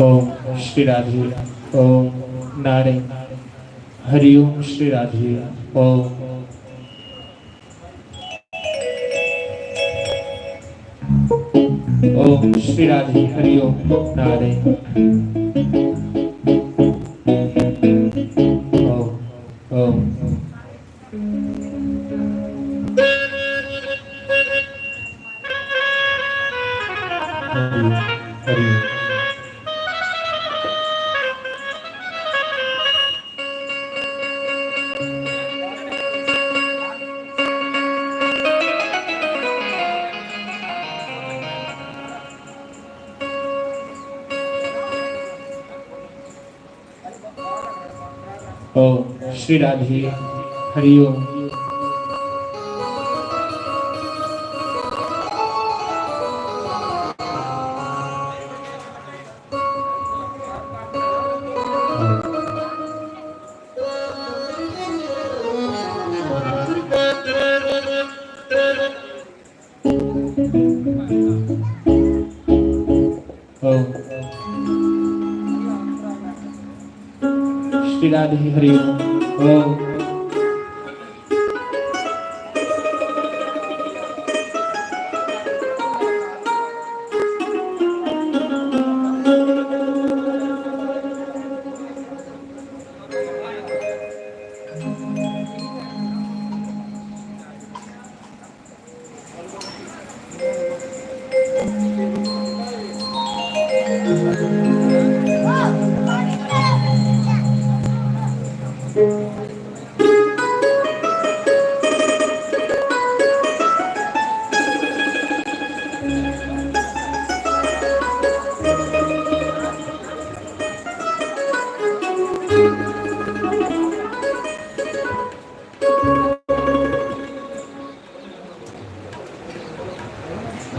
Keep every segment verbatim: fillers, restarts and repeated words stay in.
ओम श्री राधे। ओम नारायण। हरि ओम श्री राधे। ओम। ओम श्री राधे। हरि ओम नारायण। ओम। ओम। हरि ओम। हरि ओम। ओम श्री राधे। हरि ओम। ओम श्री राधे। हरि ओम। ओम।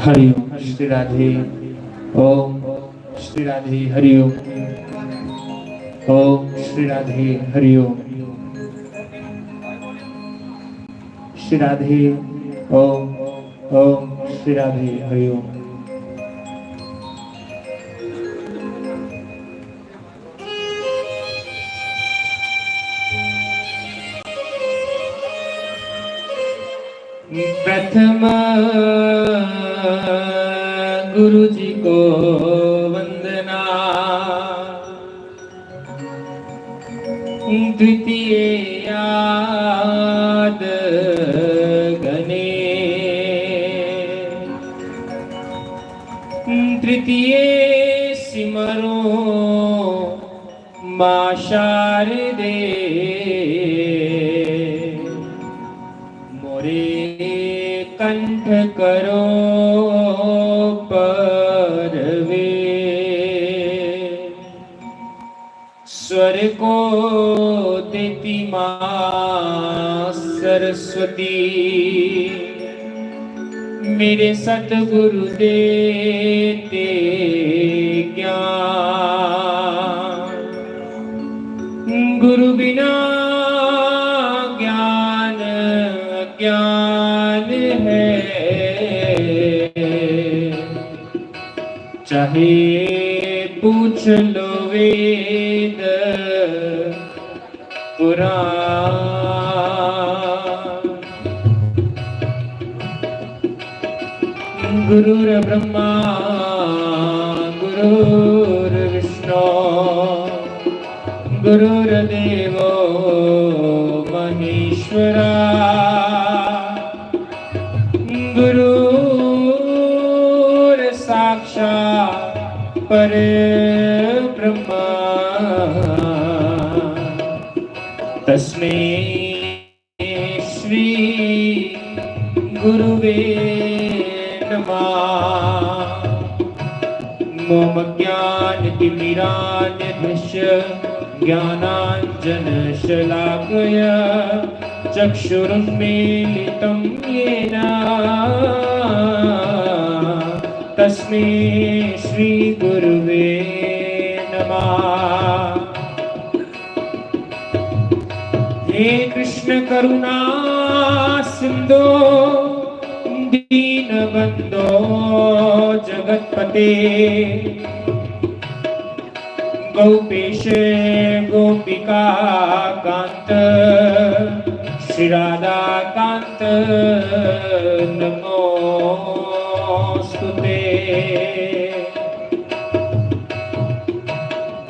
हरि ओम श्री राधे। ओम श्री राधे। हरि ओम। ओम श्री राधे। हरि ओम। श्री राधे। ओम। ओम श्री राधे। हरि ओम। प्रथम गुरु जी को वंदना, द्वितीय आद गणे, तृतीय सिमरो माँ शारदे, मोरे कंठ करो परवे। स्वर को देती माँ सरस्वती, मेरे सतगुरु देते ज्ञान। गुरु बिना ज्ञान अज्ञान है, चाहे पूछ लो वेद पुराण। गुरुर्ब्रह्मा गुरुर्विष्णु गुरुर्देवो महेश्वरा। गुरुर्साक्षात् परब्रह्मा, तस्मै श्री गुरुवे नमः। मोम ज्ञान तिमिरान्धस्य ज्ञानाञ्जन शलाकया, चक्षुरुन्मीलितं येन तस्मै श्री गुरुवे नमः। हे कृष्ण करुणा सिंधो दीन बंधो जगतपते, गोपेश गोपिका कांत श्री राधा कांत नमोस्तुते।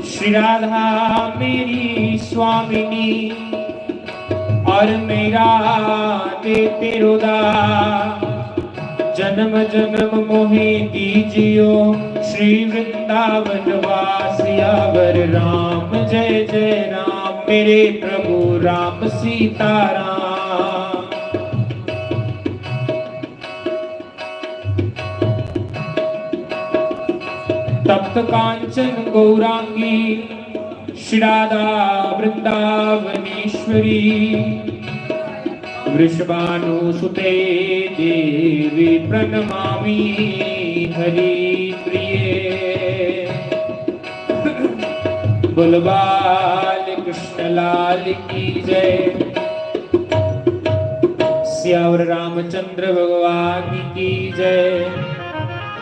श्री राधा मेरी स्वामिनी और मेरा दे तेरो दा, जन्म जन्म मोहे दीजियो श्री वृंदावन वास यावर राम। जय जय राम मेरे प्रभु राम सीताराम। तप्त कांचन गौरांगी श्री राधा वृंदावनेश्वरी, वृषभानुसुते देवी प्रणमामि हरिप्रिये। बोल बाल कृष्ण लाल की जय, सियावर रामचंद्र भगवान की जय,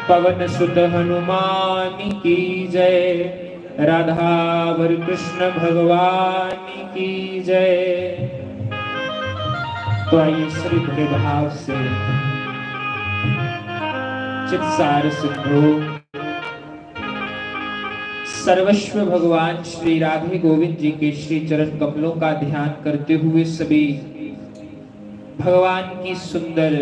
पवन सुत हनुमान की जय, राधावर कृष्ण भगवान की जय। तो आइए सभी भरे भाव से चित्सार सिंधु सर्वस्व भगवान श्री राधे गोविंद जी के श्री चरण कमलों का ध्यान करते हुए सभी भगवान की सुंदर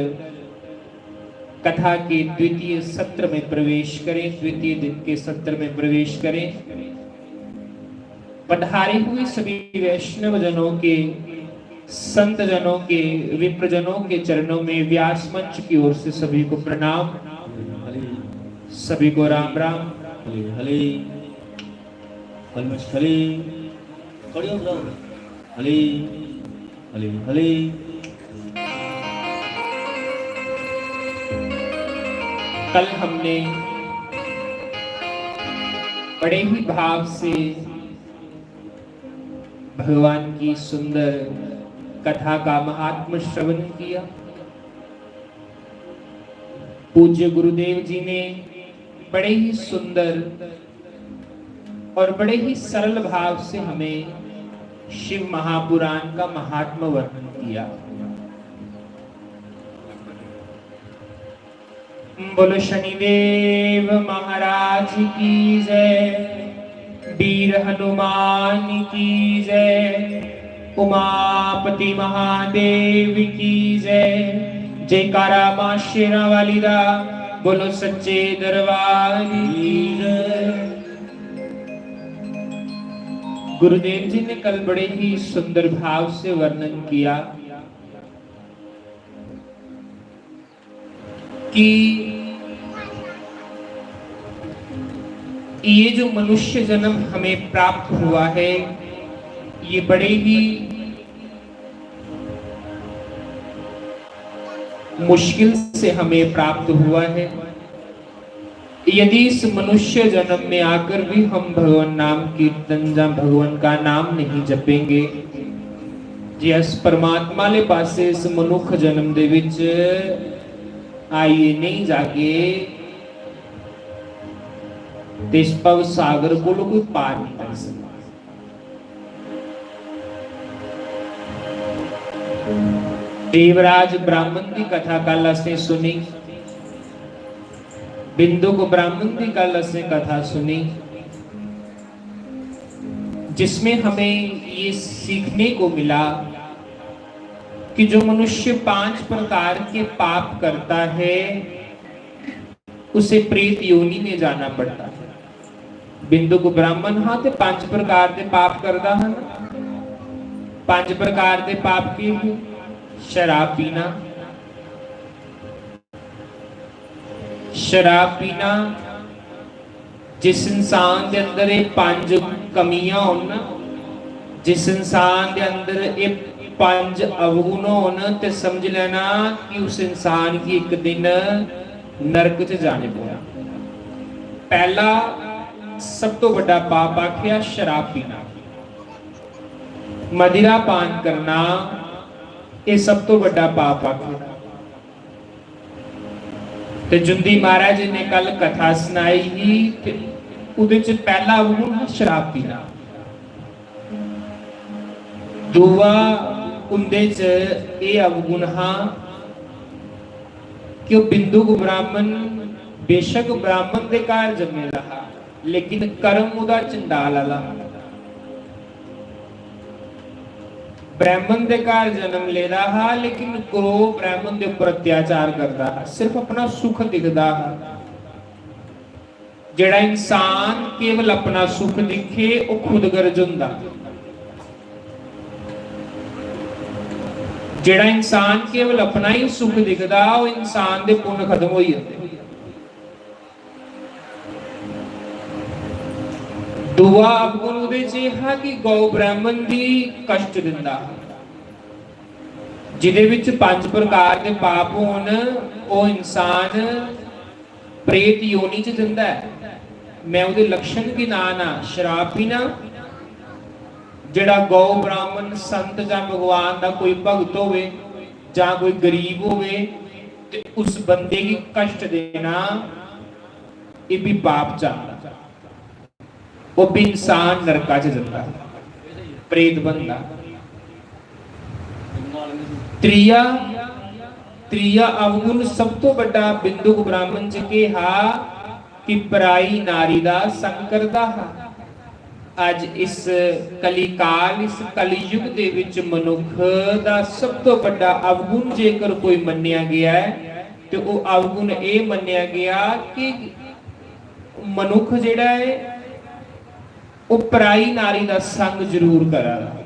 कथा के द्वितीय सत्र में प्रवेश करें, द्वितीय दिन के सत्र में प्रवेश करें। पधारे हुए सभी वैष्णव जनों के, संत जनों के, विप्र जनों के चरणों में व्यास मंच की ओर से सभी को प्रणाम, सभी को राम राम। हले हले, हले मच हले, खड़े हो जाओ। हले हले हले। कल हमने बड़े ही भाव से भगवान की सुंदर कथा का महात्म श्रवण किया। पूज्य गुरुदेव जी ने बड़े ही सुंदर और बड़े ही सरल भाव से हमें शिव महापुराण का महात्म वर्णन किया। बोलो शनिदेव महाराज की जय, वीर हनुमान की जय, उमापति महादेव की जय। जयकारा माँ शेरां वाली दा, बोलो सच्चे दरबार की जय। गुरुदेव जी ने कल बड़े ही सुंदर भाव से वर्णन किया कि ये जो मनुष्य जन्म हमें प्राप्त हुआ है, ये बड़े ही मुश्किल से हमें प्राप्त हुआ है। यदि इस मनुष्य जन्म में आकर भी हम भगवान नाम कीर्तन या भगवान का नाम नहीं जपेंगे, जे अस परमात्मा आह्ले पासै इस मनुक्ख जन्म दे विच आइयै नेईं जागे, ते इस भव सागर कोलों कोई पार नहीं कर सकदा। देवराज ब्राह्मण दी कथा कल असें सुनी, बिंदुक ब्राह्मण दी कल असें कथा सुनी, जिसमें हमें ये सीखने को मिला कि जो मनुष्य पांच प्रकार के पाप करता है, उसे प्रेत योनि में जाना पड़ता है। बिंदुक ब्राह्मण हा ते पंज प्रकार दे पाप करदा हा ना। पंज प्रकार दे पाप की है? शराब पीना। शराब पीना, जिस इंसान दे अंदर ये पंज कमियां होन ना, जिस इंसान दे अंदर ये पंज अवगुण होन, ते समझ लेना कि उस इंसान गी इक दिन नरक च जाने पौना। पहला, सब तो बड़ा पाप आखिया शराब पीना, मदिरा पान करना, ये सब तो बड़ा पाप आखिया। ते जुंदी महाराज जी ने कल कथा सनाई ही, ते उदे च पहला अवगुण हा शराब पीना। दूआ उंदे च एह अवगुण हा कि ओह बिंदुक ब्राह्मण, बेशक ब्राह्मण दे घर जम्मे दा हा, लेकिन कर्म ओहदा चंडाल आह्ला हा। ब्राह्मण दे घर जन्म लेदा हा, लेकिन क्रोध ब्राह्मण दे उप्पर अत्याचार करदा हा, सिर्फ अपना सुख दिखदा हा। जेड़ा इंसान केवल अपना सुख दिखे, ओह खुदगर्ज होंदा। जेड़ा इंसान केवल अपना ही सुख दिखदा, ओह इंसान दे पुण्य खत्म होई जंदे। दूआ अवगुण ओहदे च एह हा कि गौ ब्राह्मण दी कष्ट दिंदा हा। जिदे विच पंज प्रकार दे पाप होन, ओह इंसान प्रेत योनि च जंदा ऐ। मैं ओहदे लक्षण गिना ना, शराब पीना, जेड़ा गौ ब्राह्मण, संत जां भगवान दा कोई भगत होवे जां कोई गरीब होवे ते उस बंदे गी कष्ट देना, एह भी पाप च आंदा। ओह भी इंसान नरका च जंदा, प्रेत बनदा। त्रीया, त्रीया अवगुण सब तो बड्डा बिंदुक ब्राह्मण च केह हा कि पराई नारी दा संग करदा हा। अज इस कलिकाल, इस कलयुग दे विच मनुख दा सब तो बड्डा अवगुण जेकर कोई मन्नेया गया है, ते ओह अवगुण एह मन्नेया गया कि मनुख जेड़ा है, ओह पराई नारी दा संग जरूर करा दा।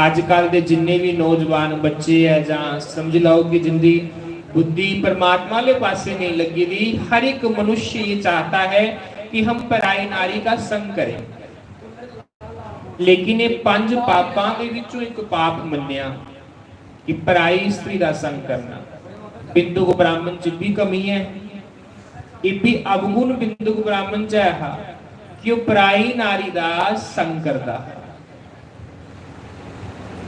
अजकल दे जिन्ने भी नौजवान बच्चे ऐ, जां समझी लैओ कि जिंदी बुद्धि परमात्मा आह्ले पासै नेईं लग्गी दी, हर इक मनुष्य ये चाहता है कि हम पराई नारी का संग करें। लेकिन ये पंज पापां दे विचों इक पाप मन्नेया कि पराई स्त्री दा संग करना। बिंदुक ब्राह्मण च भी कमी है। इब्बी अवगुण बिंदुक ब्राह्मण च ऐ हा कि ओह पराई नारी दा संग करदा।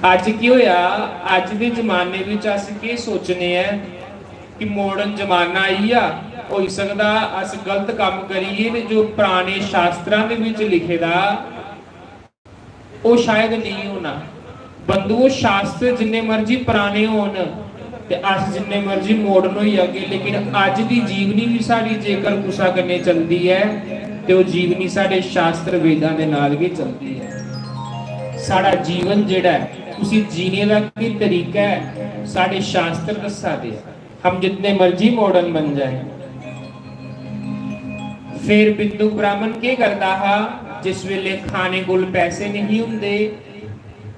अज्ज केह होया, अज्ज दे जमाने विच अस केह सोचने ऐ कि modern जमाना आई गेआ, होई सकदा अस गलत कम्म करिए ते जो पराने शास्त्रां दे विच लिखे दा ओह शायद नेईं होना। बंधुओ, शास्त्र जिन्ने मर्जी पराने होन ते अस जिन्ने मर्जी modern होई जागे, लेकिन अज्ज दी जीवनी बी साढ़ी जेकर कुसै कन्नै चलदी ऐ ते ओह जीवनी साढ़े शास्त्र वेदां दे नाल गै चलदी ऐ। साढ़ा जीवन जेह्ड़ा ऐ, उसी जीने दा केह् तरीका ऐ, साढ़े शास्त्र दस्सा दे ऐ। हम जितने मर्जी modern बन जाएं। फिर बिंदु ब्राह्मण केह् करदा हा, जिस वेले खाने कोल पैसे नहीं हुंदे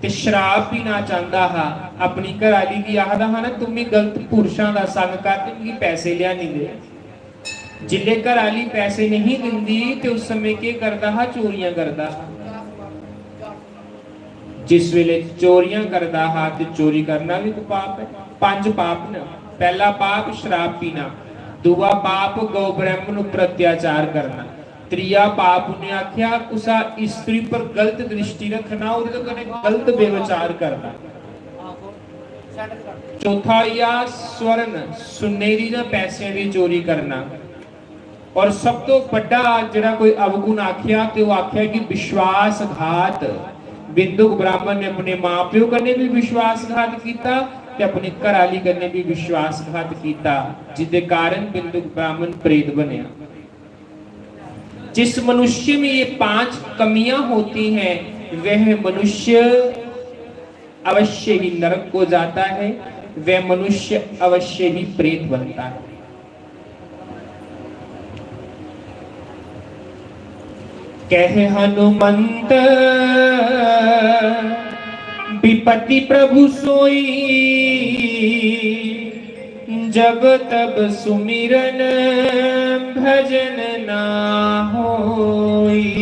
ते शराब पीना चांहदा हा, अपनी घराली गी आखदा हा ना, "तुम भी गलत पुरुषां दा संग कर ते मिगी पैसे लेआनी दे।" जिल्ले घराली पैसे नहीं दिंदी ते उस समय केह् करदा हा, चोरियां करदा हा। जिस वेले चोरियां करदा हा, ते चोरी करना भी इक पाप ऐ। पंज पाप न। पैह्ला पाप शराब पीना, दूआ पाप गौ ब्रह्मन उप्पर अत्याचार करना। त्रीया पाप उन्हें आखेआ कुसा स्त्री पर गलत दृष्टि रखना, ओह्दे कन्नै गलत व्यवचार करना। चौथा होई गेआ स्वर्ण, सुन्ने दी जां पैसें दी चोरी करना। और सब तो बड्डा जेह्ड़ा कोई अवगुण आखेआ ते ओह् आखेआ कि विश्वासघात। बिंदुक ब्राह्मण ने अपने मां प्यो कन्नै भी विश्वासघात कीता ते अपनी घराली कन्नै भी विश्वासघात कीता, जिसदे कारण बिंदुक ब्राह्मण प्रेत बनया। जिस मनुष्य में ये पांच कमियां होती हैं, वह मनुष्य अवश्य ही नरक को जाता है, वह मनुष्य अवश्य ही प्रेत बनता है। कहे हनुमंत विपत्ति प्रभु सोई, जब तब सुमिरन भजन ना होई।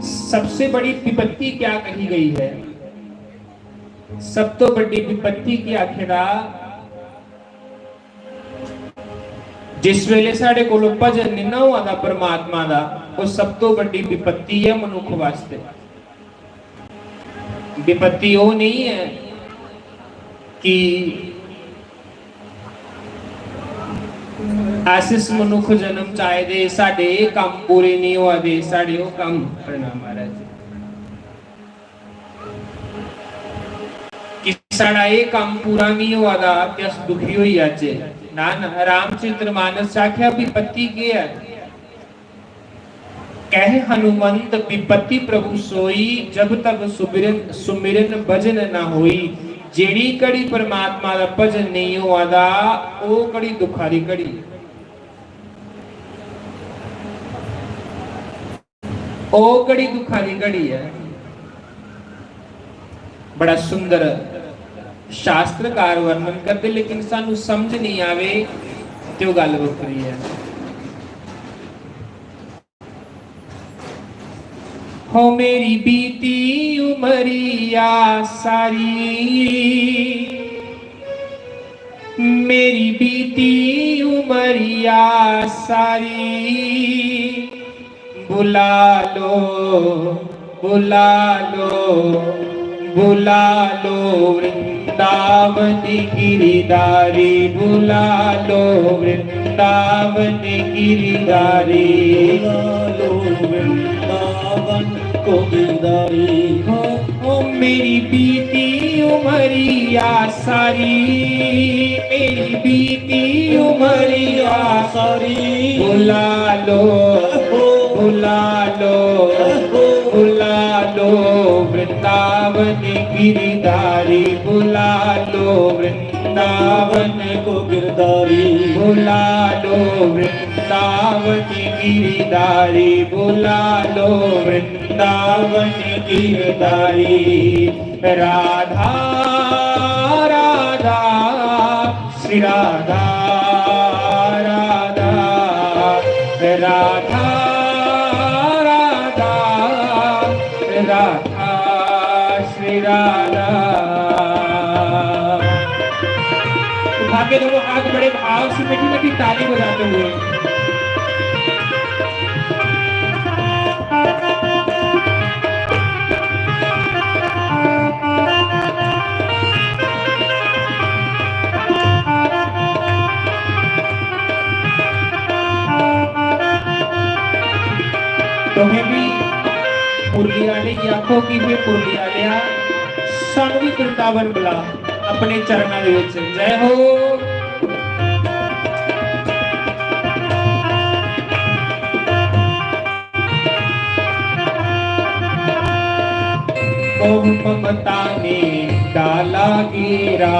सबसे बड़ी विपत्ति क्या कही गई है? सब तो बड़ी विपत्ति की आखेदा, जिस वेले साढ़े कोलों भजन निं ना होआ दा परमात्मा दा, ओह् सब तो बड़ी विपत्ति ऐ मनुक्ख वास्तै। विपत्ति ओह् नेईं ऐ कि अस इस मनुक्ख जन्म च आए दे, साढ़े एह् कम्म पूरे नेईं होआ दे, साढ़े ओह् कम्म। प्रणाम महाराज जी। कि साढ़ा एह् कम्म पूरा नेईं होआ दा ते अस दुखी होई जाचै। ना, ना, रामचरित मानस च आखेआ विपत्ति केह् ऐ? कहे हनुमंत विपत्ति प्रभु सोई, जब तब सुमिरन, सुमिरन भजन न होई। जेह्ड़ी घड़ी परमात्मा दा भजन नेईं होआ दा, ओह् घड़ी दुखा दी घड़ी। ओह् घड़ी दुखा दी घड़ी ऐ। बड़ा सुंदर शास्त्रकार वर्णन करदे, लेकिन सानू समझ नहीं आवे ते ओह् गल्ल बक्खरी ऐ। हो मेरी बीती उमरिया सारी, मेरी बीती उमरिया सारी, बुला लो, बुला लो, बुला लो वृंदावन गिरधारी, बुला लो वृंदावन गिरधारी। बुला लो वृंदावन को गिरधारी। हो, हो मेरी बीती उमरिया सारी, मेरी बीती उमरिया सारी। बुला लो, बुला लो, बुला लो वृंदावन गिरधारी, बुला लो वृंदावन को गिरधारी। बुला लो वृंदावन गिरधारी, बुला लो वृंदावन गिरधारी। राधा, राधा, श्री राधा, राधा, राधा, राधा, राधा, श्री राधा। उठा के दोनों हाथ बड़े भाव से मीठी मीठी ताली बजाते हुए। तुसें भी मुरली आह्ले गी आखो कि वे मुरली आह्लेआ, सानू भी वृंदावन बुला अपने चरणा दे विच। जय हो। मोह ममता ने डाला घेरा,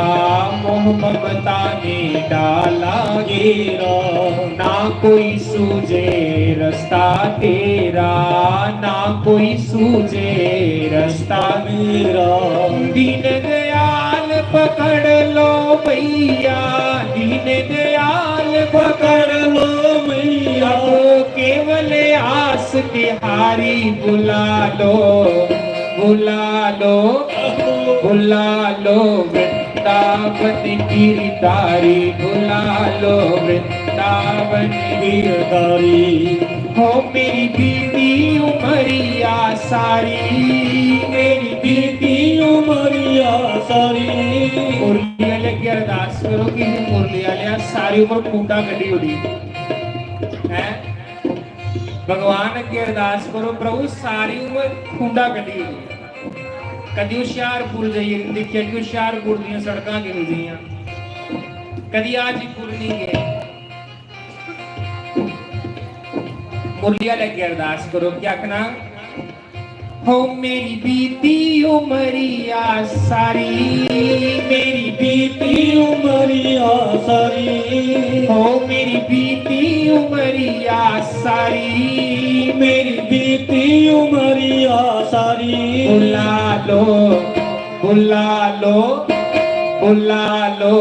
मोह ममता ने डाला घेरा। ना कोई सूझे रास्ता तेरा, ना कोई सूझे रास्ता मेरा। दीन दयाल पकड़ लो भैया, दीन दयाल पकड़ लो भैया। अब केवल आस तिहारी, बुला लो, बुला लो, बुला लो। वृंदावन गिरधारी, बुला लो वृंदावन गिरधारी। हो मेरी बीती उमरिया सारी, मेरी बीती उमरिया सारी। मुरली वाले की अरदास करो कि मुरली वाले सारी उम्र खूंडा कड्ढी ओड़ी है। भगवान अग्गें अरदास करो, प्रभु सारी उम्र खूंडा कड्ढी ओड़ी। कदी हुशियारपुर जाइयै दिक्खेआ कि हुशियारपुर दियां सड़कां किहो जिहियां, कदी हाजीपुर नहीं गए। मुरली आह्ले अग्गें अरदास करो, क्या आखना? हो मेरी बीती उमरिया सारी, मेरी बीती उमरिया सारी। हो मेरी बीती उमरिया सारी, मेरी बीती उमरिया सारी। बुला लो, बुला लो, बुला लो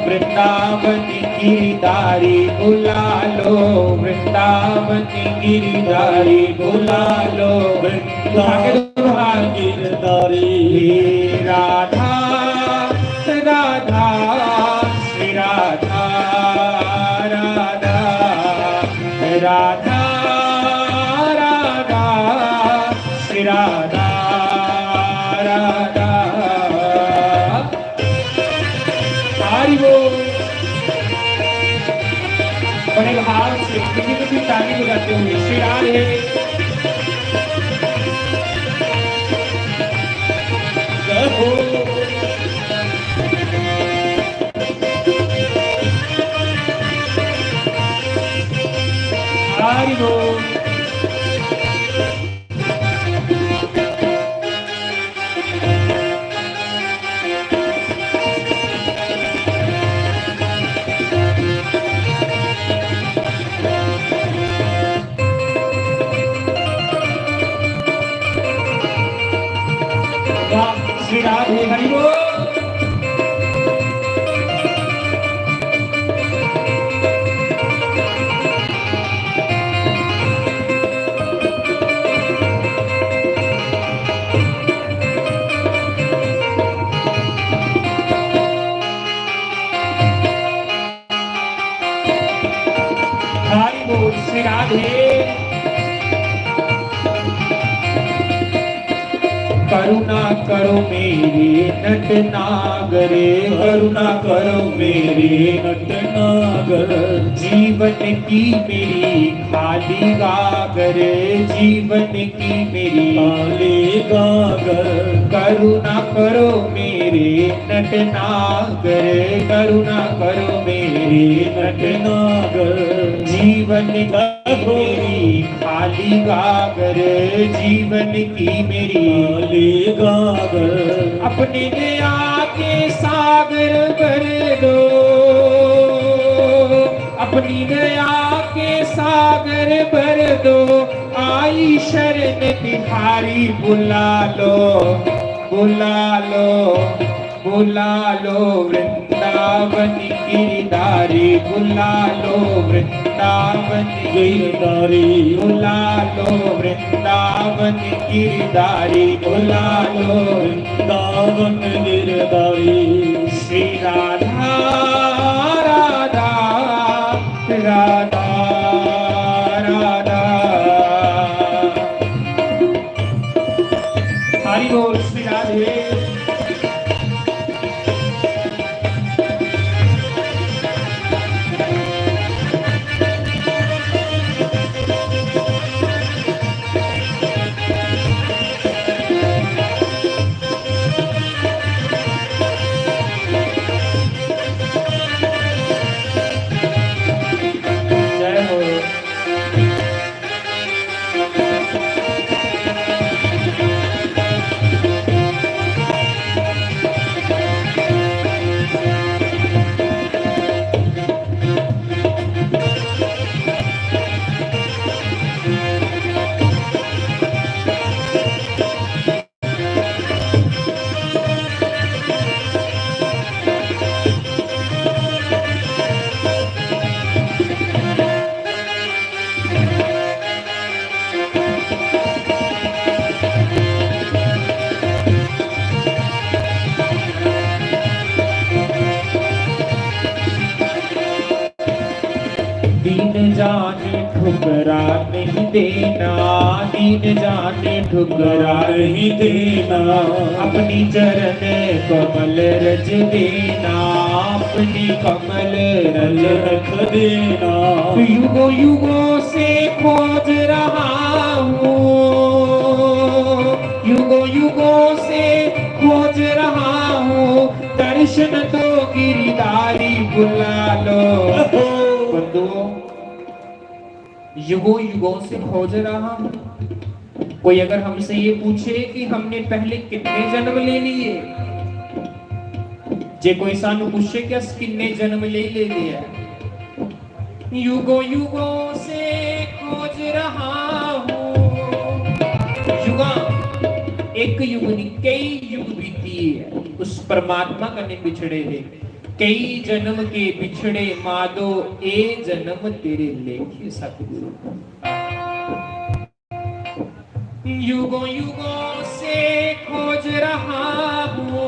वृंदावन गिरधारी, बुला लो वृंदावन गिरधारी, बुला लो वृंदावन गिरधारी। हे राधा, राधा, श्री राधा, राधा, राधा, राधा, श्री राधा, राधा। हरि बोल। बड़े भाव से मीठी मीठी ताली बजाते हुए श्री राधे। जय हो। हरि बोल। वाह, श्री राधे हरि बोल। हरि बोल श्री राधे। करुणा करो मेरे नटनागर, करुणा करो मेरे नटनागर। जीवन की मेरी खाली गागर, जीवन की मेरी खाली गागर। करुणा करो मेरे नटनागर, करुणा करो मेरे नटनागर। जीवन की मेरी खाली गागर, जीवन की मेरी खाली गागर। अपनी दया के सागर भर दो, अपनी दया के सागर भर दो, आई शरण बिहारी। बुला लो, बुला लो, बुला लो वृंदावन गिरधारी, बुला लो वृंदावन गिरधारी, बुला लो वृंदावन गिरधारी, बुला लो वृंदावन गिरधारी। श्री राधा, राधा, राधा, राधा। हरि बोल श्री राधे। जय हो, दीन जान ठुकरा नहीं देना, दीन जान ठुकरा नहीं देना। अपनी चरण कमल रज देना, अपनी कमल रज रख देना। युगों युगों से खोज रहा हूँ, युगों युगों से खोज रहा हूँ, दर्शन दो गिरधारी बुला लो। बंधुओं, युगों युगों से खोज रहा हूँ। कोई अगर हमसे ये पूछे कि हमने पहले कितने जन्म ले लिए, जे कोई सानू पूछे कि अस किन्ने जन्म ले ले लिया, युगों युगों से खोज रहा हूँ। युगा, एक युग नहीं, कई युग बीती है उस परमात्मा कन्ने बिछड़े हुए। कई जन्म के बिछड़े माधो, ए जन्म तेरे लेखे सतगुरु। युगों युगों से खोज रहा हूँ,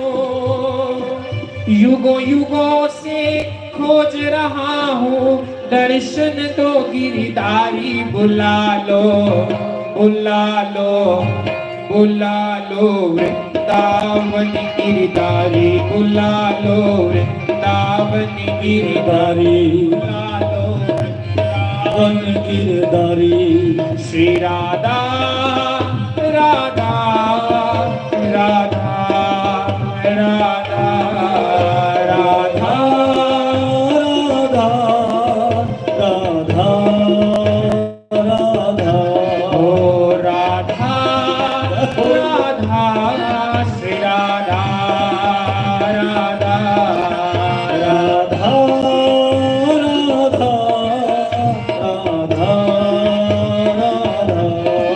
युगों युगों से खोज रहा हूँ, दर्शन दो गिरधारी बुला लो, बुला लो, बुला लो वृंदावन गिरधारी, बुला लो वृंदावन गिरधारी, बुला लो वृंदावन गिरधारी। श्री राधा, राधा, राधा, राधा, राधा, राधा, राधा, राधा। ओ राधा, राधा, श्री राधा, राधा, राधा, राधा, राधा, राधा।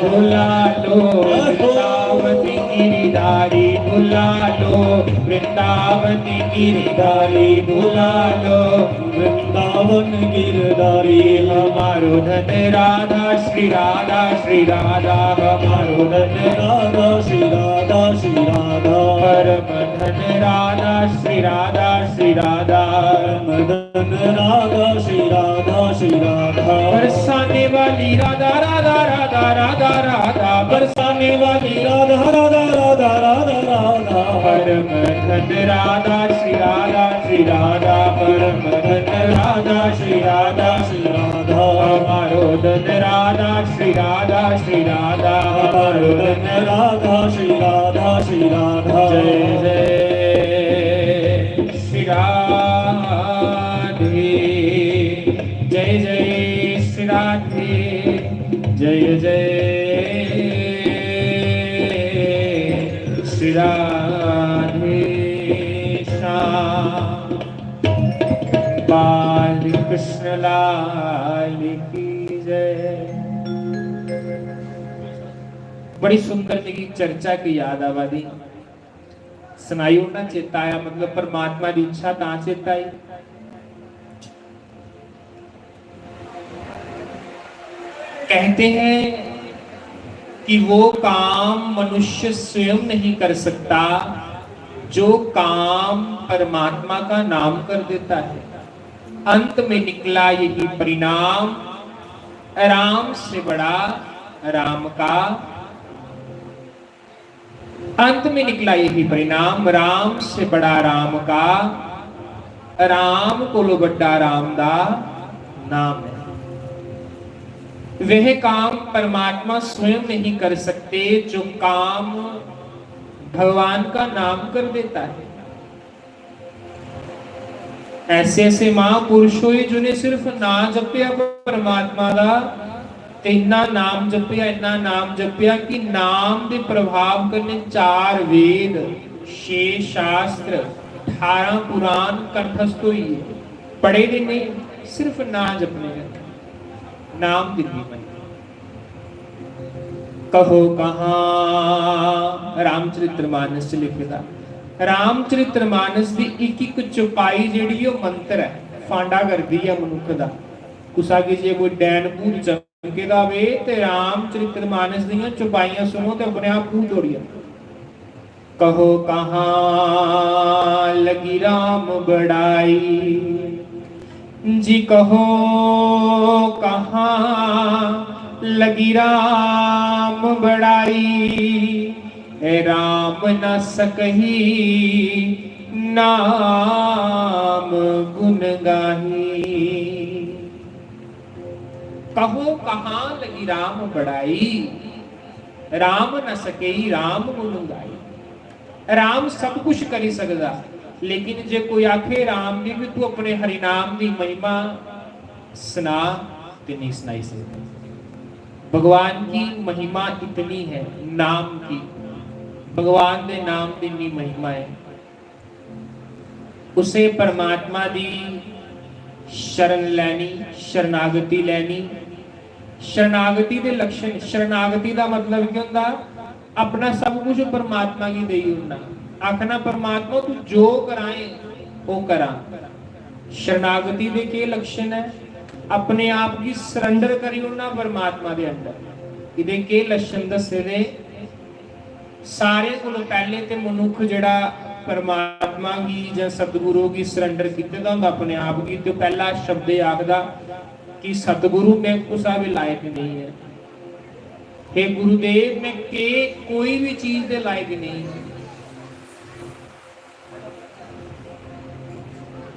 बुला लो वृंदावन गिरधारी, बुला लो वृंदावन गिरधारी, बुला लो वृंदावन गिरधारी। हमारो धन राधा, श्री राधा, श्री राधा, हमारो धन राधा, श्री राधा, श्री राधा। परम धन राधा, श्री राधा, श्री राधा। परम धन राधा, श्री राधा, श्री राधा। बरसाने वाली राधा, राधा, राधा, राधा, राधा। बरसाने वाली राधा, राधा, राधा, राधा, राधा। परम धन राधा, श्री राधा, श्री राधा। परम धन राधा, श्री राधा, श्री राधा। हमारो धन राधा, श्री राधा, श्री राधा। हमारो धन राधा, श्री राधा, श्री राधा। जय जय श्री राधे। जय जय श्री राधे। जय जय श्री राधे श्याम। बाल कृष्ण लाल की जय। बड़ी सुंदर मिगी चर्चा की याद आवा दी। सनाई ओड़ना चेता आया, मतलब परमात्मा दी इच्छा तां चेता आई। कहते हैं कि वो काम मनुष्य स्वयं नहीं कर सकता जो काम परमात्मा का नाम कर देता है। अंत में निकला यही परिणाम, राम से बड़ा राम का। अंत में निकला यही परिणाम, राम से बड़ा राम का, राम कोलों बड़ा राम दा नाम है। वह काम परमात्मा स्वयं नहीं कर सकते जो काम भगवान का नाम कर देता है। ऐसे ऐसे महापुरुष होए जिन्हें सिर्फ नां जपिया परमात्मा दा, ते इन्ना नाम जपिया, इन्ना नाम जपिया कि नाम दे प्रभाव कन्नै चार वेद, छे शास्त्र, ठारां पुराण कंठस्थ होई गे। पढ़े दे नेईं, सिर्फ नां जपने कन्नै, नाम दी महिमा। कहो कहाँ, रामचरित्र मानस च लिखे दा। रामचरित्र मानस दी इक इक चौपाई जेह्ड़ी, ओह् मंत्र ऐ, फांडा करदी ऐ मनुक्ख दा। कुसा गी जे कोई डैन भूत चमके दा होवे ते रामचरित्र मानस दियां चौपाइयां सुनो ते अपने आप भूत दौड़ी जंदा। कहो कहाँ लगी राम बड़ाई, जी कहो कहाँ लगी राम बड़ाई, ए राम न सकही नाम गुण गाही। कहो कहाँ लगी राम बड़ाई, राम न सकही राम गुण गाई। राम सब कुछ करी सकदा, लेकिन जे कोई आखे राम दी भी तू अपने हरिनाम दी महिमा सना, ते नहीं सनाई सकदा। भगवान की महिमा इतनी है, नाम की, भगवान दे नाम दी इतनी महिमा है। उसे परमात्मा दी शरण लैनी, शरणागति लैनी। शरणागति दे लक्षण, शरणागति दा मतलब केह् होंदा? अपना सब कुछ परमात्मा गी देई ओड़ना, आखना, "परमात्मा, तू जो कराएं, ओह् करां।" शरणागति दे केह् लक्षण ऐ? अपने आप गी surrender करी ओड़ना परमात्मा दे अंदर। एह्दे केह् लक्षण दस्से दे? सारें कोला पैह्लें ते मनुक्ख जेह्ड़ा परमात्मा गी जां सतगुरु गी surrender कीते दा होंदा अपने आप गी, ते ओह् पैह्ला शब्द एह् आखदा कि "सतगुरु, में कुसै बी लायक नेईं ऐ।" हे गुरुदेव, में के कोई भी चीज दे लायक नेईं।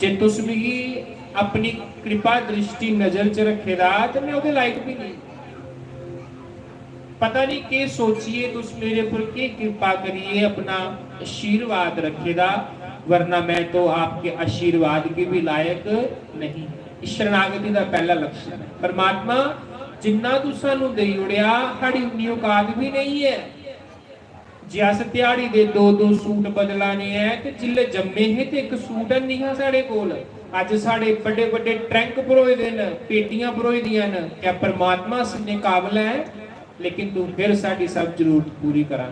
जे तुस मिगी अपनी कृपा दृष्टि नजर च रखे दा, ते में ओह्दे लायक भी नेईं। पता नहीं केह् सोचियै तुस मेरे पर केह् कृपा करियै अपना आशीर्वाद रखे दा, वरना मैं तो आपके आशीर्वाद के भी लायक नहीं। शरणागति दा पैह्ला लक्षण ऐ। परमात्मा, जिन्ना तू सानू देई ओड़ेआ, साढ़ी उन्नी औकात बी नेईं ऐ। जे अस ध्याड़ी दे दो दो सूट बदलाने ऐ, ते जिल्लै जम्मे हे ते इक सूट हैनी हा साढ़े कोल। अज्ज साढ़े बड्डे बड्डे trunk भरोए दे न, पेटियां भरोई दियां न। क्या परमात्मा अस इन्ने काबल ऐ? लेकिन तू फिर साढ़ी सब जरूरत पूरी करा।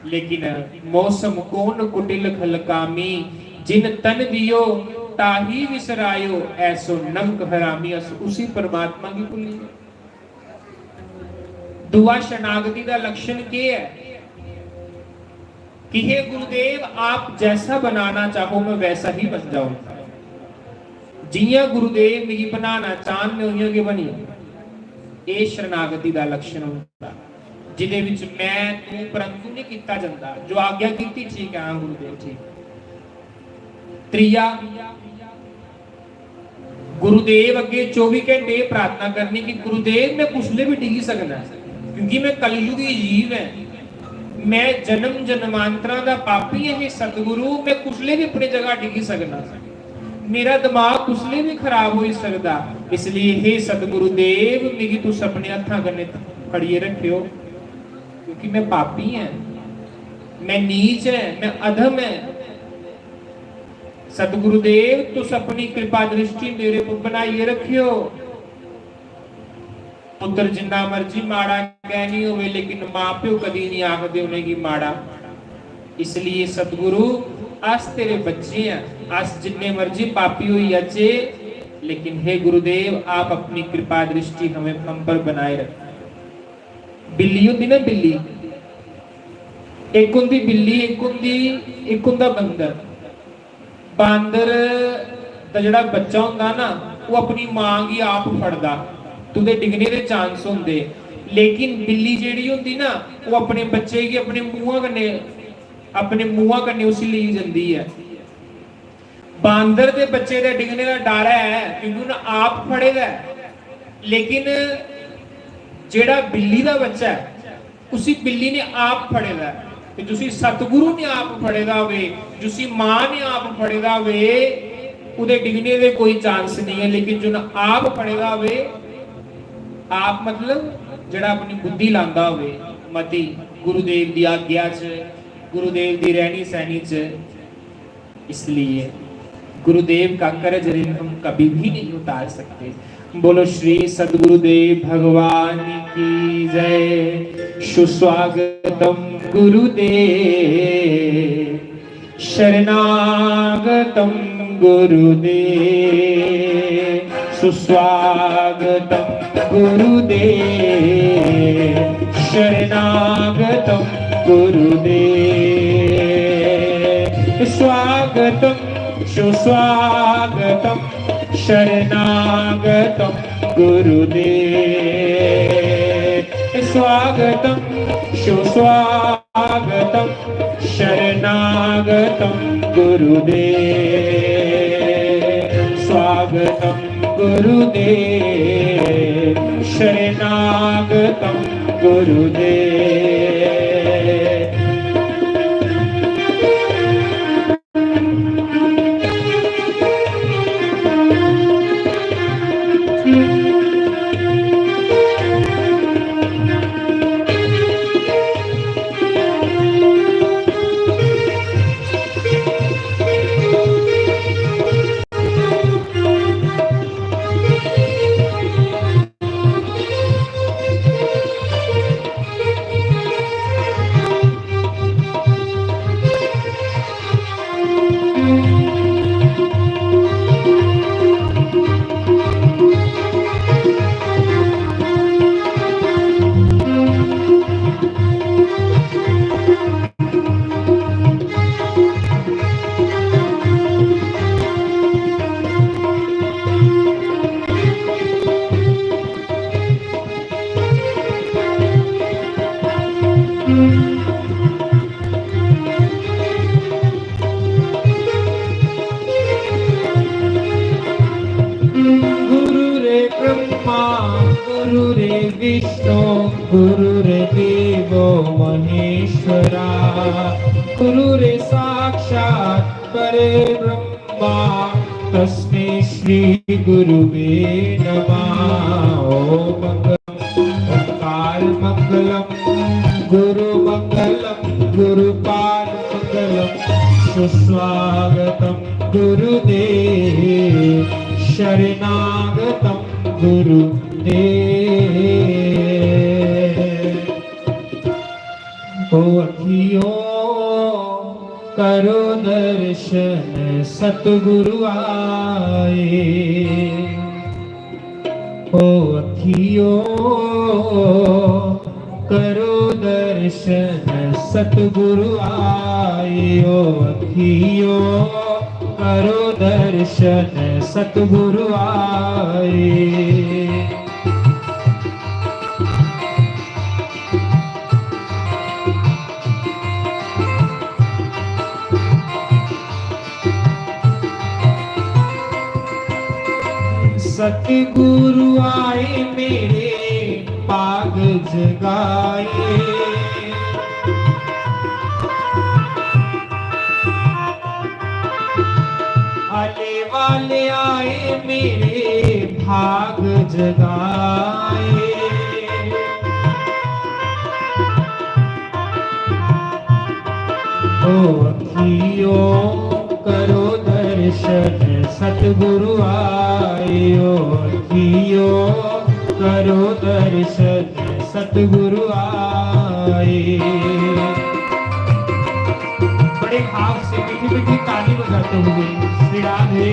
लेकिन मौसम कौन कुटिल खलकामी, जिन तन दियो ताही विसरायो, ऐसो नमक हरामी। अस उसी परमात्मा गी भुल्ली गे। दूआ शरणागति दा लक्षण केह् ऐ? कि हे गुरुदेव, आप जैसा बनाना चाहो, मैं वैसा ही बन जाऊंगा। जियां गुरुदेव मिगी बनाना चाहन, मैं उयां गै बनी जाऊं। एह् शरणागति दा लक्षण होंदा, जिदे विच मैं तू परंतु नहीं कीता जंदा। जो आज्ञा कीती, ठीक है, हां गुरुदेव, ठीक। त्रीया, गुरुदेव अग्गे चौबी घंटे एह् प्रार्थना करनी कि गुरुदेव, मैं कुसले भी डिग्गी सकना, क्योंकि मैं कलयुगी जीव ऐ, मैं जन्म जन्मांतरां दा पापी ऐ। हे सतगुरु, मैं कुसले भी अपनी जगह डिग्गी सकना, मेरा दिमाग कुसले भी खराब होई सकदा। इसलिए हे सतगुरुदेव, मिगी तुस अपने हत्थां कन्नै फड़ियै रखेओ, क्योंकि मैं पापी ऐ, मैं नीच ऐ, मैं अधम ऐ। सतगुरुदेव, तुस अपनी कृपा दृष्टि मेरे पर बनाइयै रखेओ। पुत्र जिन्ना मर्जी माड़ा गै नहीं होवे, लेकिन मां प्यो कदी नहीं आखदे उनेंगी माड़ा। इसलिए सतगुरु, अस तेरे बच्चे हैं, अस जिन्ने मर्जी पापी होई जाचे, लेकिन हे गुरुदेव, आप अपनी कृपा दृष्टि हमें, हम पर बनाए रखें। बिल्ली होंदी ना, बिल्ली, इक होंदी बिल्ली, इक होंदी, इक होंदा बंदर। बांदर दा जेह्ड़ा बच्चा होंदा ना, ओह् अपनी मां गी आप फड़दा, ते ओह्दे डिग्गने दे chance होंदे। लेकिन बिल्ली जेह्ड़ी होंदी ना, ओह् अपने बच्चे गी अपने मुंहा कन्नै, अपने मुंहा कन्नै उसी लेई जंदी ऐ। बांदर दे बच्चे दे डिग्गने दा डर ऐ, क्योंकि उन्नै आप फड़े दा ऐ। लेकिन जेह्ड़ा बिल्ली दा बच्चा ऐ, उसी बिल्ली ने आप फड़े दा ऐ। ते जिसी सतगुरु ने आप फड़े दा होवे, जिसी मां ने आप फड़े दा होवे, ओह्दे डिग्गने दे कोई chance नहीं है। लेकिन जिन आप फड़े दा होवे, आप मतलब जेह्ड़ा अपनी बुद्धि लांदा होवे मती, गुरुदेव दी आज्ञा च, गुरुदेव दी रहनी सहनी च, इसलिए गुरुदेव का कर्ज ऋण हम कभी भी नहीं उतार सकते। बोलो श्री सद्गुरुदेव भगवान की जय। सुस्वागतम गुरुदेव, शरणागतम गुरुदेव, सुस्वागतम गुरुदेव, शरणागतम गुरुदेव। स्वागतम सुस्वागतम शरणागतं गुरुदेव। स्वागतं सुस्वागतं शरणागतं गुरुदेव। स्वागतं गुरुदेव शरणागतं गुरुदेव। गुरुरे ब्रह्मा गुरुरे विष्णु गुरुरे देवो महेश्वरा। गुरुरे साक्षात् परे ब्रह्मा तस्मै श्री गुरुवे नमः। ॐ मंगलम् ओंकार मंगलम् गुरु मंगलम् गुरुपाद मंगलम्। सुस्वागतं गुरुदेव शरणागतं गुरुदेव। ओ अखियों करो दर्शन सतगुरु आए। ओ अखियों करो दर्शन सतगुरु आए। ओ अखियों करो दर्शन सतगुरु आए। सतगुरु आए मेरे भाग जगाए। आले वाले आए मेरे भाग जगाए। ओ अखियों करो दर्शन सतगुरु आए। ओ अखियों करो दर्शन सतगुरु आए। बड़े भाव से मीठी मीठी ताली बजाते हुए श्री राधे।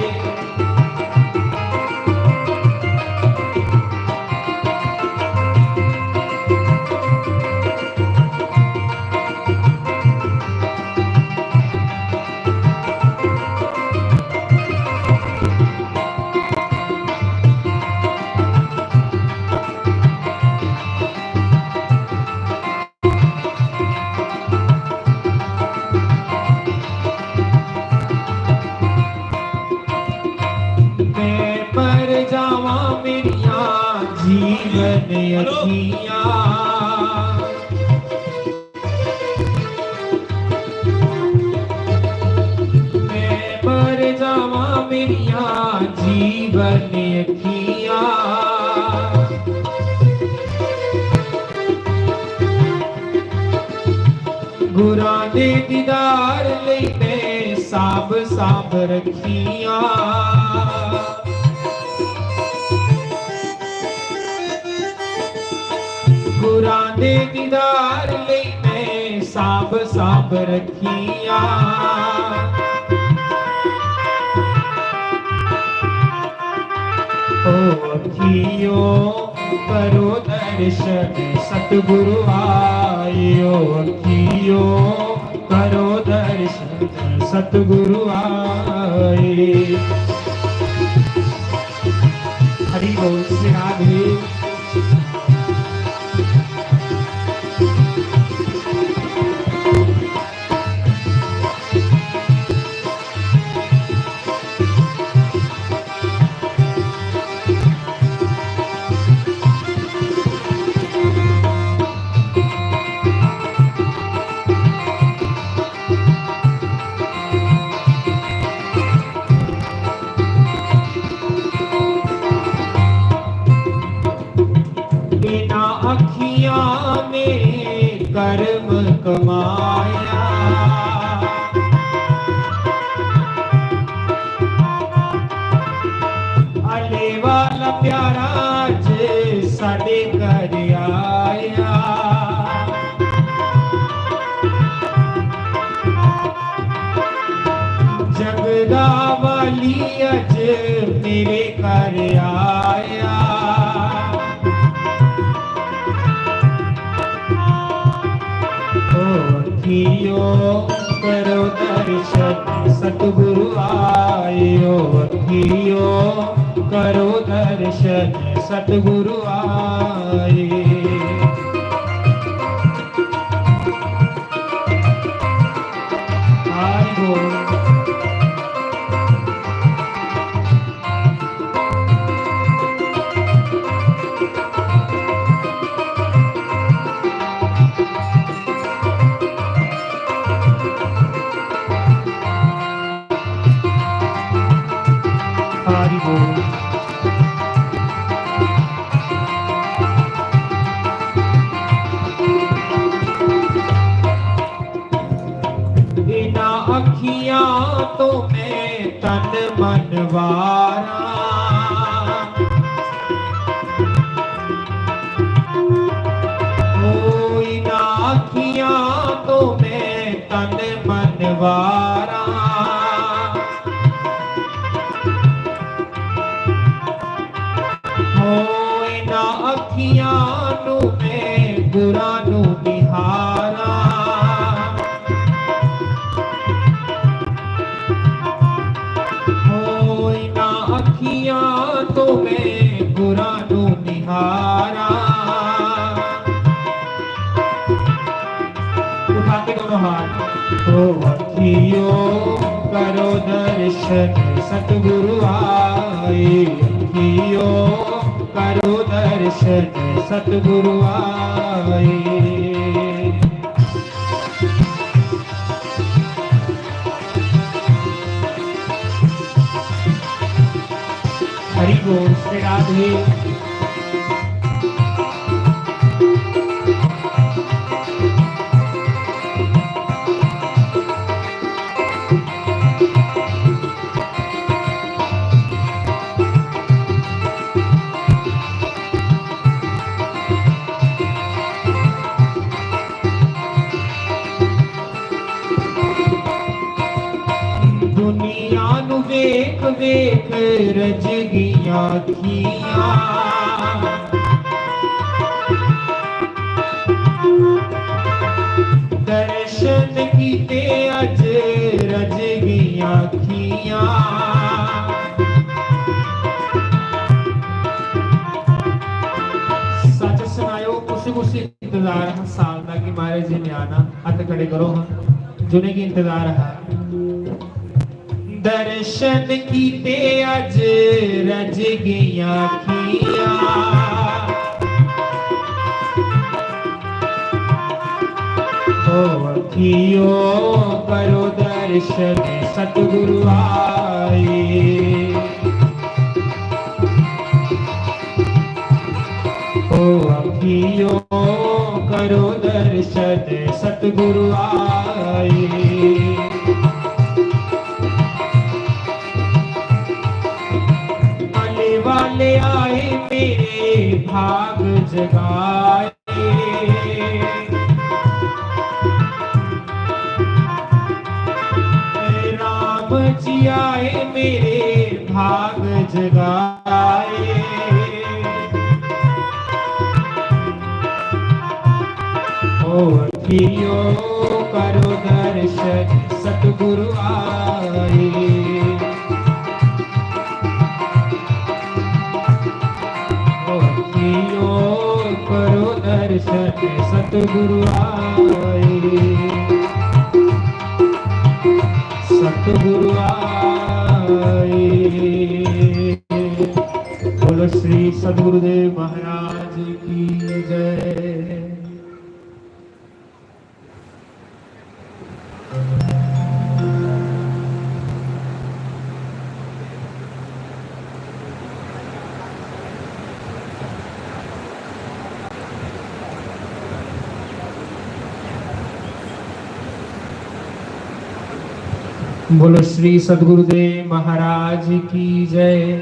मैं मर जावां मेरियां जीवन अखियां। मैं मर जावां मेरियां जीवन अखियां। गुरां दे दीदार लई मैं सांभ सांभ रखियां। गुरां दे दीदार लई मैं सांभ सांभ रखियां। ओ अखियों करो दर्शन सतगुरु आए। ओ अखियों करो दर्शन सतगुरु आए। हरि बोल श्री राधे। बिना अखियां ने कर्म कमाया। अले वाला प्यारा अज साडे घर आया। जगदा वाली अज मेरे घर आया। ओ अखियो करो दर्शन सतगुरु आए, ओ अखियो करो दर्शन सतगुरु आए। हरि बोल। हरि बोल। इना अखियां तो मैं तन मन वारा। ओ इना अखियां तो मैं तन मन वारा। हो इना अखियां नू मैं बुरा नू निहारा। हो इना अखियां तो मैं बुरा नू निहारा। उठा के दोनों हाथ। ओ अखियो करो दर्शन सतगुरु आए, अखियो करो दर्शन सतगुरु आए। हरि बोल श्री राधे। दुनिया नू वेख वेख रज गईयां अखियां। दर्शन कीते अज रज गईयां अखियां। सच सनायो, कुसी कुसी इंतजार हा साल दा कि महाराज जी ने आना? हत्थ खड़े करो हां, जिनेंगी इंतजार हा। दर्शन कीते अज रज गईयां अखियां। ओ अखियो करो दर्शन सतगुरु आए। ओ अखियो करो दर्शन सतगुरु आए। आने वाले आए मेरे भाग जगाए। राम जी आए मेरे भाग जगाए। ओ अखियो करो दर्शन सतगुरु आए। शरण सतगुरु आए, सतगुरु आए। बोलो श्री सतगुरुदेव महाराज की जय। बोलो श्री सतगुरुदेव महाराज की जय।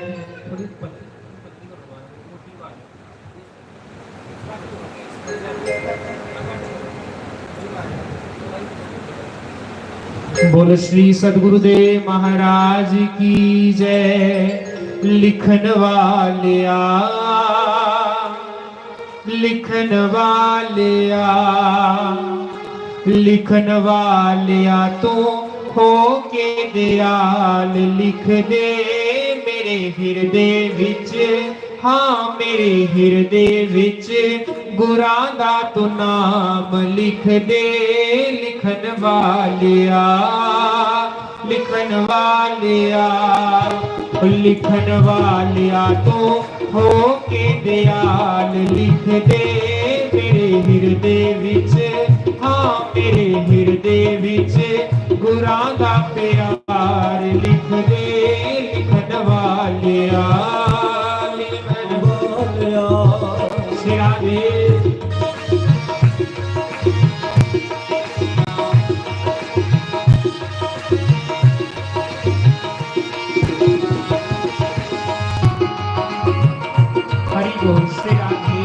बोल श्री सतगुरुदेव महाराज की जय। लिखन वालिया, लिखन वालिया, लिखन वालिया, तू हो के दयाल, लिख दे मेरे हिरदे विच, हाँ, मेरे हिरदे विच गुरां दा तू नाम लिख दे। लिखन वालिया, लिखन वालिया, लिखन वालिया, तू हो के दयाल, लिख दे मेरे हिरदे विच, हाँ, मेरे हिरदे विच गुरां दा प्यार लिख दे। लिखन वालिया, लिखन वालिया, सिरा दे। हरि बोल, श्री राधे।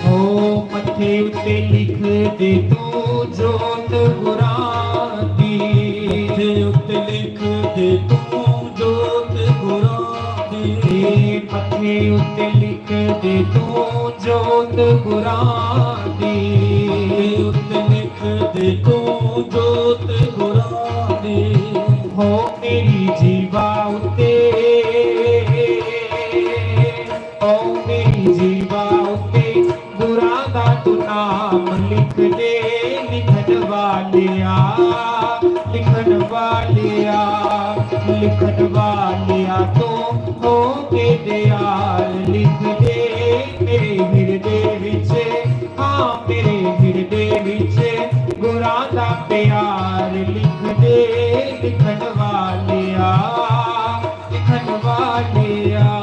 ओ मत्थे उत्ते लिख दे तू जोत गुरां दी। मत्थे उत्ते लिख दे तू जोत गुरां दी। ए मत्थे उत्ते लिख दे तू जोत गुरां दी। मत्थे उत्ते लिख दे तू जोत गुरां दी। हो मेरी जीवा उत्ते, ओ मेरी जीवा उत्ते गुरां दा तू नाम लिख दे। लिखन वालिया, लिखन वालिया, लिखन वालिया, तू हो के दयाल, लिख दे मेरे हिरदे विच, हाँ, मेरे हिरदे विच गुरां दा प्यार लिख दे। लिखन वालिया, लिखन वालिया।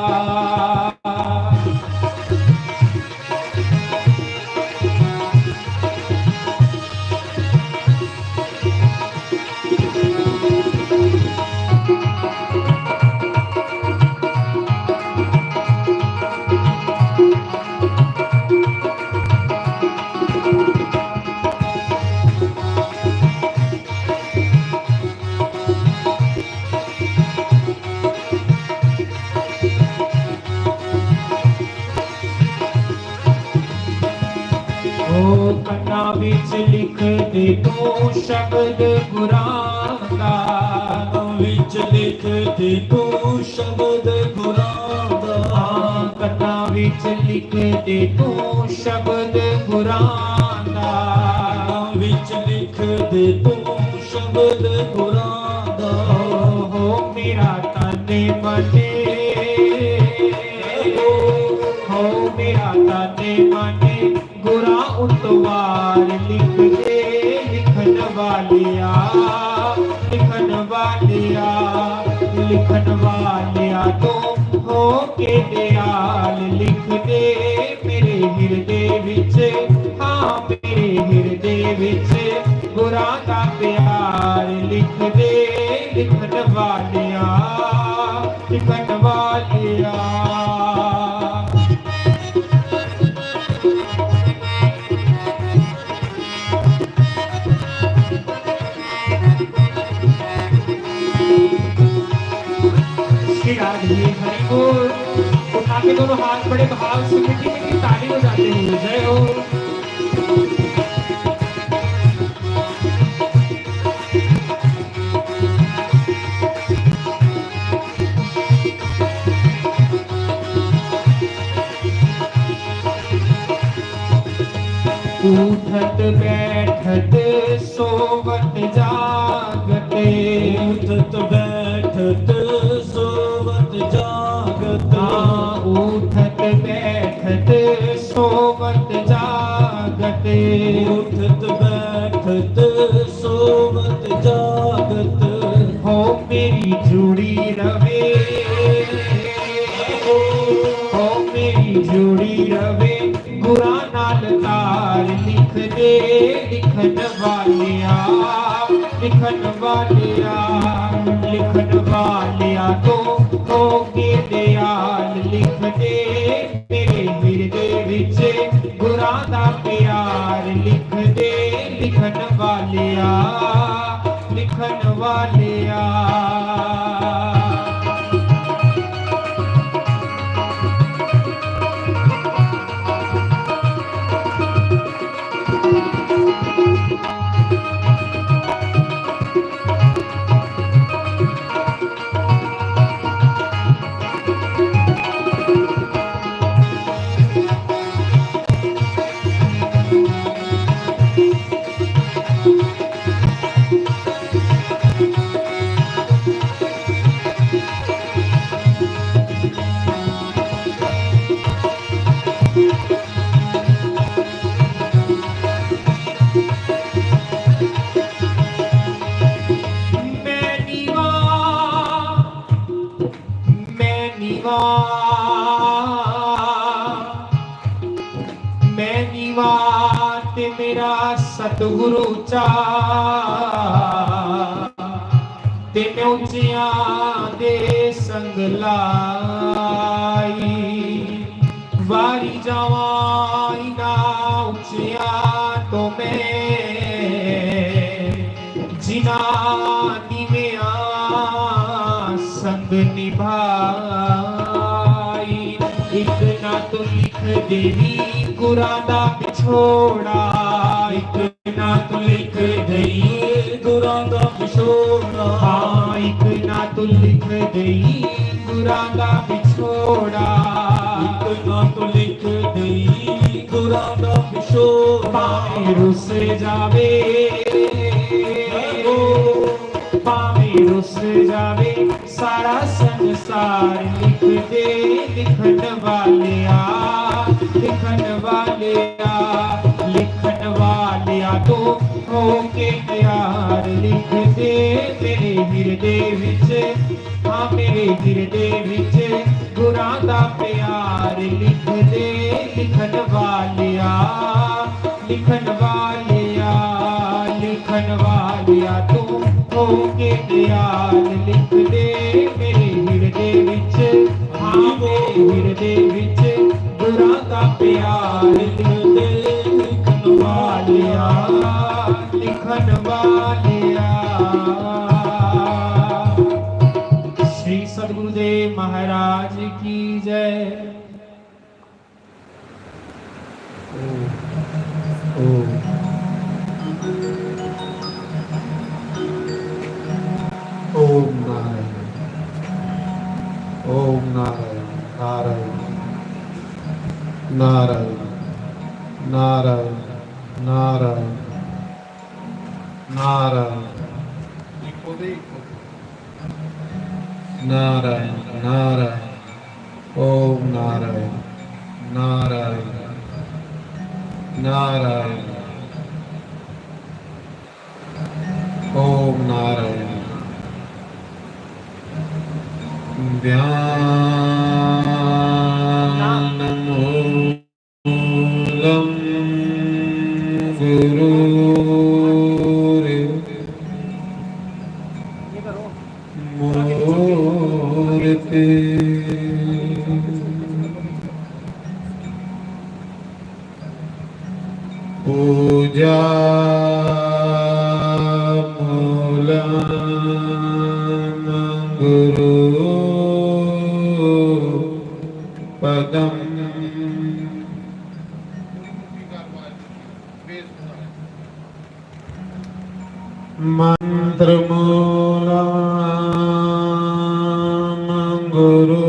ओ कन्ना विच लिख दे तू शब्द गुरां दा। कन्ना विच लिख दे तू शब्द गुरां दा। हाँ, कन्ना विच लिख दे तू शब्द गुरां दा। कन्ना विच लिख दे तू शब्द गुरां दा। हो मेरा तन मन, हो मेरा तन मन गुरां उतवार लिख दे। लिखन वालिया, लिखन वालिया, लिखन वालिया, तू हो के दयाल लिख दे मेरे हिरदे विच, हाँ, मेरे हिरदे विच गुरां दा प्यार लिख दे। लिखन वालिया, लिखन वालिया। उठा के दोनों हाथ बड़े भाव से मीठी मीठी ताली बजाते हुए, जय हो। उठत बैठत सोवत जागत। उठत बैठत सोवत जागत। हाँ, उठत बैठत सोवत जागत। उठत बैठत सोवत जागत। हो मेरी जुड़ी रवे, हो मेरी जुड़ी रवे, गुरां नाल तार लिखदे, लिखण वालेआ, लिखण वालेआ, लिखण वालेआ, तो होगे दयाल लिखदे, मेरे हिरदे विच गुरां दा प्यार लिखदे, लिखण वालेआ, लिखण वालेआ। मैं नीवा, मैं नीवा, मैं नीवा ते मेरा सतगुरु चा, ते मैं उच्चियां दे संग लाई। वारी जावां इन्हां उच्चियां तो मैं, जिन्हां नीवेआं संग निभाई। इक ना तू लिख देवी गुरां दा विछोड़ा, इक ना तू लिख दई गुरां दा विछोड़ा। हाँ, इक ना तू लिख दई गुरां दा विछोड़ा। इक ना तू लिख दई गुरां दा विछोड़ा। भावें रुस जावे, भावें रुस जावे, सारा संसार लिख दे, लिखण वालेआ, लिखण वालेआ, लिखण वालेआ, तू होके तैयार लिख दे, मेरे हिरदे विच, हाँ, मेरे हिरदे विच गुरां दा प्यार लिख दे, लिखण वालेआ, लिखण वालेआ, लिखण वालेआ, तू होके दयाल लिख दे, मेरे हिरदे विच, हाँ, मेरे हिरदे विच गुरां दा प्यार लिख दे, लिखण वालेआ, लिखण वालेआ। श्री सतगुरुदेव महाराज की जय। ओम, ओम नारायण, ओम नारायण, नारायण, नारायण, नारायण, नारायण, नारायण। नारायण, नारायण। ओम नारायण, नारायण, नारायण। ओम नारायण। ध्यान मूलम गुरुर मूर्ति। पूजा मूलम गुरु पदम। मंत्रमूलम गुरुर्वाक्यम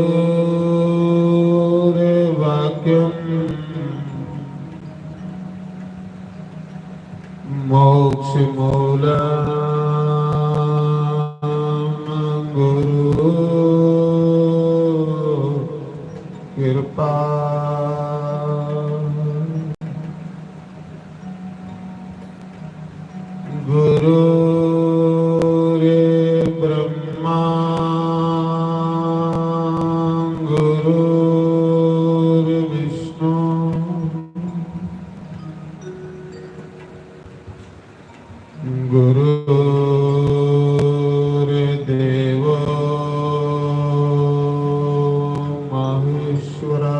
मोक्षमूलम गुरु कृपा। गुरुर्ब्रह्मा गुरुर्विष्णु गुरुर्देवो महेश्वरा।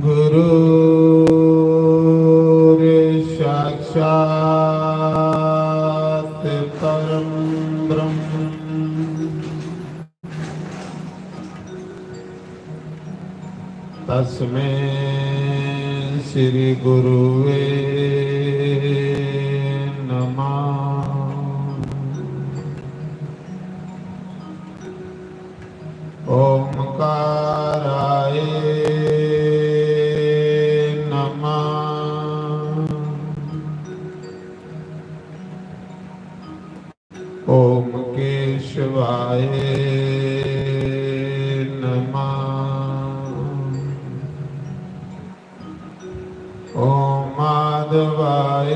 गुरुर्साक्षात् परं ब्रह्म। तस्मै श्री गुरुवे नमः। ओंकाराय नमः। ओम केशवाय नमः। ओम माधवाय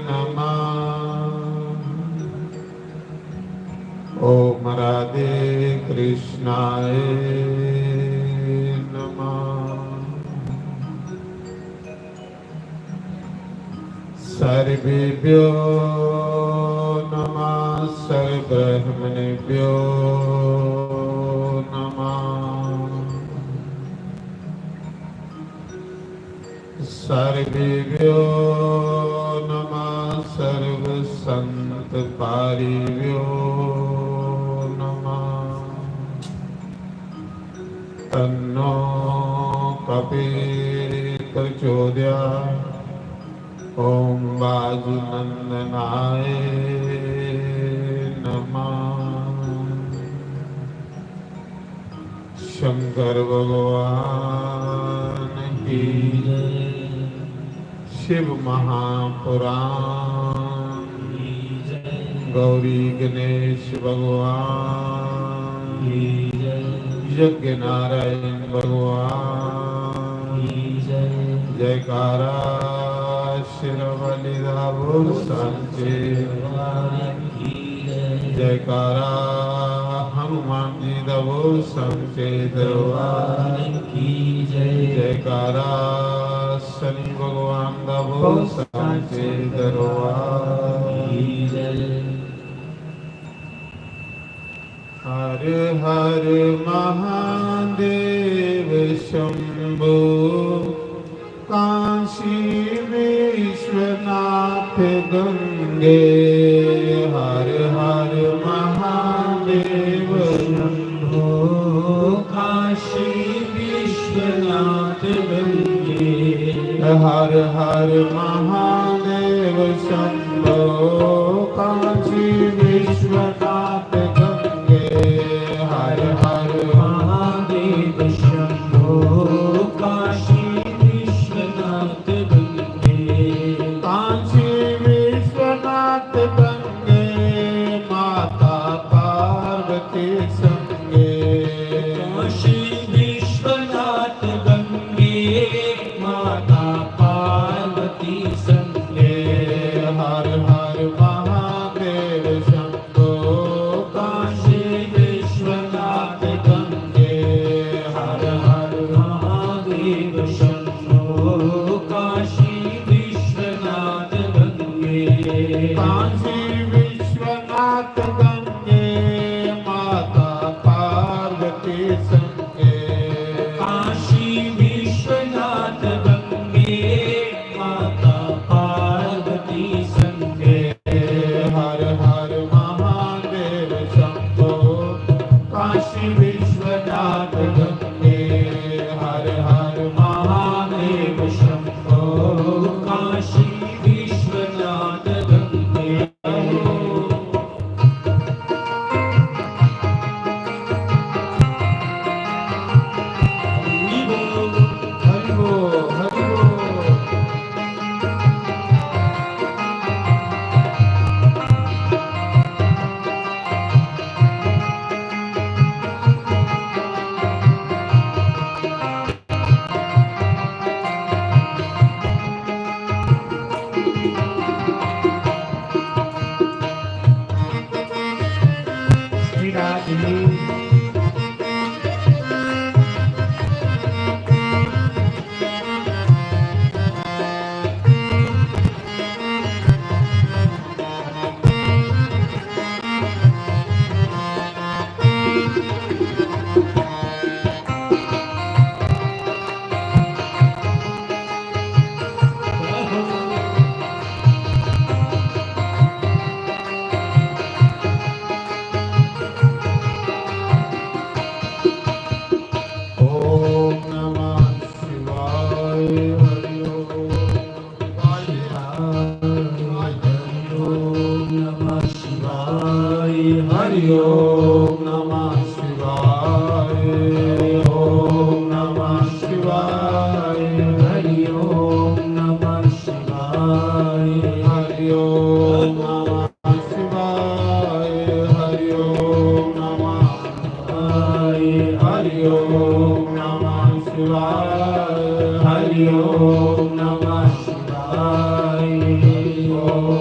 नमः। ओम राधे कृष्णाय नमः। सर्वेभ्यो नमः, सर्वब्रह्मणेभ्यो नमः। सर्वेभ्यो नमः, सर्वसंतपारिभ्यो नमः। तन्नो कपिः प्रचोदयात्। ओम वायुनंदनाय नमः। शंकर भगवान की जय। शिव महापुराण की जय। गौरी गणेश भगवान की जय। यज्ञ नारायण भगवान की जय। जयकारा शेरावाली दा बोल सांचे। जयकारा हनुमान जी दा बोल सांचे दरबार की जय। जयकारा शनि भगवान दा बोल सांचे दरबार की जय। हर हर महादेव शंभो काशी विश्वनाथ गंगे। हर हर महादेव शंभो काशी विश्वनाथ गंगे। हर हर महादेव शंभो काशी विश्वनाथ गंगे। हर हर महादेव शंभो काशी विश्वनाथ गंगे। काशी विश्वनाथ गंगे माता पार्वती संगे। काशी विश्वनाथ गंगे माता पार्वती संगे। हर हर महादेव शंभो काशी विश्वनाथ गंगे। हर हर महादेव शंभो काशी विश्वनाथ गंगे। काशी विश्वनाथ गंगे माता पार्वती संगे। काशी विश्वनाथ गंगे माता पार्वती संगे। हर हर राधे। ॐ नमः शिवाय। हरि ओम। हरि ओम नमः शिवाय। हरि ओम नमः शिवाय। ओम नमः शिवाय। हरि ओम नमः शिवाय। हरि ओम नमः शिवाय। हरि ओम नमः शिवाय। हरि ओम नमः शिवाय। हरि ओम नमः शिवाय। हरि ओम नमः शिवाय। हरि ओम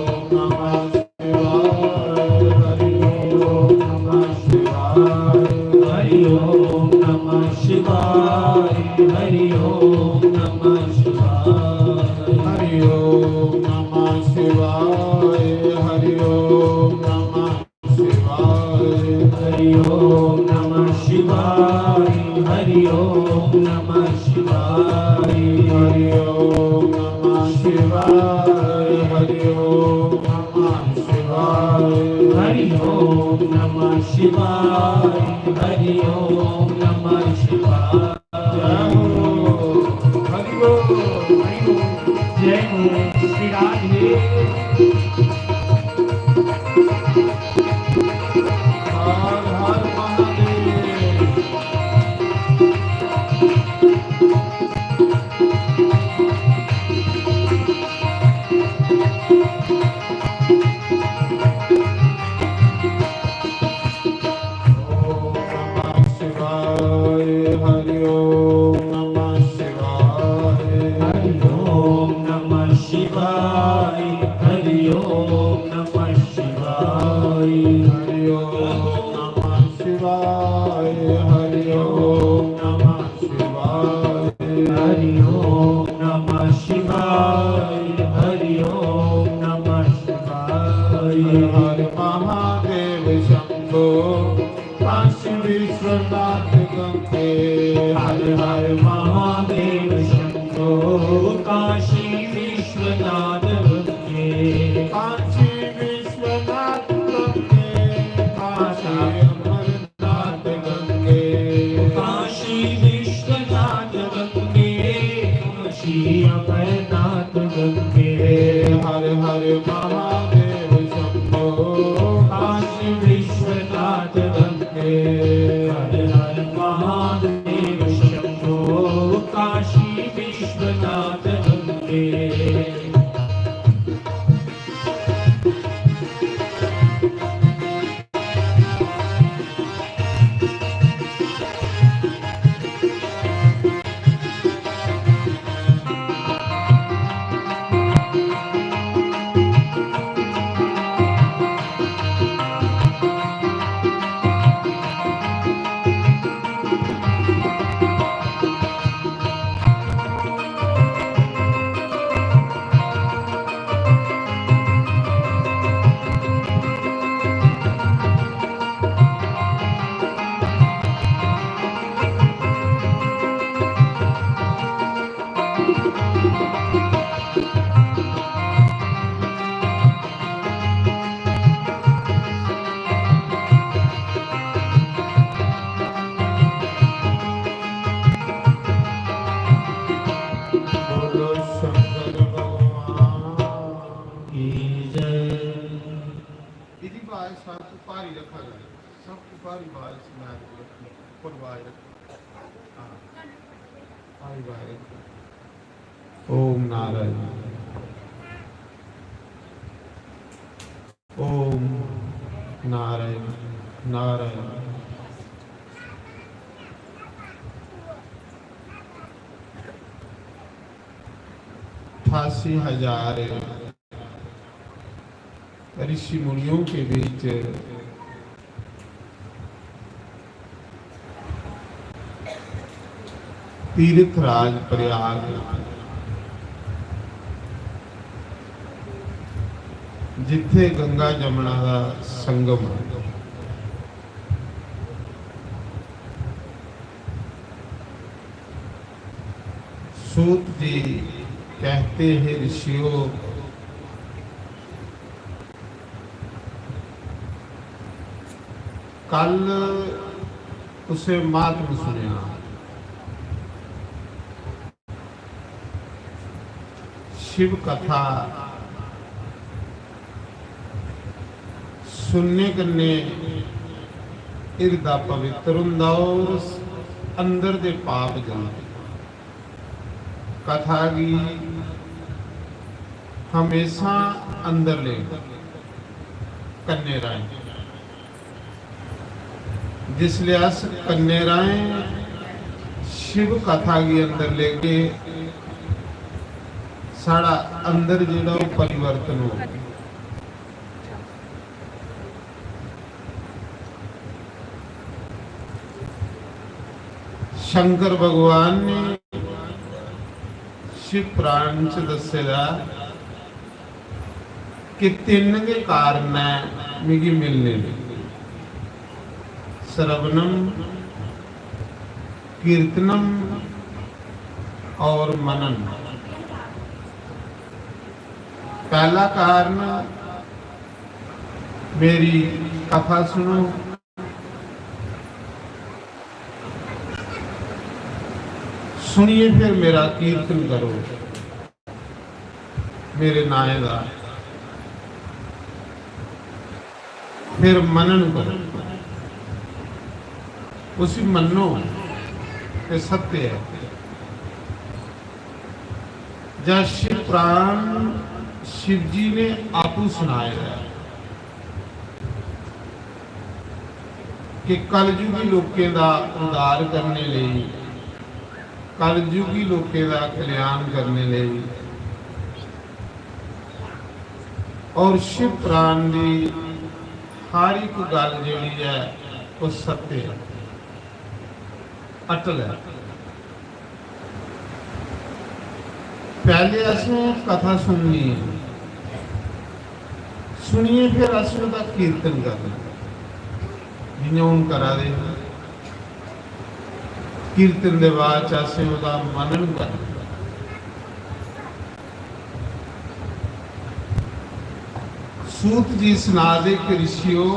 नमः शिवाय। हरि ओम नमः शिवाय। हरि ओम नमः शिवाय। हरि ओम नमः शिवाय। हरि ओम नमः शिवाय। हरि ओम नमः शिवाय। हरि ओम नमः शिवाय। हरि ओम नमः शिवाय। हरि ओम नमः शिवाय। हरि ओम नमः शिवाय। हरि ओम नमः शिवाय। जय हो। हरि ओम। जय हो। श्री राधे। हर हर महादेव। ओम नमः शिवाय। हरि ओम नमः शिवाय। हरि ओम नमः शिवाय। हरि ओम नमः शिवाय। हरि ओम नमः शिवाय। हरि ओम नमः शिवाय। हरि ओम नमः शिवाय। हरि ओम नमः शिवाय। हर हर महादेव शंभो। काशी विश्वनाथ गंगे। हर हर महादेव शंभो। काशी विश्वनाथ गंगे। काशी विश्वनाथ गंगे। काशी अमरनाथ गंगे। काशी विश्वनाथ गंगे। काशी अमरनाथ गंगे। हर हर महादेव शंभो। काशी विश्वनाथ गंगे। हर हर महादेव शंभो। काशी विश्वनाथ गंगे। बोलो शंकर भगवान की जय। इदी आवाज सब भारी रखा जाए, सब भारी आवाज सुनाई दे, ऊपर आवाज रखो। हाँ, भारी आवाज रखो। ओम नारायण, ओम नारायण, नारायण। अठासी हजार ऋषि मुनियों के बीच तीर्थ राज प्रयाग, जित्थे गंगा जमुना दा संगम। सूत जी कहते हैं ऋषियों, कल उसे महात्म सुनया। शिव कथा सुनने कन्नै हिरदा पवित्र हुंदा और अंदर दे पाप जंदे। कथा गी हमेशा अंदर ले, कन्ने राहें। जिसले अस कन्ने राहें शिव कथा गी अंदर लेगे, साढ़ा अंदर जेह्ड़ा ओह् परिवर्तन होग। शंकर भगवान ने शिव पुराण च दस्से दा कि तिन्न गै कारण ऐ मिगी मिलने दे, श्रवणम, कीर्तनम और मनन। पहला कारण, मेरी कथा सुनो, सुनिए फिर मेरा कीर्तन करो, मेरे नाए दा फिर मनन करो, उसी मन्नो, ये सत्य है। जां शिव पुराण शिव जी ने आपू सुनाए दा ऐ कि कलयुगी लोकें दा उद्धार करने लेई, कलयुगी लोकें दा कल्याण करने लेई और शिव पुराण दी हर इक गल्ल जेह्ड़ी ऐ, ओह् सत्य ऐ, अटल ऐ। पैह्ले असें कथा सुननी ऐ, सुनियै फिर अस ओह्दा कीर्तन करना, जि'यां हून करा दे न। कीर्तन दे बाद च असें ओह्दा मनन करना। सूत जी सना दे कि ऋषियो,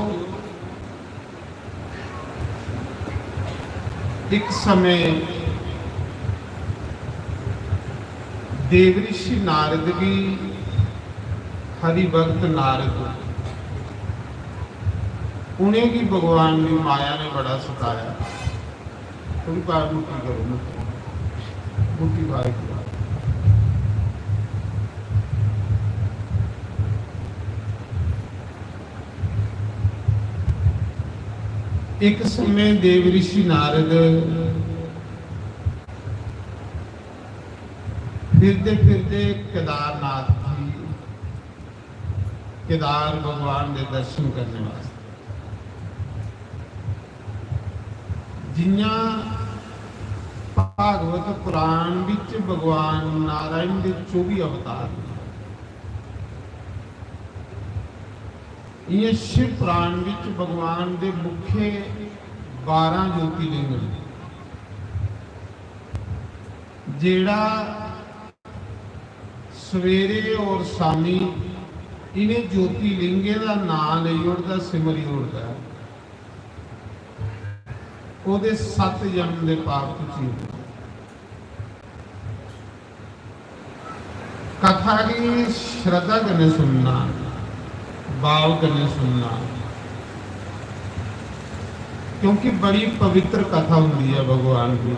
इक समें देव ऋषि नारद गी हरि भक्त नारद, उ'नेंगी भगवान दी माया ने बड़ा सताया। थोड़ी बार मुट्ठी करो, मुट्ठी, मुट्ठी बार करो। एक समय देव ऋषि नारद फिरदे फिरदे केदारनाथ जी, केदार भगवान दे दर्शन करने वास्ते। जियां भागवत पुराण विच भगवान नारायण दे चौबी अवतार न, इयां शिव पुराण विच भगवान दे मुख्य बारां ज्योतिर्लिंग न, जेड़ा सवेरे और शामी इ'नें ज्योतिर्लिंगें दा नांऽ लेई ओड़दा, सिमरी ओड़दा ऐ, ओह्दे सत्त जन्म दे पाप घटी जंदे। कथा गी श्रद्धा कन्नै सुनना, भाव कन्नै सुनना, क्योंकि बड़ी पवित्र कथा होंदी ऐ भगवान दी।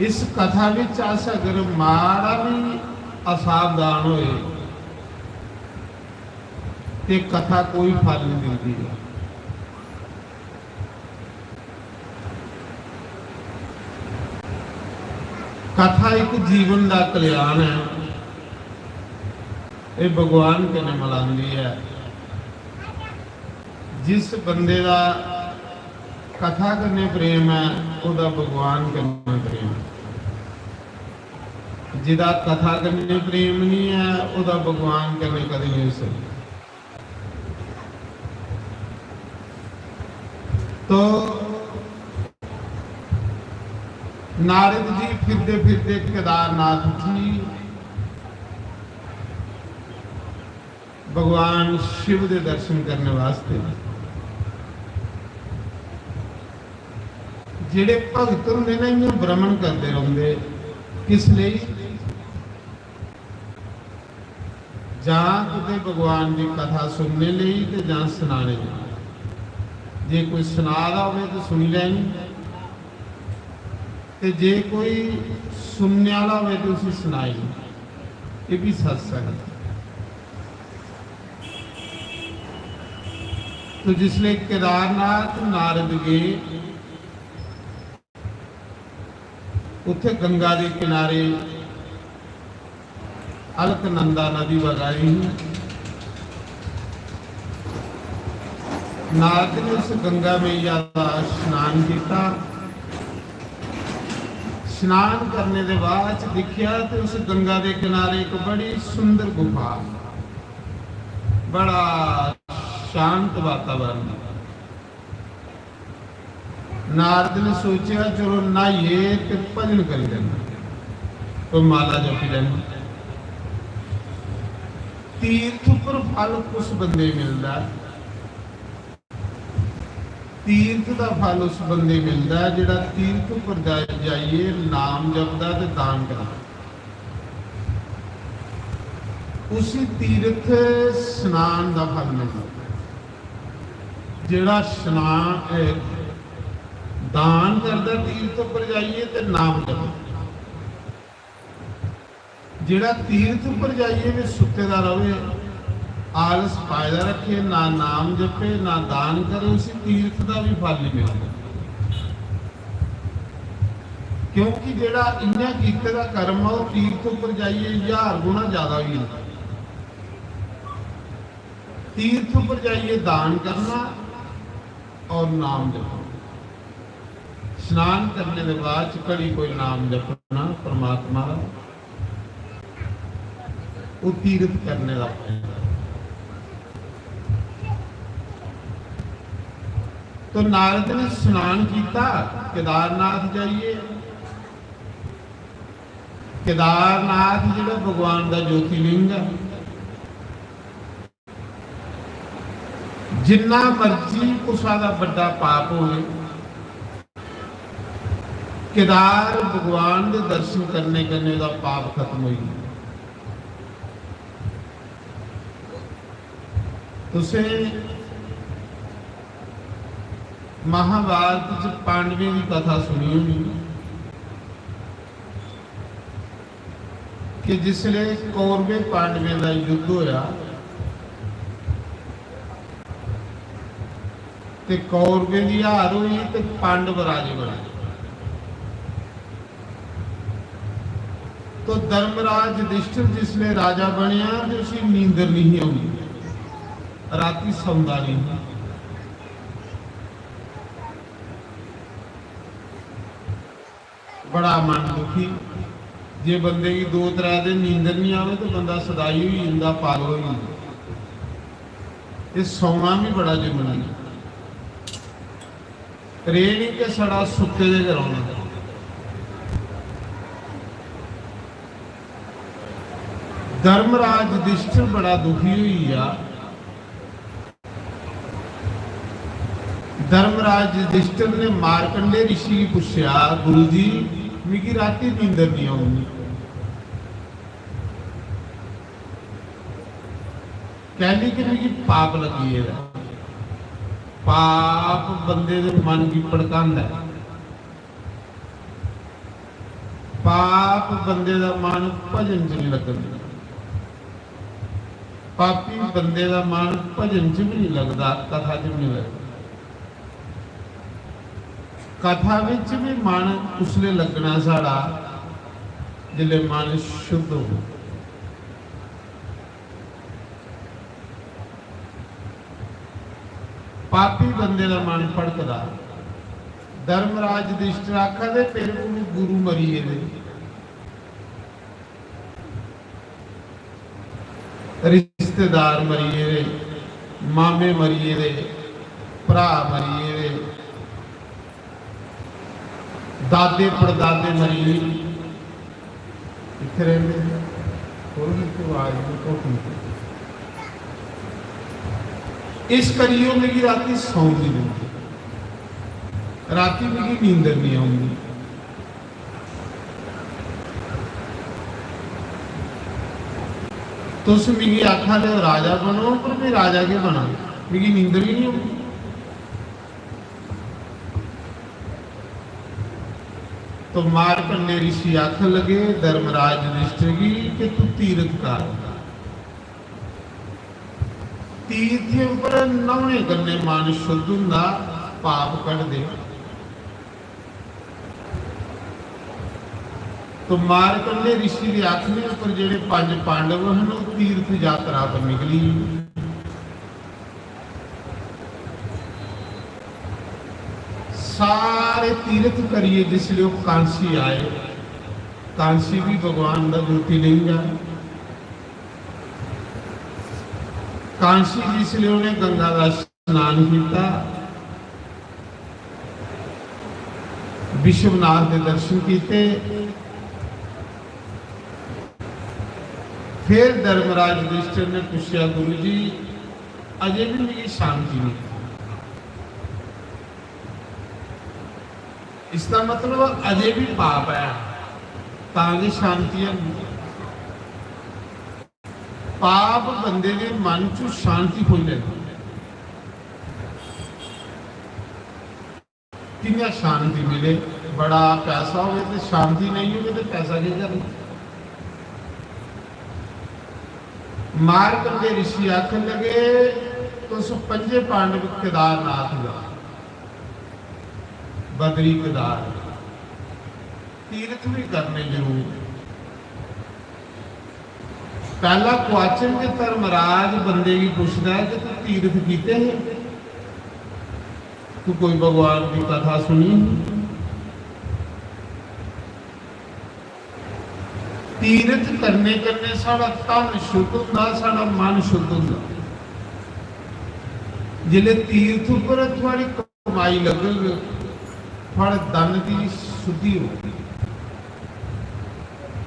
इस कथा विच अस अगर माड़ा भी असावधान होए, ते कथा कोई फल नहीं दिंदी ऐ। कथा एक जीवन दा कल्याण ऐ। एह् भगवान कन्नै मलांदी ऐ। जिस बंदे दा कथा कन्नै प्रेम ऐ, ओह्दा भगवान कन्नै प्रेम। जेह्दा कथा कन्नै प्रेम निं ऐ, ओह्दा भगवान कन्नै कदें निं होई सकदा। तो नारद जी फिरदे फिरदे केदारनाथ जी भगवान शिव दे दर्शन करने वास्ते जेह्ड़े भगत होंदे ने, इ'यां भ्रमण करदे रौंह्दे। किस लेई? जां कुतै भगवान दी कथा सुनने लेई ते जां सनाने लेई। जे कोई सना दा होवे ते सुनी लैनी, ते जे कोई सुनने आह्ला होवे ते उसी सनाई। एह् बी सत्संग। तो जिसले केदारनाथ नारद गे, उत्थे गंगा दे किनारे अलकनंदा नदी बगा दी ही। नारद ने उस गंगा मैया दा स्नान किया। स्नान करने दे बाद च दिखया ते उस गंगा दे किनारे एक बड़ी सुंदर गुफा, बड़ा शांत वातावरण। नारद ने सोचेआ, "चलो, न्हाइए ते भजन करी लैना, कोई माला जपी लैना।" तीर्थ पर फल कुस बंदे गी मिलदा ऐ? तीर्थ दा फल उस बंदे गी मिलदा ऐ, जेह्ड़ा तीर्थ पर जा-, जाइयै नाम जपदा ते दान करदा। उसी तीर्थ स्नान दा फल मिलदा। जेह्ड़ा स्नान, ए, दान करदा तीर्थ उप्पर जाइयै ते नाम जपदा। जेह्ड़ा तीर्थ उप्पर जाइयै बी सुत्ते दा रवे, आलस पाए दा रखे, ना नाम जपे, ना दान करे, उसी तीर्थ दा बी फल नहीं मिलदा। क्योंकि जेह्ड़ा इ'यां कीते दा कर्म ऐ, ओह् तीर्थ उप्पर जाइयै ज्हार गुणा ज्यादा होई जंदा। तीर्थ उप्पर जाइयै दान करना और नाम जपना। स्नान करने दे बाद च घड़ी कोई नाम जपना परमात्मा दा, ओह् तीर्थ करने दा फल। तो नारद ने स्नान किया केदारनाथ जाइए। केदारनाथ जेह्ड़ा भगवान दा ज्योतिलिंग ऐ, जिन्ना मर्जी कुसा दा बड्डा पाप होए, केदार भगवान दे दर्शन करने कन्नै ओह्दा पाप खत्म होई जंदा। तुसें महाभारत च पांडवें दी कथा सुनी होनी कि जिसले कौरवें पांडवें दा युद्ध होया ते कौरवें दी हार होई ते पांडव राजे बने। तो धर्मराज युधिष्ठिर जिसले राजा बनया ते उसी नींदर नहीं औंदी, राती सौंदा नहीं। बड़ा मन दुखी। जे बंदे गी दो त्रै दिन नींदर नहीं आवे तो बंदा सदाई होई जंदा, पागल होई जंदा। ये सौना भी बड़ा जरूरी है। रेह नहीं कि साढ़ा सुत्ते दे गै रौहना। धर्मराज युधिष्ठिर बड़ा दुखी होई गया। धर्मराज युधिष्ठिर ने मार्कंडे ऋषि गी पुच्छेआ, "गुरु जी, मिगी राती नींदर नहीं औंदी।" कैली कि मिगी पाप लग्गी गेदा। पाप बंदे दे मन गी भड़कांदा ऐ। पाप बंदे दा मन भजन च नहीं लगदा। पापी बंदे दा मन भजन च भी नहीं लगदा, कथा च भी नहीं लगदा। कथा विच भी मन उसले लगना साढ़ा जिसले मन शुद्ध हो। पापी बंदे दा मन भड़कदा, धर्मराज युधिष्ठिर आखा दे, "मेरे कोल गुरु मरी गेदे, रिश्तेदार मरी गेदे, मामे मरी गेदे, भ्राऽ मरी गेदे, दादे पड़दादे मरी गे।" इत्थै रैंह्दे, थोह्ड़ी जेही आवाज बी घोटी। इस करियै ओह् मिगी रातीं सौन निं दिंदे, रातीं मिगी नींदर निं औंदी। तुस मिगी आखा दे ओ राजा बनो, पर में राजा केह् बनां, मिगी नींदर गै निं औंदी। तो मारकंडे ऋषि आखन लगे धर्मराज युधिष्ठिर गी कि तू तीर्थ कर, तीर्थें पर न्हौने कन्नै मन शुद्ध हुंदा, पाप घटदे। तो मारकंडे ऋषि दे आखने पर जेह्ड़े पंज पांडव हन, ओह् तीर्थ यात्रा पर निकली गे। सारे तीर्थ करियै जिसलै ओह् कांसी आए, कांसी बी भगवान दा ज्योतिलिंग ऐ। कांसी जिसलै उ'नें गंगा दा स्नान कीता, विश्वनाथ दे दर्शन कीते, फिर धर्मराज युधिष्ठिर ने पुच्छेआ, "गुरु जी, अजें बी मिगी शांति नेईं।" इसदा मतलब अजें बी पाप ऐ, तां जे शांति है। पाप बंदे दे मन च शांति खोई लैंदा। कि'यां शांति मिले? बड़ा पैसा होवे ते शांति नेईं होवे ते पैसा केह् करना? मारकंडे ऋषि आखन लगे, "तुस पंजे पांडव केदारनाथ जाओ, बद्री केदार, तीर्थ भी करने जरूर।" पहला क्वेश्चन कि धर्मराज बंदे गी पुछदा ऐ कि तू तीर्थ कीते हे, तू कोई भगवान दी कथा सुनी ही? तीर्थ करने कन्नै साढ़ा धन शुद्ध होंदा, साढ़ा मन शुद्ध होंदा। जिसलै तीर्थ उप्पर थुआड़ी कमाई लगग, थुआड़े धन दी शुद्धि होग,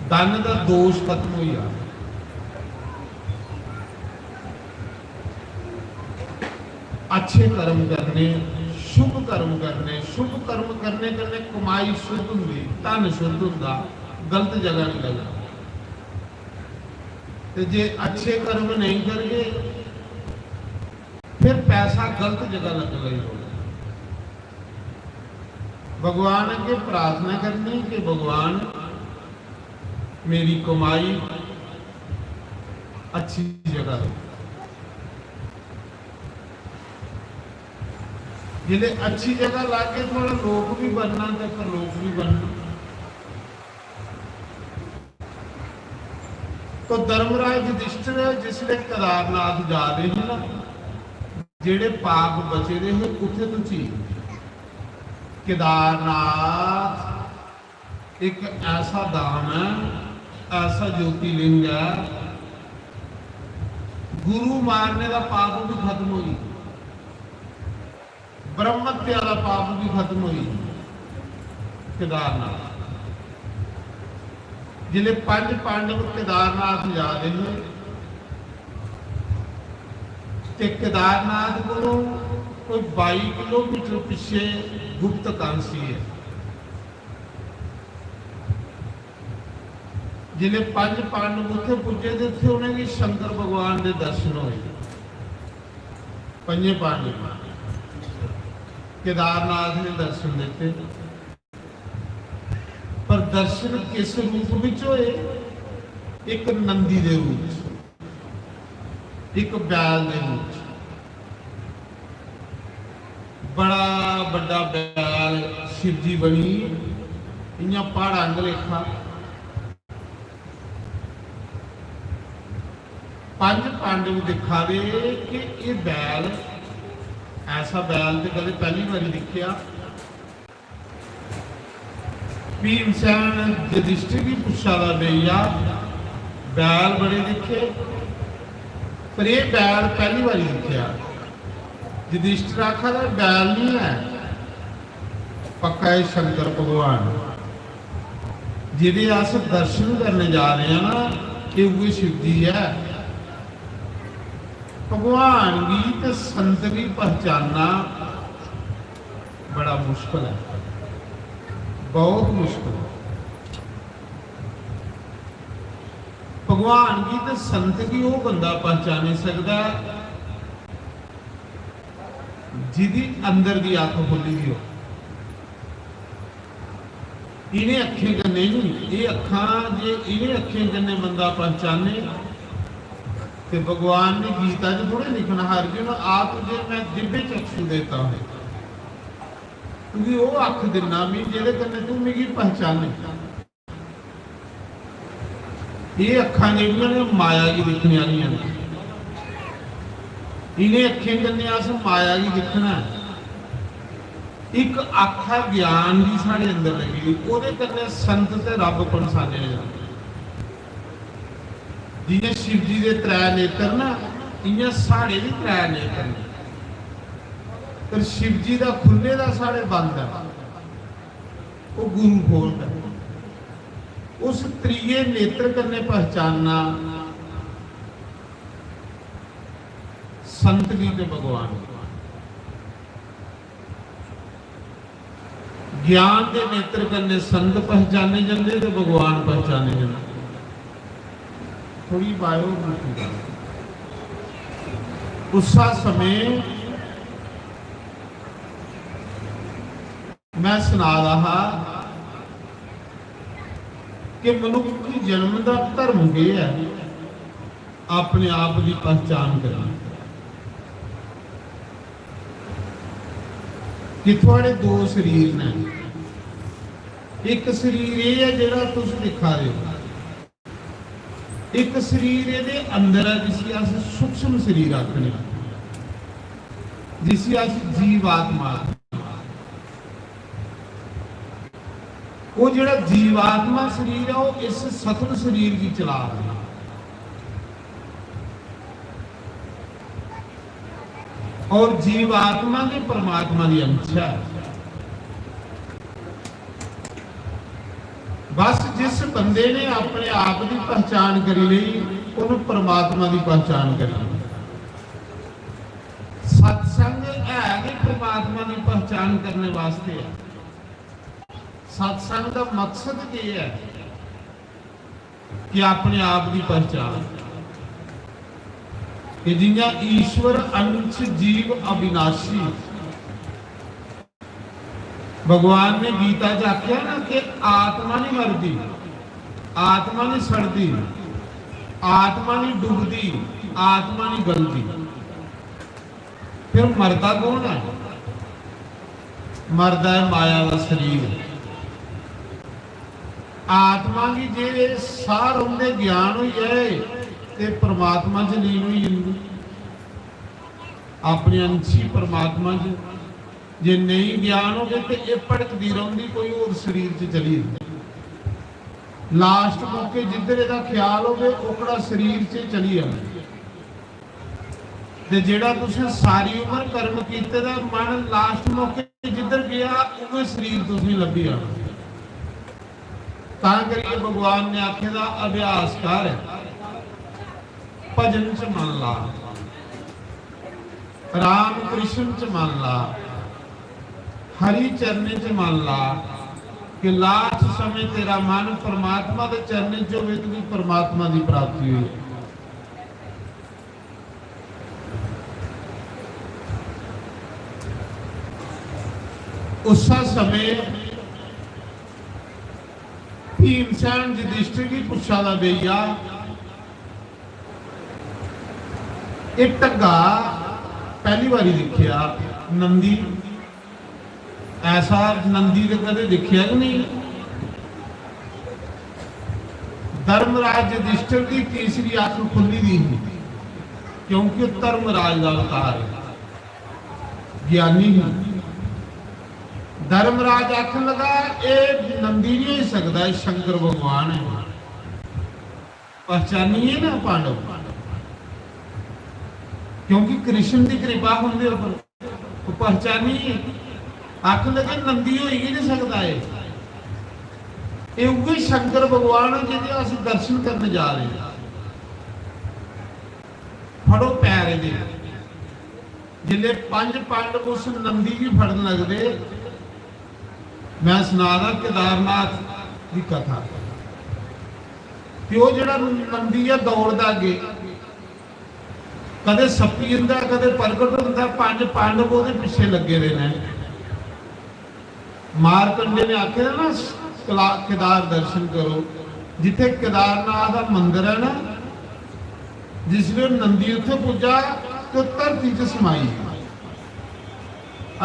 धन दा दोष खत्म होई जाग। अच्छे कर्म करने, शुभ कर्म करने, शुभ कर्म करने कन्नै कमाई शुद्ध होंदी, धन शुद्ध होंदा, गलत जगह नहीं लगदा। ते जे अच्छे कर्म नहीं करगे, फिर पैसा गलत जगह लगन लगी पौंदा। भगवान अग्गे प्रार्थना करनी कि भगवान, मेरी कमाई अच्छी जगह लो। जिसलै अच्छी जगह लागे, थुआढ़ा लोक भी बनना ते परलोक भी बनना। तो धर्मराज युधिष्ठिर जिसलै केदारनाथ जा दे हे ना, जेह्ड़े पाप बचे दे हे, उत्थै तो चीज केदारनाथ एक ऐसा धाम है, ऐसा ज्योतिलिंग है, गुरु मारने का पाप भी खत्म होई, ब्रह्म हत्या का पाप भी खत्म होई। केदारनाथ, जिसले पंज पांडव केदारनाथ जा रहे हैं, ते केदारनाथ को कोई बाई किलोमीटर पीछे गुप्त कांसी है। जिसले पंज पांडव उत्थे पुज्जे ते उत्थे उनेंगी शंकर भगवान दे दर्शन होए। पंजे पांडव केदारनाथ ने दर्शन दिते, पर दर्शन किस रूप विच होए? एक नंदी दे रूप च, एक बैल दे रूप च। बड़ा बड्डा बैल शिवजी बनी, इयां प्हाड़ा आंगर लेखा। पंज पांडव दिक्खा दे कि एह् बैल, ऐसा बैल ते कदें पैह्ली बारी दिक्खेआ। भीमसेन युधिष्ठिर गी पुच्छा दा, भैया, बैल बड़े दिक्खे, पर एह् बैल पैह्ली बारी दिक्खेआ। युधिष्ठिर आखा दा, "बैल निं ऐ, पक्का एह् शंकर भगवान, जेह्दे अस दर्शन करने जा रहे हैं ना, एह् उ'ऐ शिव जी ऐ।" भगवान गी ते संत गी पहचानना बड़ा मुश्कल ऐ, बहुत मुश्कल ऐ। भगवान गी ते संत गी ओह् बंदा पहचानी सकदा ऐ जिदी अंदर दी अक्ख खु'ल्ली दी हो। इ'नें अक्खें कन्नै नहीं, एह् अक्खां जे इ'नें अक्खें कन्नै बंदा पहचाने ते भगवान ने गीता च थोड़े लिखना हा, "अर्जुन, आ तुझे मैं दिव्य चक्षु देता हूँ।" तुगी ओह् अक्ख दिन्ना में जेह्दे कन्नै तू मिगी पहचाने। एह् अक्खां जेह्ड़ियां न, माया गी दिक्खने आह्लियां न। इ'नें अक्खें कन्नै अस माया गी दिक्खना ऐ। इक अक्ख ऐ ज्ञान दी साढ़े अंदर लगी दी, ओह्दे कन्नै संत ते रब पन्छानेआ जंदा। जि'यां शिव जी दे त्रै नेत्र न, इ'यां साढ़े बी त्रै नेत्र न, पर शिव जी दा खु'ल्ले दा, साढ़े बंद ऐ। ओह् गुरु खोलदा ऐ। उस त्रिये नेत्र कन्नै पहचानना संत गी ते भगवान गी। ज्ञान दे नेत्र कन्नै संत पहचाने जंदे ते भगवान पहचाने जंदे। थोड़ी बायो। उस्सा समें मैं सना दा हा कि मनुक्ख जन्म दा धर्म केह् ऐ? अपने आप दी पहचान करना कि थुआढ़े दो शरीर न। इक शरीर एह् ऐ जेह्ड़ा तुस दिक्खा दे हो, इक शरीर एह्दे अंदर ऐ जिसी अस सूक्ष्म शरीर आखने आं, जिसी अस जीवात्मा आखने आं। ओह् जेह्ड़ा जीवात्मा शरीर ऐ, ओह् इस सथुल शरीर गी चला दा ऐ। और जीवात्मा गै परमात्मा दी अंश ऐ। बस जिस बंदे ने अपने आप दी पहचान करी लेई, उन्हें परमात्मा दी पहचान करी लेई। सत्संग है गै परमात्मा दी पहचान करने वास्ते ऐ। सत्संग दा मकसद केह् ऐ? कि अपने आप दी पहचान, कि जियां ईश्वर अंश जीव अविनाशी, भगवान ने गीता च आख्या ना कि आत्मा नहीं मरदी, आत्मा नहीं सड़दी, आत्मा नहीं डुबदी, आत्मा नहीं गलदी। फिर मरदा कौन है? मरदा है माया का शरीर। आत्मा गी जे साह रौंदे ज्ञान होई जाए ते परमात्मा च लीन होई जंदी, अपने अंशी परमात्मा च। जे नेईं ज्ञान होवे ते एह् भटकदी रौंदी, कोई होर शरीर च चली जंदी। लास्ट मौके जिद्धर एह्दा ख्याल होवे, ओकड़ा शरीर च चली जाना। ते जेह्ड़ा तुसें सारी उम्र कर्म कीते दा, मन लास्ट मौके जिद्धर गेआ, उ'ऐ शरीर तुसें लब्भी जाना। तां करियै भगवान ने आखे दा, अभ्यास कर, भजन च मन ला, राम कृष्ण च मन ला, हरि चरणें च मन ला, कि लास्ट समय तेरा मन परमात्मा दे चरणें च होवे, तुगी परमात्मा दी प्राप्ति होई। उस्सा समें भीमसेन युधिष्ठिर गी पुच्छा दा, "भैया, एह् ढंगा पैह्ली बारी दिक्खेआ नंदी, ऐसा नंदी ते कदें दिक्खेआ गै नेईं।" धर्मराज युधिष्ठिर दी तीसरी अक्ख खु'ल्ली दी ही, क्योंकि धर्मराज दा अवतार ऐ, ज्ञानी ही। धर्मराज आखन लगा, "एह् नंदी नहीं होई सकदा, एह् शंकर भगवान है।" पहचानिए ना पांडव, क्योंकि कृष्ण की कृपा उंदे उप्पर, तो पहचानिए। आखन लगे, "नंदी होई गै नहीं सकदा एह्, एह् उ'ऐ शंकर भगवान है जेह्दे अस दर्शन करने जा रहे हैं।" फड़ो पैर एह्दे। जिसले पंज पांडव उस नंदी गी फड़न लगदे, मैं सना दा केदारनाथ दी कथा। ते ओह् जेह्ड़ा नंदी ऐ दौड़दा अग्गे, कदें सप्पी जंदा, कदें प्रगट होंदा, पंज पांडव ओह्दे पिच्छे लग्गे दे न। मारकंडे ने आखे दा ना, कला-, केदार दर्शन करो, जिथे केदारनाथ दा मंदर है ना, जिसले नंदी उत्थे पुज्जा ते ओह् धरती च समाई गेआ।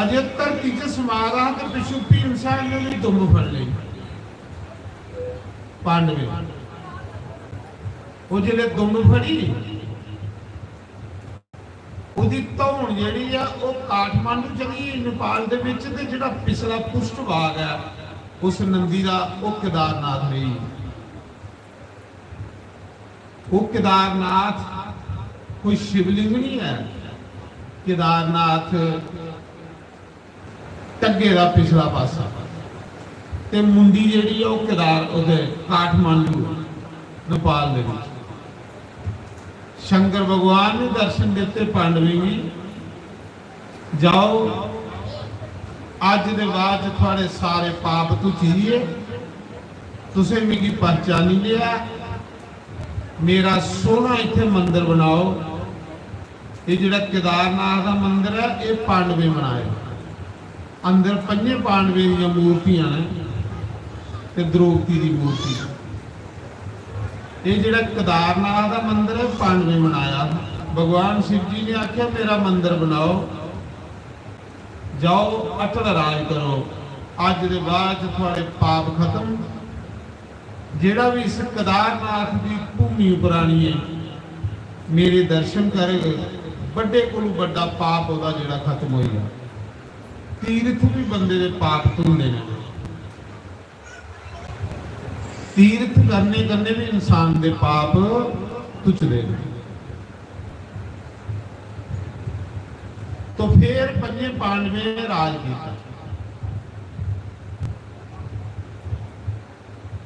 अजे धरती च समा दा हा ते पिच्छों भीम सैन ने ओह्दी दुम्ब फड़ लेई पांडवें। ओह् जिसले दुम्ब फड़ी, ओह्दी धौन जेह्ड़ी ऐ, ओह् काठमांडू चली गेई नेपाल दे बिच, ते जेह्ड़ा पिछला पुष्ठ भाग ऐ उस नंदी दा, ओह् केदारनाथ रेही। ओह् केदारनाथ कोई शिवलिंग नहीं ऐ, केदारनाथ ढग्गे दा पिछला पासा। ते मुंडी जेह्ड़ी ऐ, ओह् केदार, ओह्दे काठमांडू, नेपाल दे बिच। शंकर भगवान ने दर्शन दित्ते पांडवें गी, "जाओ, अज्ज दे बाद च थुआड़े सारे पाप धुची गे, तुसें मिगी पहचानी लेआ, मेरा सोह्ना इत्थै मंदर बनाओ।" एह् जेह्ड़ा केदारनाथ दा मंदर ऐ, एह् पांडवें बनाए। अंदर पंजे पांडवें दियां मूर्तियां न ते द्रौपदी दी मूर्ति। एह् जेह्ड़ा केदारनाथ दा मंदर ऐ, पांडवें बनाया। भगवान शिव जी ने आखेआ, "मेरा मंदर बनाओ, जाओ अटल राज करो, अज्ज दे बाद च थुआड़े पाप खत्म।" जेह्ड़ा भी इस केदारनाथ दी भूमि उप्पर आनियै मेरे दर्शन करग, बड्डे कोलू बड्डा पाप ओह्दा जेह्ड़ा खत्म होई जा। तीर्थ भी बंदे दे पाप धुंदे न। तीर्थ करने कन्नै भी इंसान दे पाप धुचदे न। तो फिर पंजे पांडवें राज कीता।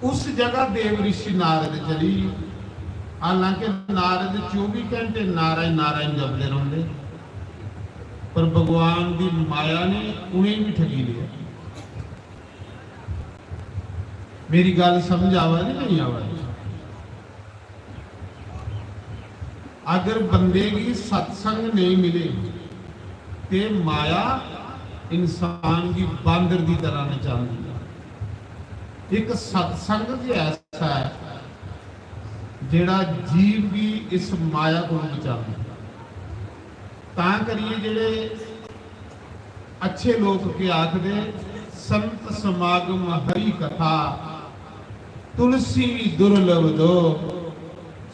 उस जगह देव ऋषि नारद चली गे। हालांकि नारद चौबी घंटे नारायण नारायण जपदे रौंह्दे, पर भगवान दी माया ने उ'नेंगी बी ठगी लेआ। मेरी गल्ल समझ आवा दी, नहीं आवा दी? अगर बंदे गी सत्संग नहीं मिले ते माया इंसान गी बांदर दी तरह नचांदी है। एक सत्संग गै ऐसा है जेड़ा जीव गी इस माया कोलों बचांदा। तां करिए जेड़े अच्छे लोक के आखदे, "संत समागम हरि कथा, तुलसी दुर्लभ दो,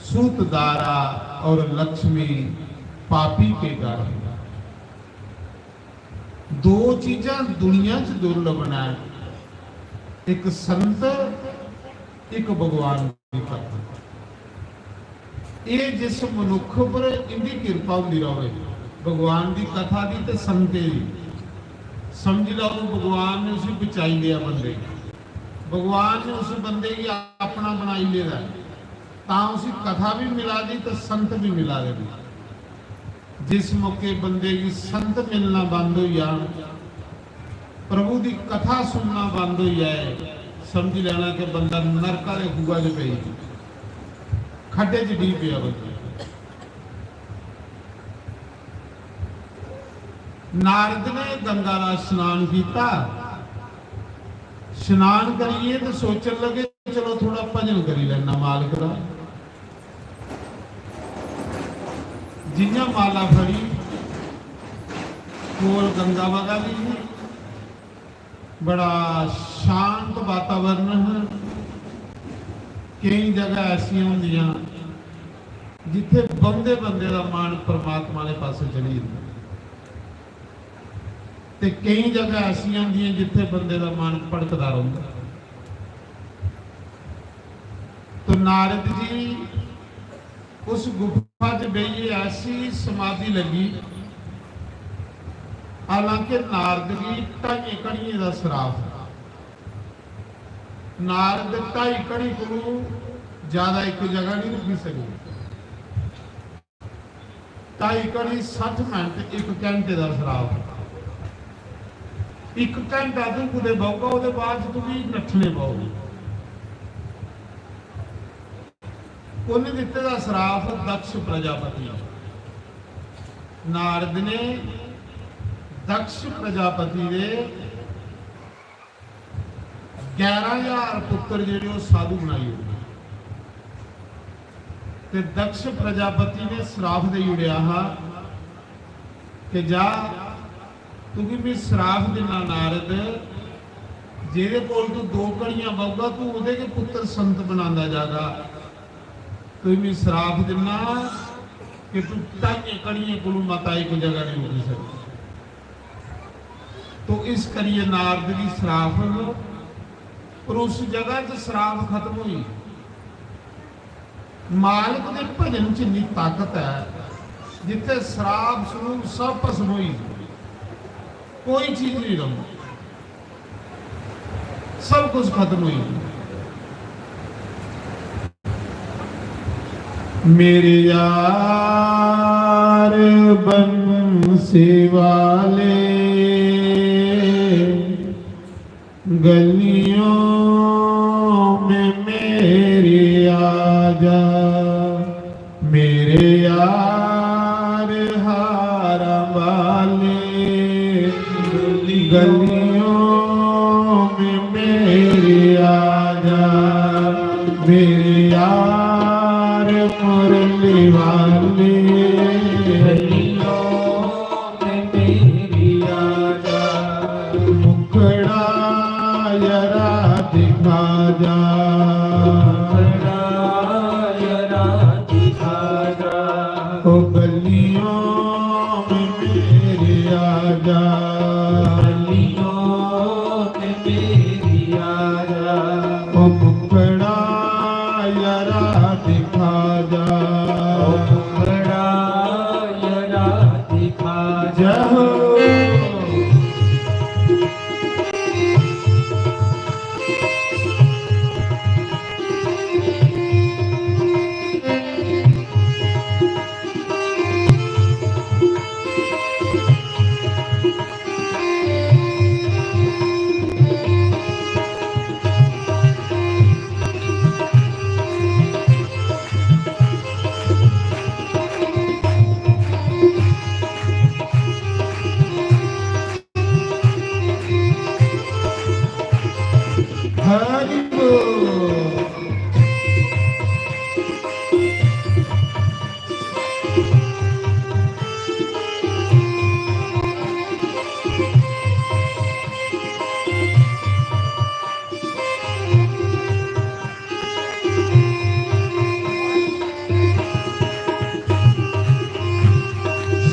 सूत दारा और लक्ष्मी पापी के घर।" दो चीजां दुनिया च दुर्लभ न, एक संत, एक भगवान दी कथा। एह् जिस मनुक्ख पर इंदी किरपा होंदी रहे, भगवान दी कथा दी ते संते दी, समझी लैओ, भगवान ने उसी बचाई लेआ बंदे गी। भगवान ने उस बंदे गी अपना बनाई लेदा ऐ, तां उसी कथा भी मिला दी ते संत भी मिला दे न। जिस मौके बंदे गी संत मिलना बंद होई जान, प्रभु दी कथा सुनना बंद होई जाए, समझी लैना कि बंदा नरक आह्ले खूहा च पेई गेआ, खड्डे च डीह पेआ बंदा। नारद ने गंगा दा स्नान कीता। स्नान करियै ते सोचन लगे, "चलो, थोड़ा भजन करी लैना मालक दा।" जि'यां माला फड़ी, कोल गंगा बगा दी ही, बड़ा शांत वातावरण हा। केई जगह ऐसियां होंदियां जित्थे बंदे बंदे दा मन परमात्मा आह्ले पासै चली जंदा। ते केई जगह ऐसियां होंदियां जित्थे बंदे दा मन भटकदा रौंहदा। तो नारद जी उस गुफा च बेहियै ऐसी समाधि लगी, हालांकि नारद गी ढाइयें घड़ियें दा सराप। नारद ढाई घड़ी कोलू ज्यादा इक जगह नहीं रुकी सके। ढाई घड़ी सठ मिनट, इक घंटे दा सराप। इक घंटा तू कुतै बौहगा, ओहदे बाद च तुगी नट्ठने पौग। उन्हें दिते दा सराप दक्ष प्रजापति ने। नारद ने दक्ष प्रजापति दे ग्यारह हजार पुत्र जेहड़े ओह साधु बनाई ओड़े। ते दक्ष प्रजापति ने सराप देई ओड़ेआ हा कि जा, तुगी मैं सराप दिन्ना नारद, जेहदे कोल तू दो घड़ियां बौहगा, तू ओहदे गै पुत्र संत बनांदा जागा। तुगी मैं सराप दिन्ना कि तू ढाइयें घड़ियें कोलू मता इक जगह नहीं रुकी सकदा। तो इस करियै नारद गी सराप, पर उस जगह च सराप खत्म होई। मालक दे भजन च इन्नी ताकत है, जित्थे सराप सरूप सब भस्म होई, कोई चीज नहीं रही, सब कुछ खत्म होई। मेरे यार बंसी वाले, गलियों में मेरे आजा, मेरे यार हार वाले, गलियों में मेरे आजा, मेरे यार मुरली वाले। मुखड़ा जरा दिखा जा, मुखड़ा जरा दिखा जा। ओ गलियों में मेरे आजा, गलियों में मेरे आजा। ओ मुखड़ा जरा दिखा जा, ओ मुखड़ा जरा दिखा जा। जय हो। हरि बोल।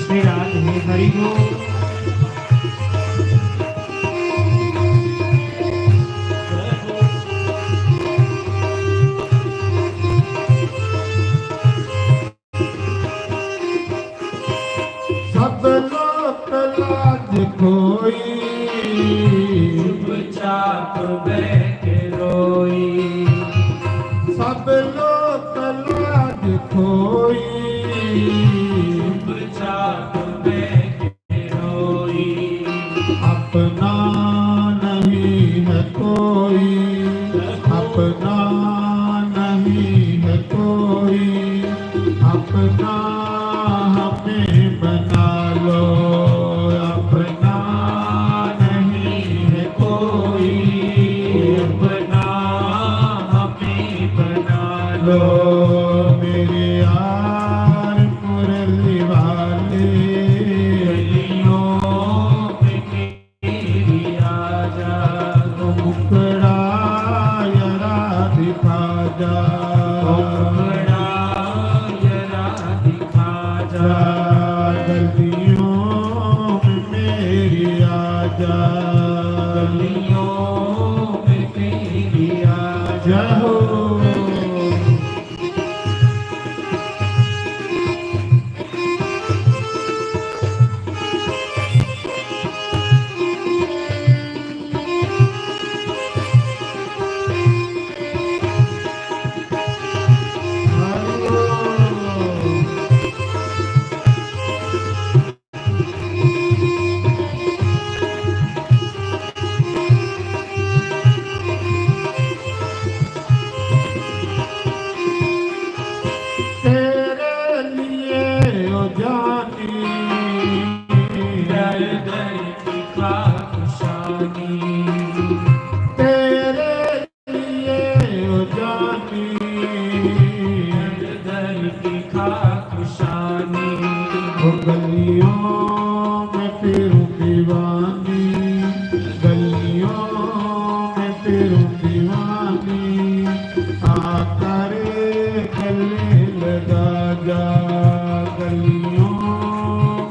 श्री राधे हरि बोल। सब लोक लाज खोई, चुपचाप बैठ रोई। सब लोक लाज खोई, चुपचाप बैठ रोई। अपना नहीं है कोई, अपना नहीं है कोई, अपना हमें बना लो। अपना नहीं है कोई, अपना हमें बना लो। मेरे यार गलियों में तेरी आ जाओ। तेरे लिए ओ जानी, दर दर की खाक शानी। तेरे लिए ओ जानी, दर दर की खाक शानी। ओ गलियों में फिरूं दीवानी, गलियों में फिरूं दीवानी। आकर गले लगा जा, गलियों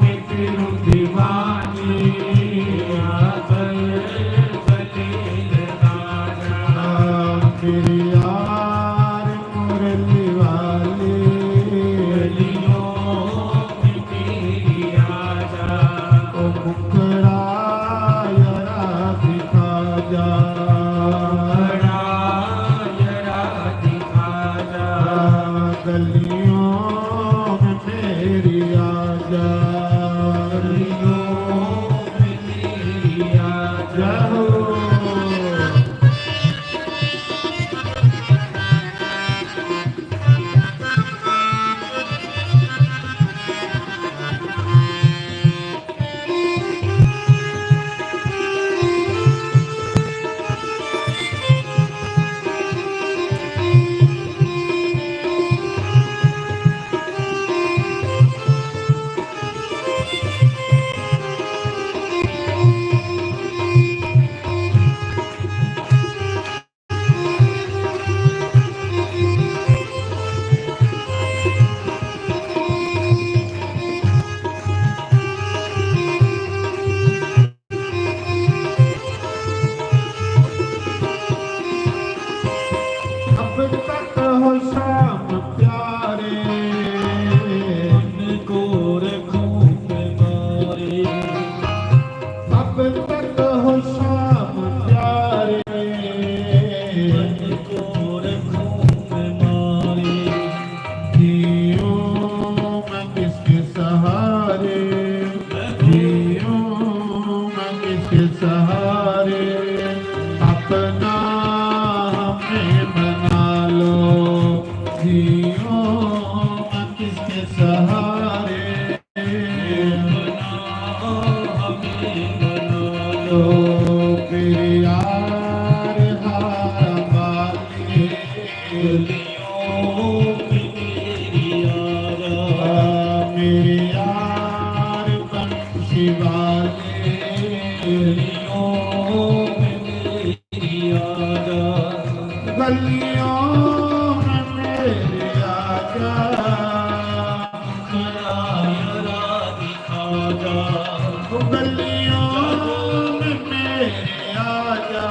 में फिरूं दीवानी। आकर गले लगा जा, मेरे यार मुरली वाले। गलियों में तेरी आ जा। ओ मुखड़ा जरा दिखा जा। मुखड़ा जरा दिखा जा। गलियों में मेरी आ जा। गलियों में तेरी आ जा। अब तक हो शाम प्यारे, मन को रखूं मैं मारे। अब तक हो शाम प्यारे, मन को रखूं मैं मारे। जियो मैं किसके सहारे, जियो मैं किसके सहारे, अपना हमें बना लो। जियो मैं किसके सहारे, अपना हमें बना लो। मेरे यार हारा वाले, गलियों में तेरी आ जा। मेरे यार बंसी वाले, गलियों में तेरी आ जा। गलियों में मेरे आ जा। खड़ा यारा दिखा जा। गलियों में मेरे आ जा।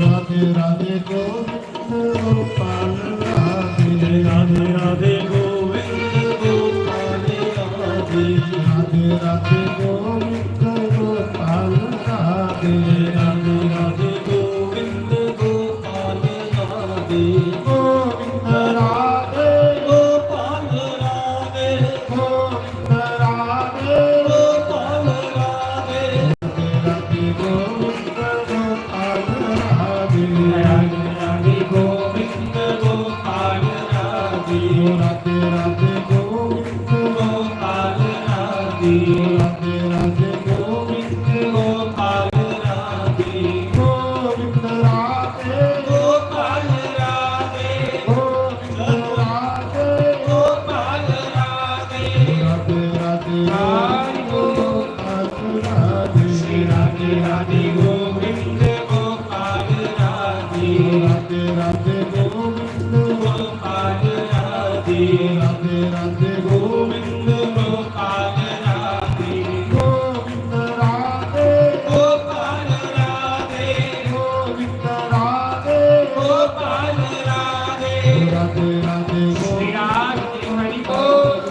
राधे राधे गोविंद गोपाल राधे। राधे राधे गोविंद गोपाल राधे। राधे राधे गोविंद गोपाल राधे। राधे राधे गोविंद गोपाल राधे। गोविंद राधे। गोपाल राधे। गोविंद राधे। गोपाल राधे। राधे राधे गोविंद गोपाल राधे। राधे राधे गोविंद गोपाल राधे। राधे राधे गोविंद गोपाल राधे। राधे राधे गोविंद गोपाल राधे। गोविंद राधे। गोपाल राधे। गोविंद राधे। गोपाल राधे। राधे राधे गोविंद गोपाल राधे। श्री राधे राधे गोविंद गोपाल राधे। राधे राधे गोविंद गोपाल राधे। राधे राधे गोविंद गोपाल राधे। गोविंद राधे। गोपाल राधे। गोविंद राधे। गोपाल राधे। राधे राधे श्री राधे हरि बोल।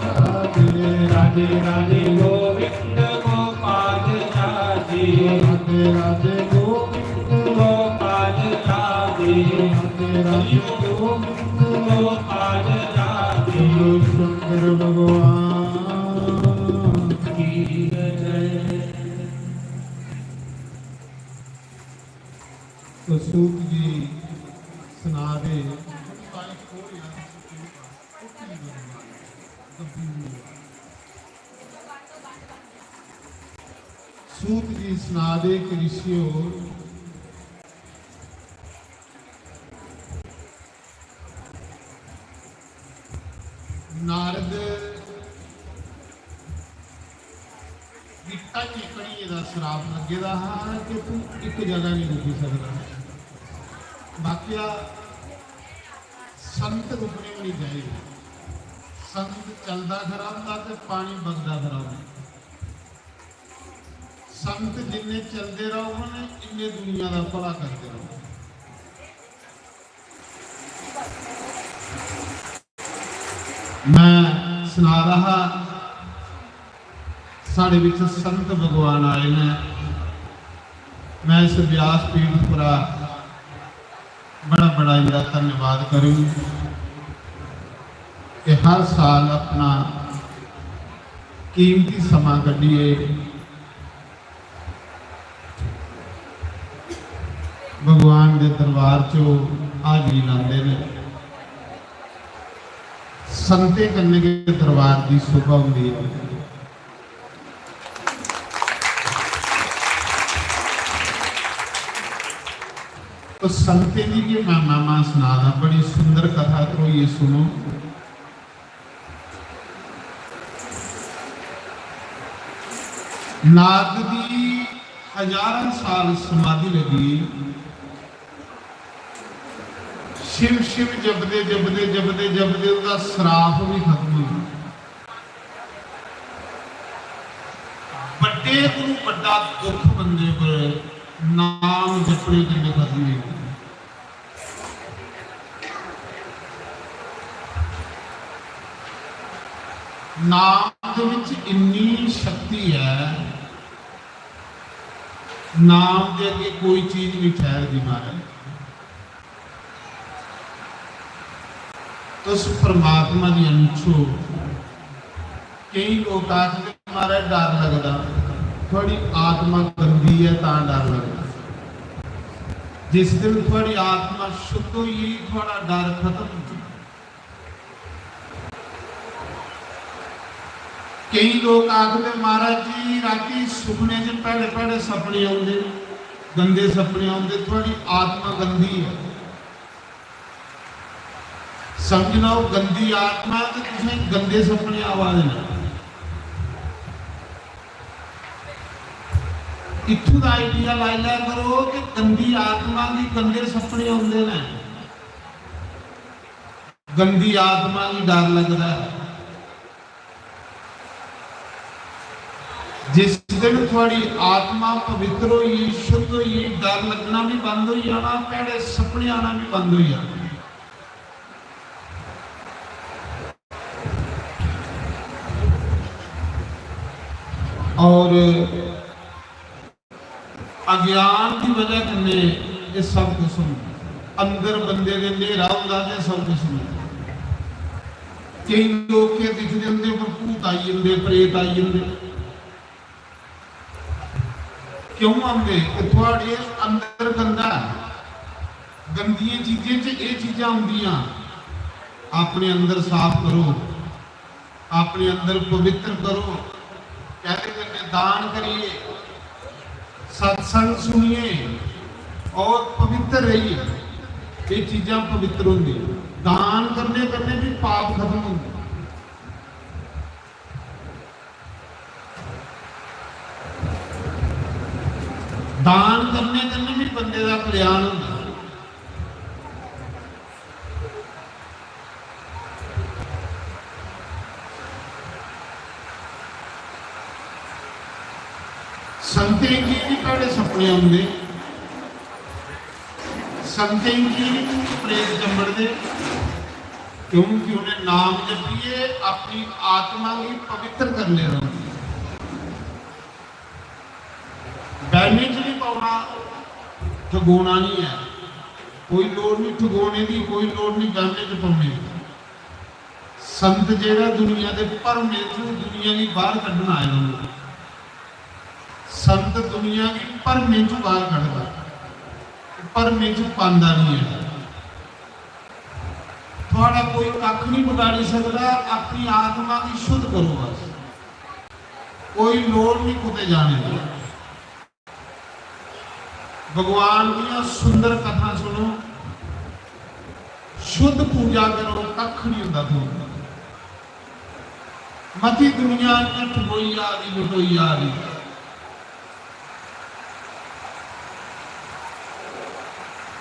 राधे राधे गोविंद गोपाल राधे। राधे राधे गोविंद गोपाल राधे। राधे राधे गोविंद गोपाल राधे। शंकर भगवान की जय। तो सूत जी सना दे। सूत जी सना दे कि ऋषियो, नारद गी ढाइयें घड़ियें दा श्राप लग्गे दा हा कि तू इक जगह नहीं रुकी सकदा। वाकया संत रुकने भी नहीं चाहिए। संत चलदा खरा होंदा ते पानी बगदा खरा होंदा। संत जिन्ने चलदे रहोगे, इन्ने दुनिया दा भला करदे रहोगे। मैं सना रहा हा, साढ़े विच संत भगवान आए न। मैं इस व्यासपीठ उप्परा बड़ा बड़ा इंदा धन्यवाद करूं कि हर साल अपना कीमती समां कड्ढियै भगवान दे दरबार च ओह् हाजरी लांदे न। संतें कन्नै गै दरबार दी शोभा होंदी ऐ। तो संतें दी गै मैं महिमा सना दा, बड़ी सुंदर कथा, ध्रोइयै सुनो। नारद दी हजारां साल समाधि लगी। शिव शिव जपदे जपदे जपदे जपदे उंदा श्राप भी खत्म होई गेआ। बड्डे कोलू बड्डा दुख बंदे पर नाम जपने कन्नै खत्म होई गेआ। नाम दे विच इन्नी शक्ति ऐ, नाम दे अग्गे कोई चीज नहीं ठहरदी महाराज। तुस परमात्मा दी अंश हो। केई लोक आखदे, "महाराज, डर लगदा, थुआड़ी आत्मा गंदी ऐ, तां डर लगदा।" जिस दिन थुआड़ी आत्मा शुद्ध होई गेई, थुआड़ा डर खत्म। केई लोक आखदे, "महाराज जी, राती सुखने च भैड़े भैड़े सपने औंदे, गंदे सपने औंदे, थुआड़ी आत्मा गंदी ऐ।" समझ लैओ, गंदी आत्मा ते तुसें गंदे सपने आवा दे न। इत्थूं दा idea लाई लै करो कि गंदी आत्मा गी गंदे सपने औंदे न। गंदी आत्मा गी डर लगदा ऐ। जिस दिन थुआड़ी आत्मा पवित्र होई गेई, शुद्ध होई गेई, डर लग्गना भी बंद होई जाना, भैड़े सपने आना भी बंद होई जाना। और अज्ञान दी वजह कन्नै एह् सब कुछ होंदा। अंदर बंदे दे न्हेरा होंदा ते सब कुछ होंदा। केई लोक केह् दिखदे, उं'दे उप्पर भूत आई जंदे, प्रेत आई जंदे। क्यों आंदे? ते थुआड़े अंदर गंदा ऐ। गंदियें चीजें च एह् चीजां औंदियां। अपने अंदर साफ करो, अपने अंदर पवित्र करो। कैह्दे कन्नै? दान करिए, सत्संग सुनिए और पवित्र रहिए। ये चीजां पवित्र होंदियां। दान करने कन्नै भी पाप खत्म होंदे। दान करने कन्नै भी बंदे दा कल्याण होंदा। संतें गी भी भैड़े सपने औंदे, संतें गी भी भूत प्रेत चंबड़दे, क्योंकि उ'नें नाम जपियै अपनी आत्मा गी पवित्र करी लेदा होंदा। बैह्मे च नहीं पौना, ठगोना नहीं है। कोई लोड़ नहीं ठगोने दी, कोई लोड़ नहीं बैह्मे च पौने दी। संत जेह्ड़ा दुनिया दे भरमे चों दुनिया गी बाहर कड्ढन आए दा होंदा। संत दुनिया गी भरमे चों बाहर कढदा, भरमे च पांदा नहीं है। थुआड़ा कोई कक्ख नहीं बगाड़ी सकदा, अपनी आत्मा गी शुद्ध करो बस। कोई लोड़ नहीं कुतै जाने दी। भगवान दियां सुंदर कथां सुनो, शुद्ध पूजा करो, कक्ख नहीं होंदा थुआनू। मती दुनिया इ'यां ठगोई जा दी, लुटोई जा दी।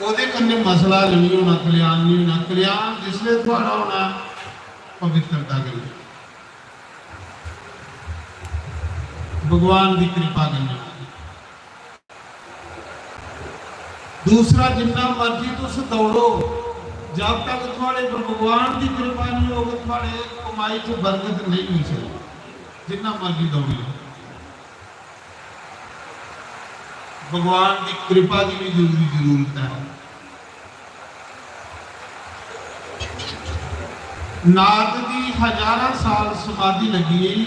ओह्दे कन्नै मसला हल नहीं होना, कल्याण नहीं होना। कल्याण जिसलै थुआड़ा होना, पवित्रता कन्नै, भगवान दी कृपा कन्नै। दूसरा, जिन्ना मर्जी तुस दौड़ो, जब तक थुआड़े पर भगवान दी कृपा नहीं होग, थुआड़े कमाई च बरकत नहीं होई सकदी। जिन्ना मर्जी दौड़ी लो, भगवान दी कृपा दी भी जरूरी जरूरत है। नारद दी हजारां साल समाधि लगी गई,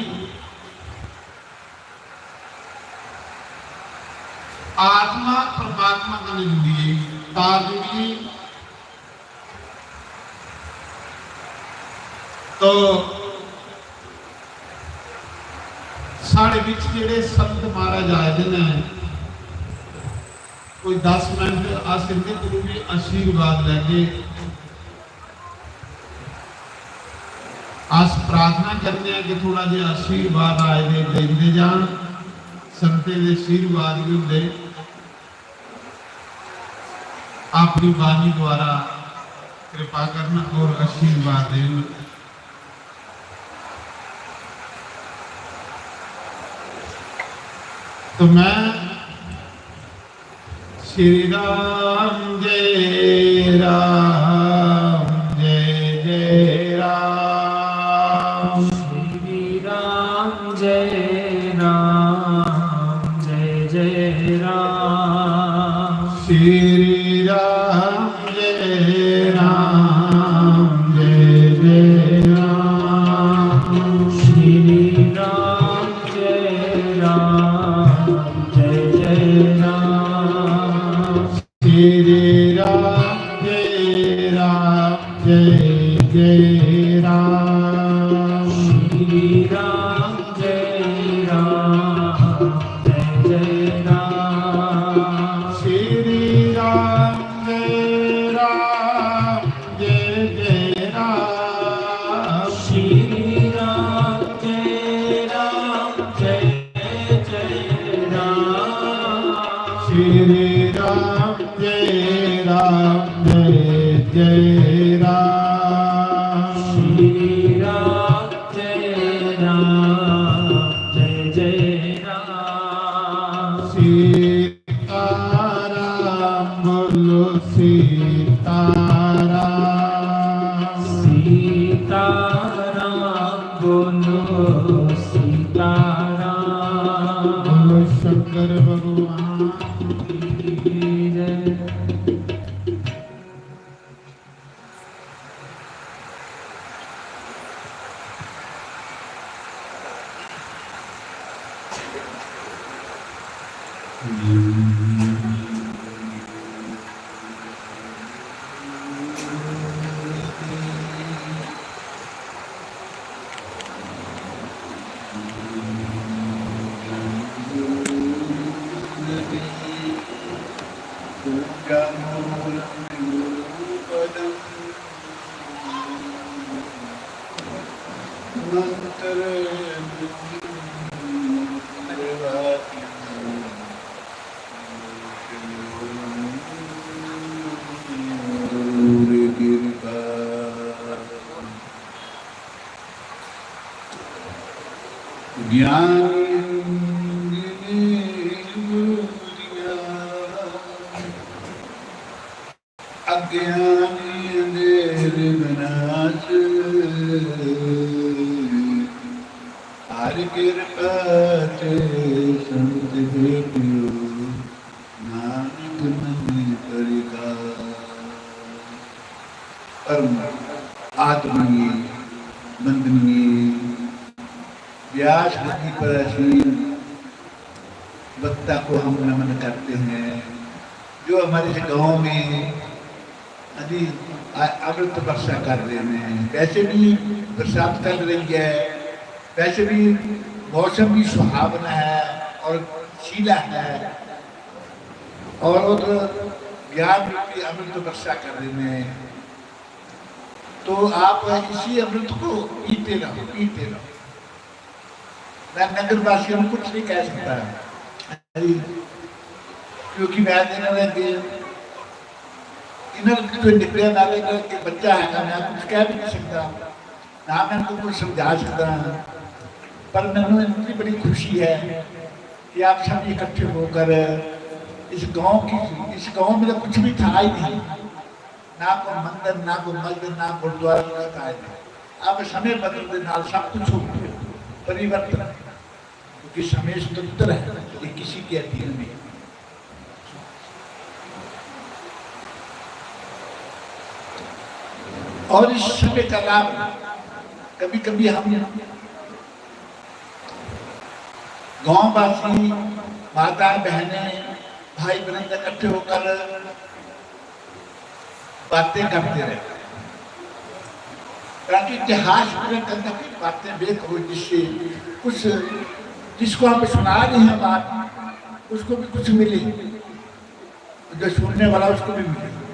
आत्मा परमात्मा कन्नै जुड़ी गई, तार जुड़ी गई। तो साढ़े बिच जेह्ड़े संत महाराज आए दे न, कोई दस मिनट अस इंदे कोलू भी आशीर्वाद लैगे। अस प्रार्थना करने हैं कि थोड़ा जेहा आशीर्वाद आए दे दिंदे जान। संतें दे आशीर्वाद भी होंदे, अपनी बाणी द्वारा कृपा करन और आशीर्वाद देन। तो मैं श्री राम जय राम जय जय राम। श्री राम जय राम जय जय राम। श्री राम जय राम जय जय राम। श्री राम जय राम जय जय राम। श्री राम जय राम जय जय राम। श्री राम जय राम जय जय राम। श्री राम जय राम जय जय राम। श्री राम जय राम जय जय राम। श्री राम जय राम जय जय राम। श्री राम जय राम जय जय ज्ञान अंजलि मूलिया अज्ञानी अंधेर विनाश, हर कृपा ते संत भेटियो, नानक मन परिका। परम आदरणीय, वंदनीय व्यास गति पर आसीन वक्ता को हम नमन करते हैं, जो हमारे इस गांव में अभी अ-, अमृत वर्षा कर रहे हैं। वैसे भी बरसात कर रही है, वैसे भी मौसम भी सुहावना है और शीला है, और वो तो ज्ञान रूपी अमृत वर्षा कर रहे हैं। तो आप इसी अमृत को पीते रहो, पीते रहो। मैं नगर वासियों को कुछ नहीं कह सकता, क्योंकि मैं तो इन्होंने दे, इन्होंने तो निकले, मैं तो इन्होंने बच्चा है, मैं कुछ कह भी नहीं सकता, ना मैं इनको कुछ समझा सकता। पर मैंने इतनी बड़ी खुशी है कि आप सब इकट्ठे होकर इस गांव की, इस गांव में तो कुछ भी था ही नहीं, ना कोई मंदिर, ना कोई मस्जिद, ना गुरुद्वारा, कुछ था ही नहीं। अब समय बदलने नाल सब कुछ हो गया, परिवर्तन, क्योंकि समय स्वतंत्र है, ये किसी के अधीन नहीं। और इस समय का लाभ कभी कभी हम गांववासी, माता बहनें, भाई बहन इकट्ठे होकर बातें करते रहे, ताकि इतिहास पूरे करने की बातें वे करो, जिससे कुछ, जिसको हम सुना रहे हैं बात, उसको भी कुछ मिले, जो सुनने वाला उसको भी मिले।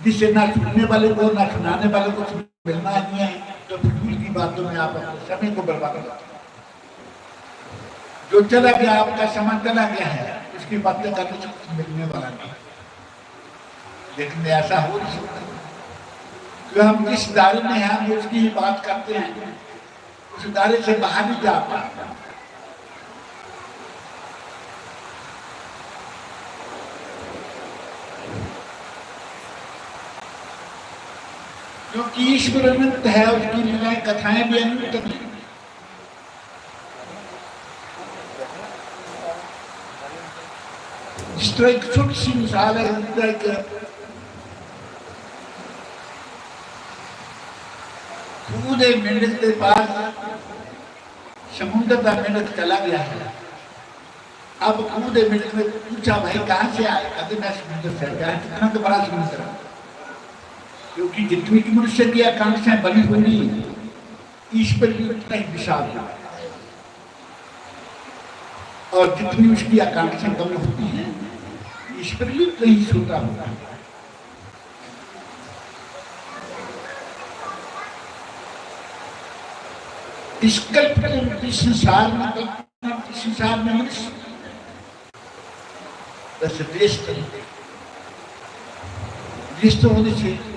जिससे ना सुनने वाले को ना सुनाने वाले को कुछ मिलना नहीं है, तो फिजूल की बातों में आप अपने समय को बर्बाद करते हैं। जो चला गया, आपका समय चला गया है, उसकी बातें करने से कुछ मिलने वाला नहीं। लेकिन ऐसा हो नहीं सकता, जो हम जिस दायरे में हैं, हम उसकी ही बात करते हैं, उस दायरे से बाहर नहीं जा पाते। क्योंकि ईश्वर अनंत है, उसकी लीलाएं, कथाएं भी अनंत हैं। जिस तरह एक छोटी सी मिसाल है, जिस तरह एक खूह दे मेंढक के पास समुद्र का मेंढक चला गया है। अब खूह दे मेंढक ने पूछा, "भाई, कहाँ से आए?" कहते, "मैं समुद्र से आया।" "कितना तो बड़ा समुद्र है।" क्योंकि जितनी भी मनुष्य की आकांक्षाएं बड़ी होंगी, ईश्वर भी उतना ही विशाल होगा। और जितनी उसकी आकांक्षाएं कम होती हैं, ईश्वर भी उतना ही छोटा होता है। इस कल्प के, इस संसार में, कल्पना के संसार में मनुष्य बस वेस्ट, वेस्ट होने से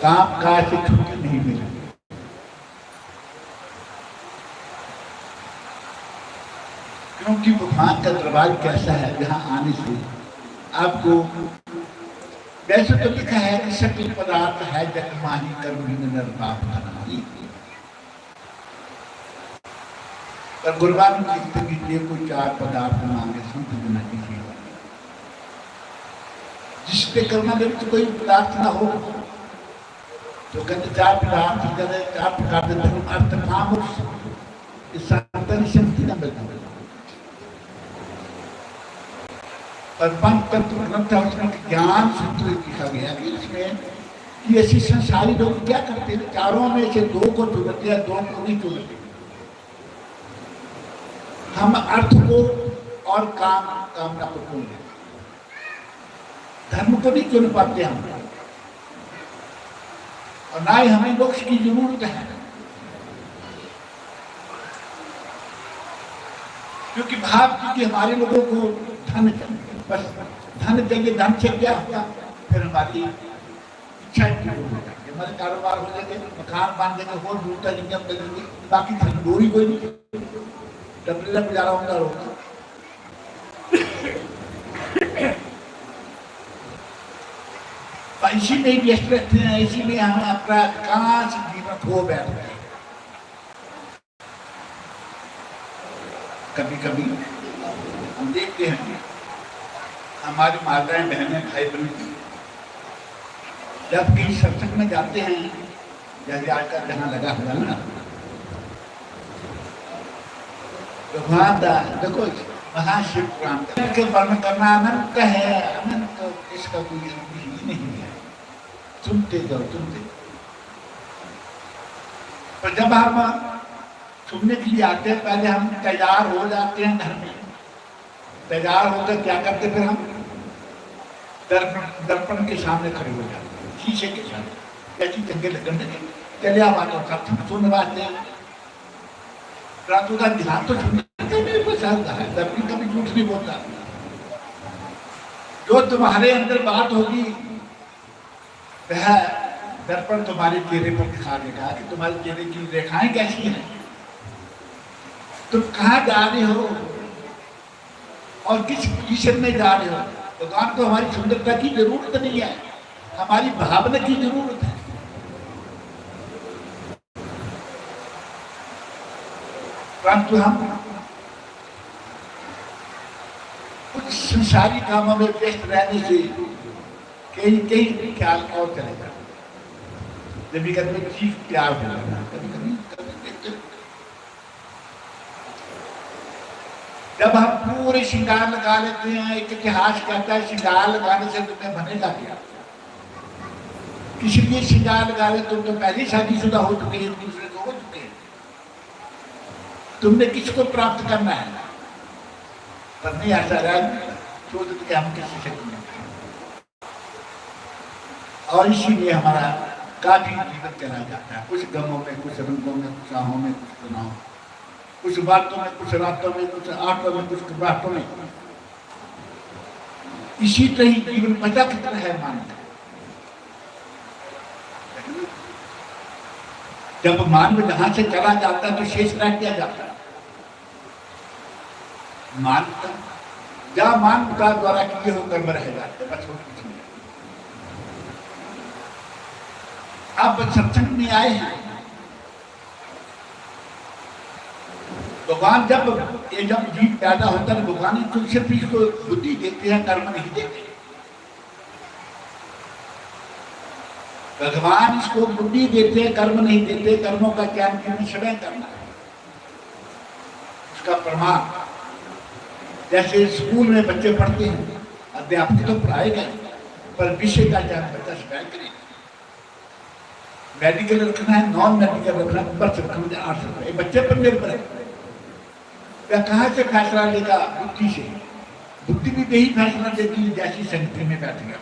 काम काज से छुट्टी नहीं मिली। क्योंकि भगवान का दरबार कैसा है, जहाँ आने से आपको, वैसे तो लिखा है कि सकल पदार्थ है जग माही, कर्म ही नर पाप कमाही। पर गुरबाणी में लिखते कि जे कोई चार पदार्थ मांगे, संत जना की सेवा। जिसके कर्मां ਦੇ ਵਿੱਚ ਕੋਈ ਪਦਾਰਥ ਨਾ ਹੋ, तो कहते चार पदार्थ, कहते चार प्रकार के धर्म, अर्थ, काम, मोक्ष। इस संतन शक्ति का मिलता है। और पंचतत्व ग्रंथ है, उसमें ज्ञान सूत्र लिखा गया कि इसमें कि ऐसे संसारी लोग क्या करते हैं, चारों में से दो को चुनते हैं, दो को नहीं चुनते। हम अर्थ को और काम, कामना को चुन लेते हैं, धर्म को नहीं चुन पाते हम, और ना ही हमें मोक्ष की जरूरत है, क्योंकि भाव, क्योंकि हमारे लोगों को धन चाहिए, बस धन चाहिए। धन से क्या होगा? फिर हमारी इच्छा पूरी हो जाएगी, हमारे कारोबार हो जाएंगे, मकान बन जाएंगे, और जरूरत है, इनकम दे देंगे, बाकी धन डोरी कोई नहीं, डबले का गुजारा होता होगा। तो इसी में ही व्यस्त रहते हैं, इसी में हम अपना अधिकांश जीवन खो बैठते हैं। कभी कभी हम देखते हैं, हमारी माताएं, बहनें, भाई बहन जब कहीं सत्संग में जाते हैं, जैसे आजकल जहाँ लगा हुआ ना, तो वहाँ दा-, देखो, महाशिव पुराण के वर्णन करना अनंत है, अनंत, इसका कोई अंत ही नहीं है। सुनते जाओ, सुनते जाओ। पर जब हम सुनने के लिए आते हैं, पहले हम तैयार हो जाते हैं घर में। तैयार होकर क्या करते फिर हम? दर्पण, दर्पण के सामने खड़े हो जाते हैं, शीशे के सामने। कैसी चंगे लगन लगे, चले आओ, आ जाओ, सब सुन वास्ते। परंतु का ध्यान तो सुनते नहीं, बस आता है, दर्पण कभी झूठ नहीं बोलता। जो तुम्हारे अंदर बात होगी, वह दर्पण तुम्हारे चेहरे पर दिखा देगा कि तुम्हारे चेहरे की रेखाएं कैसी हैं, तुम कहाँ जा रहे हो और किस पोजीशन में जा रहे हो। भगवान को हमारी सुंदरता की जरूरत नहीं है, हमारी भावना की जरूरत है। परंतु हम कुछ संसारी कामों में व्यस्त रहने से कई, कई ख्याल और चले जाते हैं। जब भी कभी चीज प्यार हो जाता है, कभी, कभी, कभी देखते हो। जब हम पूरे श्रृंगार लगा लेते हैं, एक इतिहास कहता है, श्रृंगार लगाने से तुम्हें बनेगा क्या? किसी लिए श्रृंगार लगा रहे, तुम तो पहले ही शादीशुदा हो चुके हैं, एक दूसरे को हो चुके हैं, तुमने किसको प्राप्त करना है? पर नहीं, ऐसा राज सोचते कि हम किसी से नहीं। और इसीलिए हमारा काफी जीवन चला जाता है, कुछ गमों में, कुछ रंगों में, कुछ आहों में, कुछ तनाव, कुछ बातों में, कुछ रातों में, कुछ आटों में, कुछ बातों में। इसी तरह ही जीवन बचा कितना है मानव का। जब मानव जहां से चला जाता है तो शेष रह क्या जाता है? मानवता। जहां मानवता द्वारा किए हुए कर्म रह जाते हैं, बस और कुछ नहीं। आप सत्संग में आए हैं, भगवान जब, ये जब जीव पैदा होता है, भगवान तो सिर्फ इसको बुद्धि देते हैं, कर्म नहीं देते। भगवान इसको बुद्धि देते हैं, कर्म नहीं देते। कर्मों का ज्ञान केवल स्वयं करना है। उसका प्रमाण, जैसे स्कूल में बच्चे पढ़ते हैं, अध्यापक तो पढ़ाएगा ही, पर विषय का ज्ञान बच्चा स्वयं करेगा। मेडिकल रखना है, नॉन मेडिकल रखना है, बस रखना है, आर्ट्स रखना है, ये बच्चे पर निर्भर है। वह कहाँ से फैसला लेगा? बुद्धि से। बुद्धि भी वही फैसला देती है जैसी संगति में बैठेगा।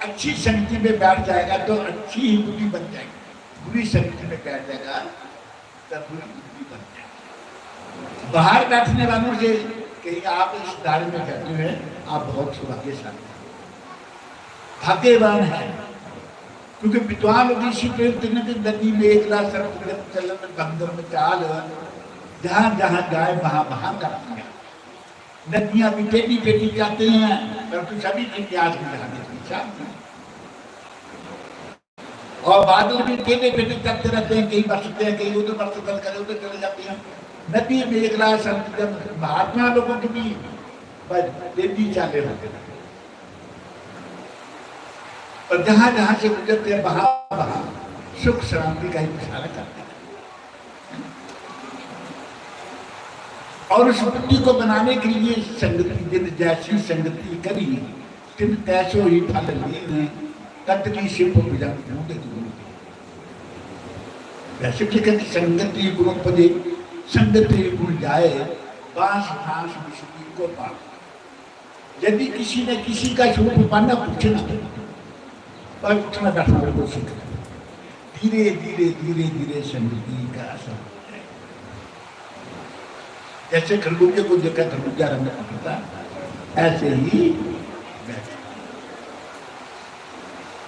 अच्छी संगति में बैठ जाएगा तो अच्छी ही बुद्धि बन जाएगी, बुरी संगति में बैठ जाएगा तब बुरी बुद्धि बन जाएगी। बाहर बैठने वालों से कहीं आप इस दायरे में बैठे हुए हैं, आप बहुत सौभाग्यशाली हैं, भाग्यवान हैं, क्योंकि विद्वान लोग इसी प्रेम करने के नदी में एकला सर्वजन चलन भंगम चाल, जहां जहां जाए वहां वहां करती है। नदियां भी टेढ़ी टेढ़ी जाते हैं, परंतु सभी के प्यास बुझा देती है, शांति। और बादल भी टेढ़े टेढ़े चलते रहते हैं, कहीं बरसते हैं, कहीं उधर बरसते हैं, कहीं उधर चले जाते हैं। नदी में एकला संत जन महात्मा लोगों की भी बस तेजी चाले रहते हैं। और जहां जहां से गुजरते हैं, वहां वहां सुख शांति का ही प्रसार करते हैं। और उस बुद्धि को बनाने के लिए संगति, जिन जैसी संगति करी, तिन तैसो ही फल लीन, कतली सिप भुजंग भूंद दूर। वैसे भी कहते, संगति गुण उपजे, संगति गुण जाए, बांस फांस विष की को पाप। यदि किसी ने किसी का स्वरूप पाना, पूछना, पर उठना बैठना बिल्कुल सीख लेना। धीरे धीरे, धीरे धीरे संगति का असर हो जाएगा। जैसे खरबूजे को देखा, खरबूजा रंग पकड़ता, ऐसे ही बैठे।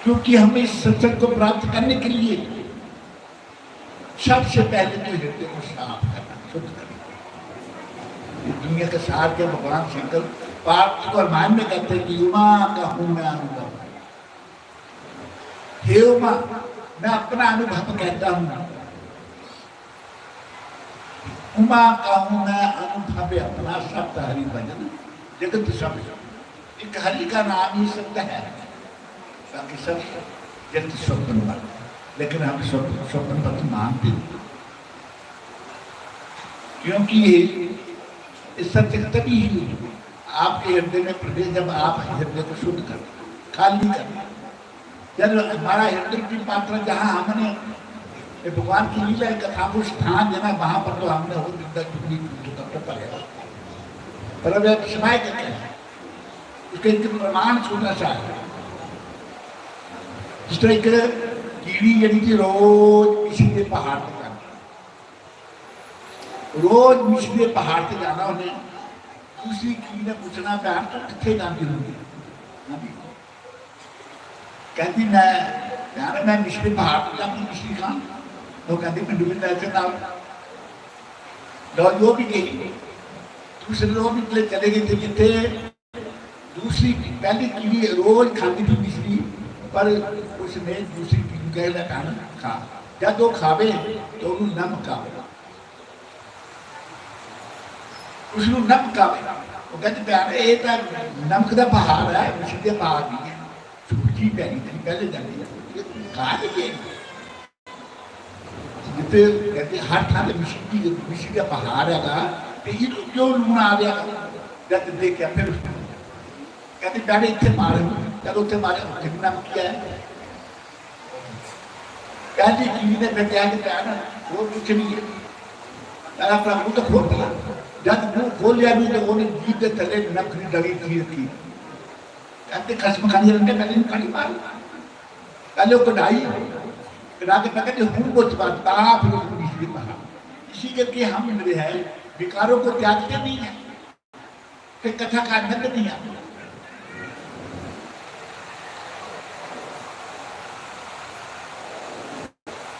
क्योंकि हम इस सत्संग को प्राप्त करने के लिए सबसे पहले तो हृदय को साफ करना, शुद्ध करना। ये दुनिया के सार के भगवान शंकर पार्वती को रामायण में कहते हैं कि उमा कहूँ मैं अनुभव। हे उमा, मैं अपना अनुभव कहता हूँ। उमा कहूँ मैं अनुभव अपना, सत्य हरि भजन जगत सब। एक हरि का नाम ही सत्य है, बाकी सब जगत स्वप्न मात्र। लेकिन हम स्वप्न, स्वप्न पर तो मानते नहीं, क्योंकि ये, ये सत्य तभी ही आपके हृदय में प्रवेश, जब आप हृदय को शुद्ध कर, खाली कर। जब हमारा हृदय की पात्र, जहाँ हमने ये भगवान की लीला कथा को स्थान देना, वहाँ पर तो हमने वो विद्या चुगली की तो तब तो पड़ेगा। पर अब एक समय कहते हैं, उसके एक प्रमाण छोटा सा है। जिस तरह एक कीड़ी यदि कि रोज किसी के पहाड़ पर जाती है, रोज मिश्री पहाड़ से जाना उन्हें, दूसरी कीड़ी ने पूछना, "भैन, तू कितने जाती होगी?" हाँ जी। कहती, "मैं, भैन, मैं मिश्री पहाड़ से जाती, मिश्री खान।" तो कहती, "मैं डूबी जाते ना।" लो, जो भी गई, दूसरे लोग भी चले गए थे, जितने दूसरी, पहली कीड़ी रोज खाती थी मिश्री, पर उसने दूसरी कीड़ी का कहना खा, जब वो खावे तो ਉਹਨੂੰ ਨਮਕ ਆਵੇ, ਉਸਨੂੰ ਨਮਕ ਆਵੇ। ਉਹ ਕਹਿੰਦੇ, "ਪਿਆਰੇ, ਇਹ ਤਾਂ ਨਮਕ ਦਾ ਬਹਾਰ ਹੈ, ਮਿਸ਼ਰੀ ਦਾ ਬਹਾਰ ਨਹੀਂ ਹੈ।" ਸੂਰਜੀ ਪੈਣੀ ਤੇ ਪਹਿਲੇ ਜਾਂਦੀ ਹੈ, ਇਹ ਖਾ ਲਈਏ। ਜਿੱਥੇ ਕਹਿੰਦੇ ਹਰ ਥਾਂ ਤੇ ਮਿਸ਼ਰੀ, ਮਿਸ਼ਰੀ ਦਾ ਬਹਾਰ ਹੈਗਾ, ਤੇ ਇਹਨੂੰ ਕਿਉਂ ਲੂਣ ਆ ਰਿਹਾ? ਜਦ ਦੇਖਿਆ ਫਿਰ ਕਹਿੰਦੇ, "ਪਿਆਰੇ, ਇੱਥੇ ਮਾਰ, ਚਲ ਉੱਥੇ ਮਾਰ, ਕਿੰਨਾ ਕੀ ਹੈ?" ਕਹਿੰਦੀ, "ਕੀ ਨੇ?" ਮੈਂ ਕਿਹਾ ਕਿ ਭੈਣ, ਉਹ ਕੁਛ ਨਹੀਂ ਹੈ। ਮੈਂ ਆਪਣਾ ਮੂੰਹ ਤਾਂ ਖੋਲ ਲਿਆ। ਜਦ ਮੂੰਹ ਖੋਲਿਆ ਵੀ, ਤੇ ਉਹਨੇ ਜੀਭ ਦੇ ਥੱਲੇ ਨਮਕ ਦੀ ਡਲੀ ਕੀ ਰੱਖੀ। ਕਹਿੰਦੇ, "ਖਸਮ ਖਾਨੀ ਰੰਗੇ, ਪਹਿਲੇ ਨੂੰ ਕੜੀ ਮਾਰ।" पहले वो कढ़ाई, कढ़ा के पकड़ के हूँ वो चबाता, फिर उसको मिश्री पहा। इसी करके हम मिले हैं, विकारों को त्यागते नहीं है, फिर कथा का आनंद नहीं आता।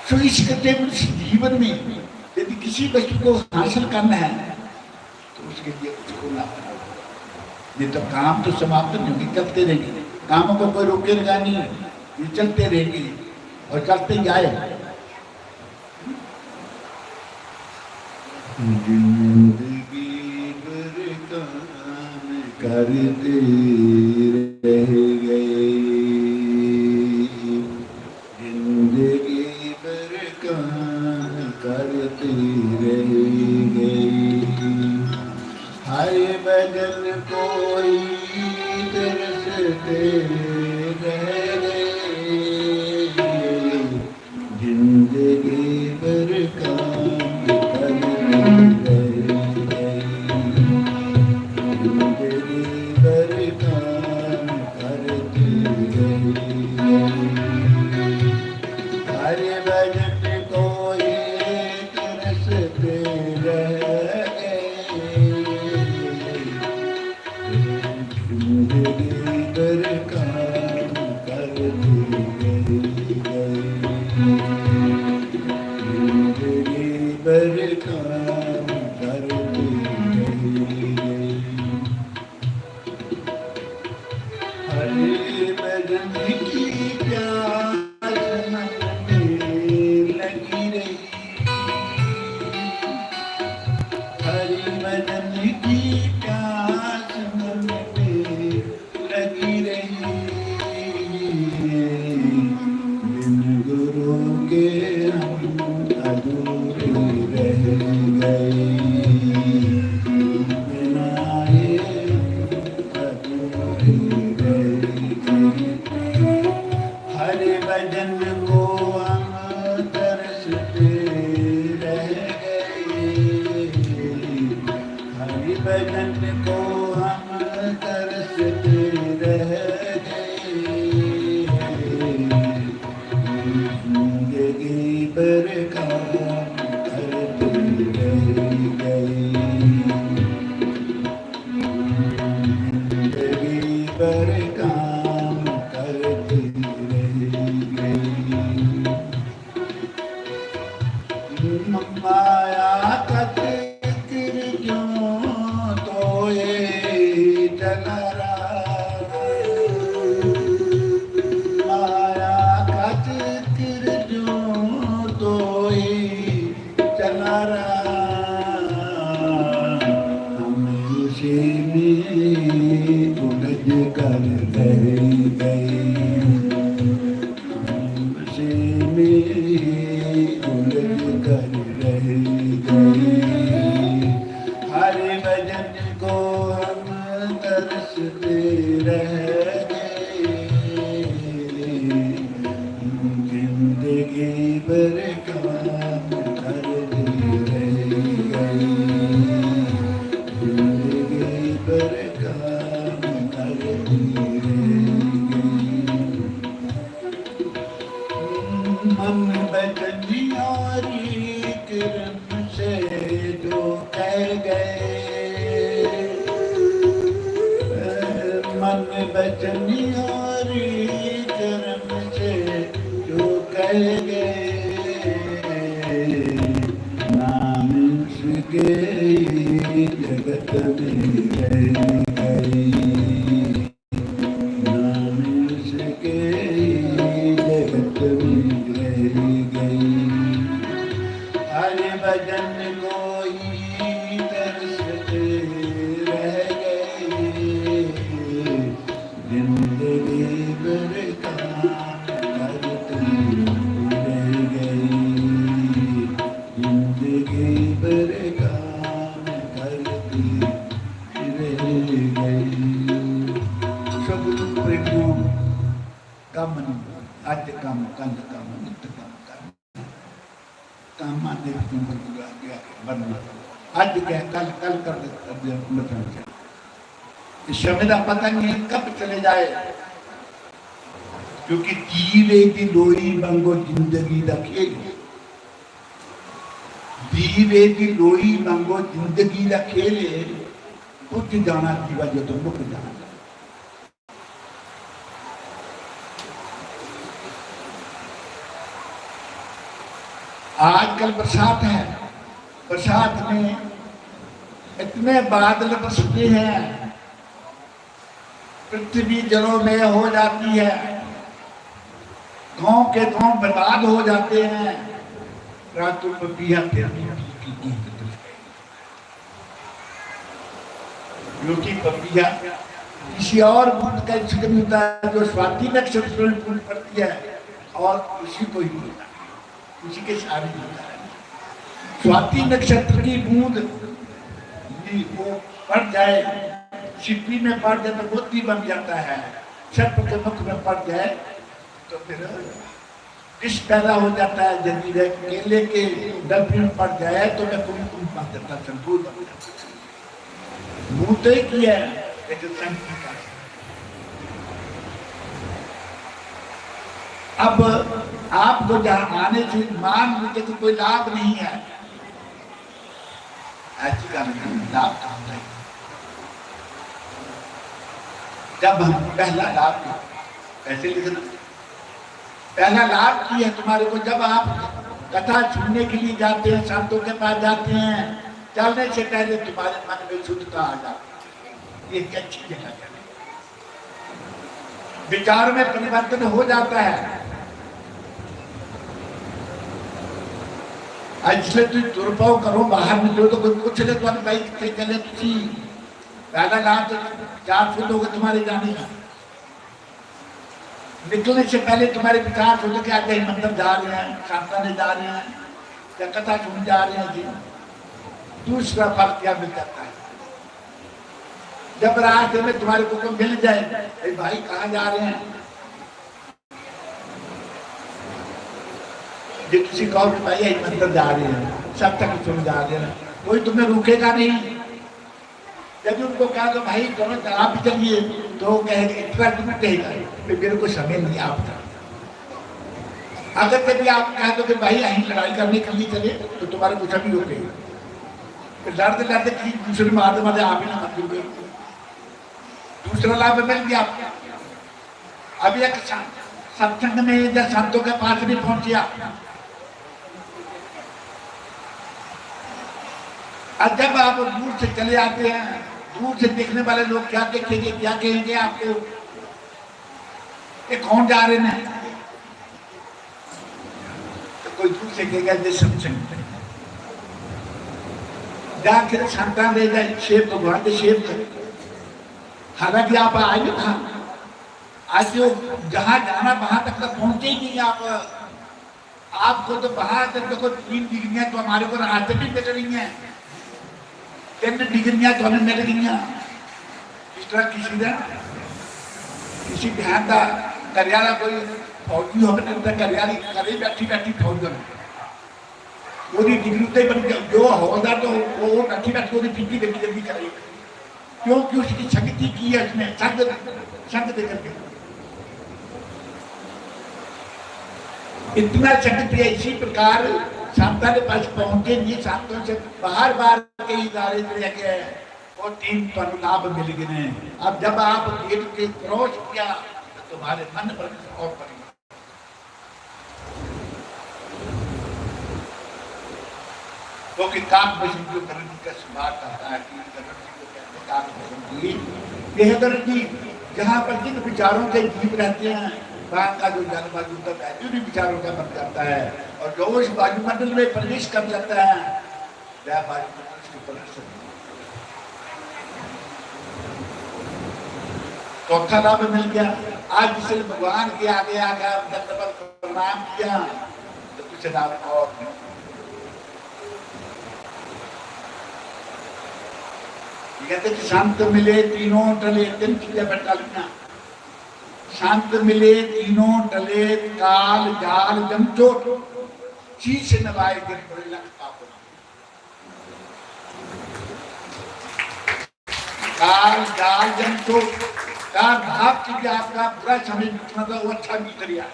सो इस करके मनुष्य जीवन में यदि किसी वस्तु को हासिल करना है, तो उसके लिए कुछ खोना पड़ेगा। नहीं तो काम तो समाप्त नहीं होंगे, चलते रहेंगे। काम को कोई रोकेगा नहीं, ये चलते रहेंगे और चलते ही आए। जिंदगी भर काम करते रह गए, जिंदगी भर काम करते रह गए। हर भजन कोई तरसते रह गए। जिंदगी भर काम करते रह गए। जिंदगी भर काम करते रह गए। हर भजन कोई तरसते रह गए। जिंदगी भर काम करते रह गए। जिंदगी भर काम करते रह गए। हरे भजन की प्यास मन में लगी रही। हरि भजन की प्यास मन में लगी रही। बिन गुरु के हम अधूरे रह गए। भजन को हम तरसते रह गए, जिंदगी भर काम करते रह गए, जिंदगी भर काम करते रह गए। माया का जिक्र क्यों तो ये चला रहा, माया का जिक्र क्यों तो ये चला रहा, हम उसी में उलझ कर रह गए। उसी में उलझ कर रह गए। हरि भजन को हम तरसते रह गए। जिंदगी भर काम करते रह गए। जिंदगी भर काम करते रह गए। मन बचन और कर्म से जो कह गए, मन बचन और कर्म से जो कह गए, नाम उसके जगत में रह गए। नाम उसके जगत में रह गई। हरि भजन को ही तरसते रह गए। जिंदगी भर काम करते रह गए। जिंदगी भर काम करते रह गए। सब प्रेमियों का मन, आज काम, कल काम, नित काम, काम। कामा ने तुम बन गया, बन गया। आज क्या, कल, कल कर दे, कर दे, मतलब क्या? इस समय का पता नहीं है कब चले जाए, क्योंकि दीवे दी लोई वांगो जिंदगी दा खेल है। दीवे दी लोई वांगो जिंदगी दा खेल है। बुझ जाना दीवा जदों मुक जाना। आजकल बरसात है, बरसात में इतने बादल बरसते हैं, पृथ्वी जलोमय हो जाती है, गांव के गांव बर्बाद हो जाते हैं। परंतु पपीहा फिर भी पीह की कीमत है। क्योंकि पपीहा किसी और बूंद का जिक्र नहीं होता है। जो स्वाति नक्षत्र में बूंद पड़ती है और उसी को ही होता है, उसी के साथ ही होता है। स्वाति नक्षत्र की बूंद भी वो पड़ जाए, छिप्पी में पड़ जाए तो मोती बन जाता है, सर्प के मुख में पड़ जाए तो फिर विष पैदा हो जाता है। यदि वह केले के डब्बे में पड़ जाए तो वह कुमकुम बन जाता, संतूर बन जाता। भूते की है, लेकिन संत की है। अब आपको जहां आने से मान लीजिए कि कोई लाभ नहीं है, ऐसी का नहीं, लाभ कहां है? जब हम पहला लाभ, ऐसे लिखना, पहला लाभ की है तुम्हारे को, जब आप कथा सुनने के लिए जाते हैं, संतों के पास जाते हैं, चलने से पहले तुम्हारे मन में शुद्धता आ जाती है। ये एक अच्छी जगह है। विचार में परिवर्तन हो जाता है। आज इसलिए तुम तुर पाओ, करो, बाहर निकलो तो कोई पूछ ले, तुम्हारे भाई कितने चले, तुम पैदल आ तो चार फुट हो गए तुम्हारे जाने का। निकलने से पहले तुम्हारे विचार सोचो कि आज हम मंदिर जा रहे हैं, साधना में जा रहे हैं, या कथा सुन जा रहे हैं जी। दूसरा फल क्या मिल जाता है? जब रास्ते में तुम्हारे को कोई मिल जाए, "ए भाई, कहाँ जा रहे हैं?" ये किसी कहो कि भाई, हम मंदिर जा रहे हैं, सत्संग सुन जा रहे हैं, कोई तुम्हें रोकेगा नहीं। जब उनको कहा कि भाई दोनों तालाब पे चलिए, तो वो कहेगा, इतना दूर कहेगा कि मेरे को समय नहीं है आपका। अगर कभी आप कह दो कि भाई यहीं लड़ाई करने के लिए चले, तो तुम्हारे कुछ भी रोकेगा। तो लड़ते लड़ते किसी दूसरे मारते मारते आप ही ना मर जाओगे। दूसरा लाभ मिल गया आपको। अब एक सा-, सत्संग में या संतों के पास भी पहुंचे आप। और जब आप दूर से चले आते हैं, दूर से देखने वाले लोग क्या देखेंगे, क्या कहेंगे आपको, ये कौन जा रहे हैं? तो कोई दूर से कहेगा, "ये सत्संग है।" जाके संतान दे जाए, सेवक भगवान के सेवक है। हालांकि आप आए नहीं था, आज जो जहां जाना वहां तक तो पहुंचे ही नहीं आप। आपको तो वहां तक देखो, तीन डिग्रियां तो हमारे को रास्ते भी मिल रही हैं, तीन डिग्रियां तो हमें मिल गई हैं। इस तरह किसी ने, किसी बिहार का करियाला कोई फौजी हो, तो करियाली करे बैठी बैठी फौज में। ਉਹਦੀ ਡਿਗਰੀ ਉੱਤੇ ਬਣ ਕੇ ਜੋ ਹੌਲਦਾਰ ਤੋਂ ਉਹ ਬੈਠੀ ਬੈਠੀ ਉਹਦੀ ਡਿਊਟੀ ਲੱਗੀ ਲੱਗੀ ਕਰੇ, ਕਿਉਂਕਿ उसकी शक्ति की है, उसने संग, संग दे करके इतना शक्ति है। इसी प्रकार संतां के पास पहुंचे नहीं, संतों से बाहर बाहर के इदारे जो है वो तीन पर लाभ मिल गए हैं। अब जब आप गेट के क्रॉस किया तो तुम्हारे मन पर और परिवर्तन। क्योंकि काक बसंती को करण जी का सुभाव करता है कि करण जी को कहते हैं काक बसंती। यह करण जी जहाँ पर जिन विचारों से जीव रहते हैं, वहाँ का जो जल वायु का वैल्यू भी विचारों का बन जाता है, और जो उस वायुमंडल में प्रवेश कर जाता है, वह वायुमंडल से प्रदर्शन। चौथा लाभ मिल गया। आज जिसने भगवान के आगे आकर दंडवत प्रणाम किया, तो कुछ लाभ और नहीं। ये कहते कि संत मिले तीनों टले, तीन चीजें बता लेना। संत मिले तीनों टले, काल जाल जम चोट, शीश नवाए गिर पड़े लख पाप। काल जाल जम चोट, काल भाग के आपका बुरा समय बीतना था, वो अच्छा बीत रहा है।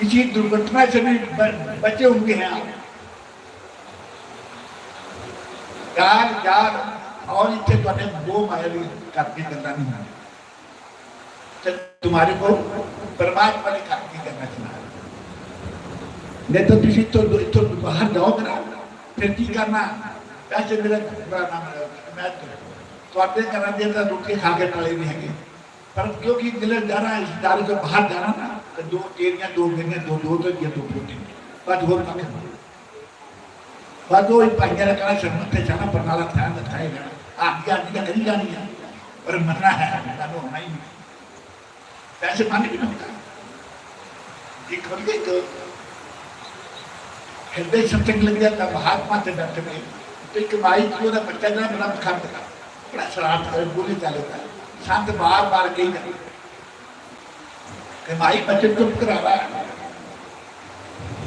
किसी दुर्घटना से भी ब-, बचे हुए हैं आप। काल जाल और इतने बने वो माया भी करके गंदा नहीं है। तो तुम्हारे को परमात्मा ने खातिर करना चाहिए। नहीं तो तुम तो, तो बाहर जाओ ना, फिर की करना? वैसे मेरा बुरा नाम है, मैं तो, तो आपने करना दिया था, रोटी खा के पड़े भी हैंगे। पर क्योंकि दिल जाना है, इस दारू से बाहर जाना ना, तो दो केरियां, दो गइयां, दो, दो तो ये दो पोते। बस और कख नहीं। बस वो भाइयां ने कहना, "शर्म ते जाना, पर नाला ध्यान रखा है ना। आदमी, आदमी का करी जानी है, पर मरना है, आदमी का तो होना ही नहीं।" पैसे पानी भी नहीं होता। एक बन गई तो हृदय सत्संग लग जाता, महात्मा से डरते नहीं। तो एक माई थी, ਉਹਦਾ ਬੱਚਾ ਜਿਹੜਾ ਬੜਾ ਮਖੰਡ ਦਾ, ਬੜਾ ਸ਼ਰਾਰਤ ਕਰੇ, ਬੋਲੇ ਚਾਲੇ ਦਾ, ਸੰਤ ਬਾਰ-ਬਾਰ ਕਹੀ ਜਾਂਦੇ ਕਿ ਮਾਈ, ਬੱਚੇ ਚੁੱਪ ਕਰਾ ਲਾ,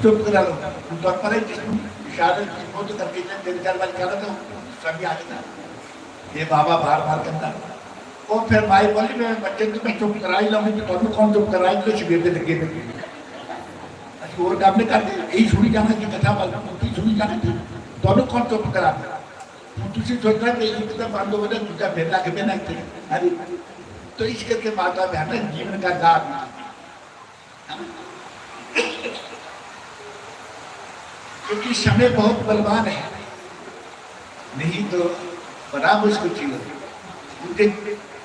ਚੁੱਪ ਕਰਾ ਲਓ। ਹੁਣ ਤੁਹਾਨੂੰ ਪਤਾ ਹੀ, ਜਿਸ ਨੂੰ ਇਸ਼ਾਰੇ ਦੀ ਮੌਤ ਕਰਕੇ ਜਾਂ ਤਿੰਨ ਚਾਰ ਵਾਰ ਕਹਦਾ ਤਾਂ ਸਭ ਆ ਜਾਂਦਾ। ਇਹ ਬਾਬਾ ਬਾਰ-ਬਾਰ ਕਹਿੰਦਾ। ਉਹ ਫਿਰ ਮਾਈ ਬੋਲੀ, "ਮੈਂ ਬੱਚੇ ਨੂੰ ਮੈਂ ਚੁੱਪ ਕਰਾ ਹੀ ਲਵਾਂਗੀ, ਤੇ ਤੁਹਾਨੂੰ ਕੌਣ ਚੁੱਪ ਕਰਾਏ, ਜਿਹੜੇ ਸਵੇਰ ਦੇ ਲੱਗੇ ਨੇ?" ਅਸੀਂ ਹੋਰ ਕੰਮ ਨਹੀਂ ਕਰਦੇ, ਇਹੀ ਸੁਣੀ ਜਾਣਾ ਜੀ, ਕਥਾ ਵੱਲ ਤੁਸੀਂ ਸੁਣੀ ਜਾਣਾ ਜੀ, ਤੁਹਾਨੂੰ ਕੌਣ ਚੁੱਪ ਕਰਾਵੇ? ਹੁਣ ਤੁਸੀਂ ਸੋਚਣਾ ਕਿ ਇੱਕ ਤਾਂ ਬੰਦ ਹੋ ਗਿਆ, ਦੂਜਾ ਫਿਰ ਲੱਗ ਪੈਣਾ ਇੱਥੇ, ਹੈ ਨੀ? तो इस करके माता बहन ने जीवन का दान, क्योंकि समय बहुत बलवान है, नहीं तो बड़ा मुश्किल चीज है। उनके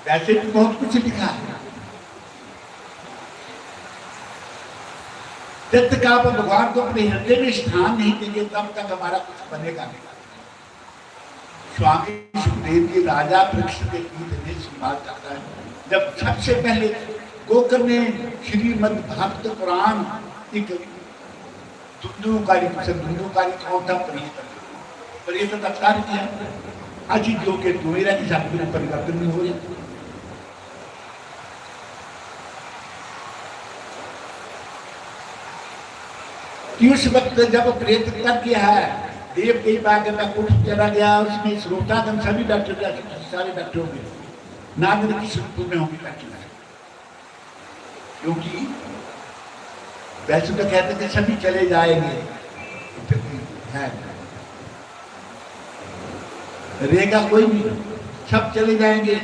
वैसे भी बहुत कुछ लिखा है। जब तक आप भगवान को अपने हृदय में स्थान नहीं देंगे, तब तक हमारा कुछ बनेगा नहीं। स्वामी सुखदेव जी राजा परीक्षित के गीत में संवाद करता है, जब सबसे पहले गोकर्ण ने श्रीमद् भागवत पुराण एक दुंदुकारी, दूसरे दुंदुकारी कौन था? प्रेत। प्रेत का कार्य किया। अजी जो के दोहरा की जाति में परिवर्तन नहीं हो रहा। कि उस वक्त जब प्रेत कर दिया है, देव देव आगे मैं कुछ चला गया, उसमें श्रोतागण सभी बैठे हुए, सारे बैठे होंगे, नागरिक की स्वरूप में होंगे बैठे हुए। क्योंकि वैसे तो कहते हैं कि सभी चले जाएंगे, है, रहेगा कोई नहीं, सब चले जाएंगे।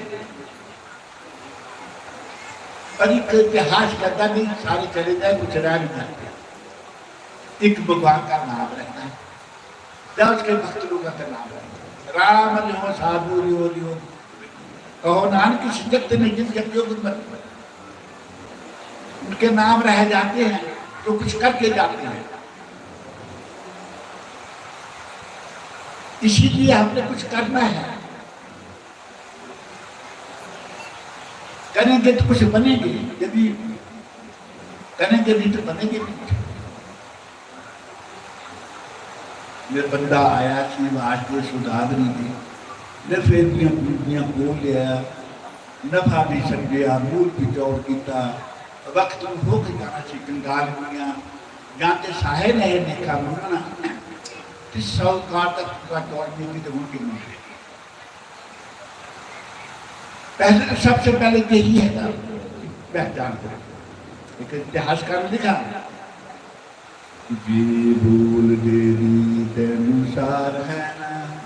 पर एक इतिहास कहता नहीं सारे चले जाए, कुछ रह नहीं जाते। एक भगवान का नाम रहता है, या उसके भक्त लोगों का नाम रहता है। राम जो साधु रियो रियो, कहो नानक इस जगत में जिन जगत योग मत, उनके नाम रह जाते हैं जो कुछ करके जाते हैं। इसीलिए हमने कुछ करना है। करेंगे तो कुछ बनेंगे, यदि करेंगे नहीं तो बनेंगे नहीं। ये बंदा आया श्री वासदेव सुधागरी जी ने, फिर दियां पीढ़ियां को लिया, नफा भी समझिया, मूल भी चौड़ किया, वक्त में हो के जाना सी कंगाल दुनिया, जाते साहे नहीं देखा मुन्ना, तीस साल का तक का चौड़ नहीं थी तो उनके मुंह पहले, सबसे पहले यही है ना, पहचान करो। एक इतिहासकार ने लिखा, "जे बोल देरी तैनू सार है ना,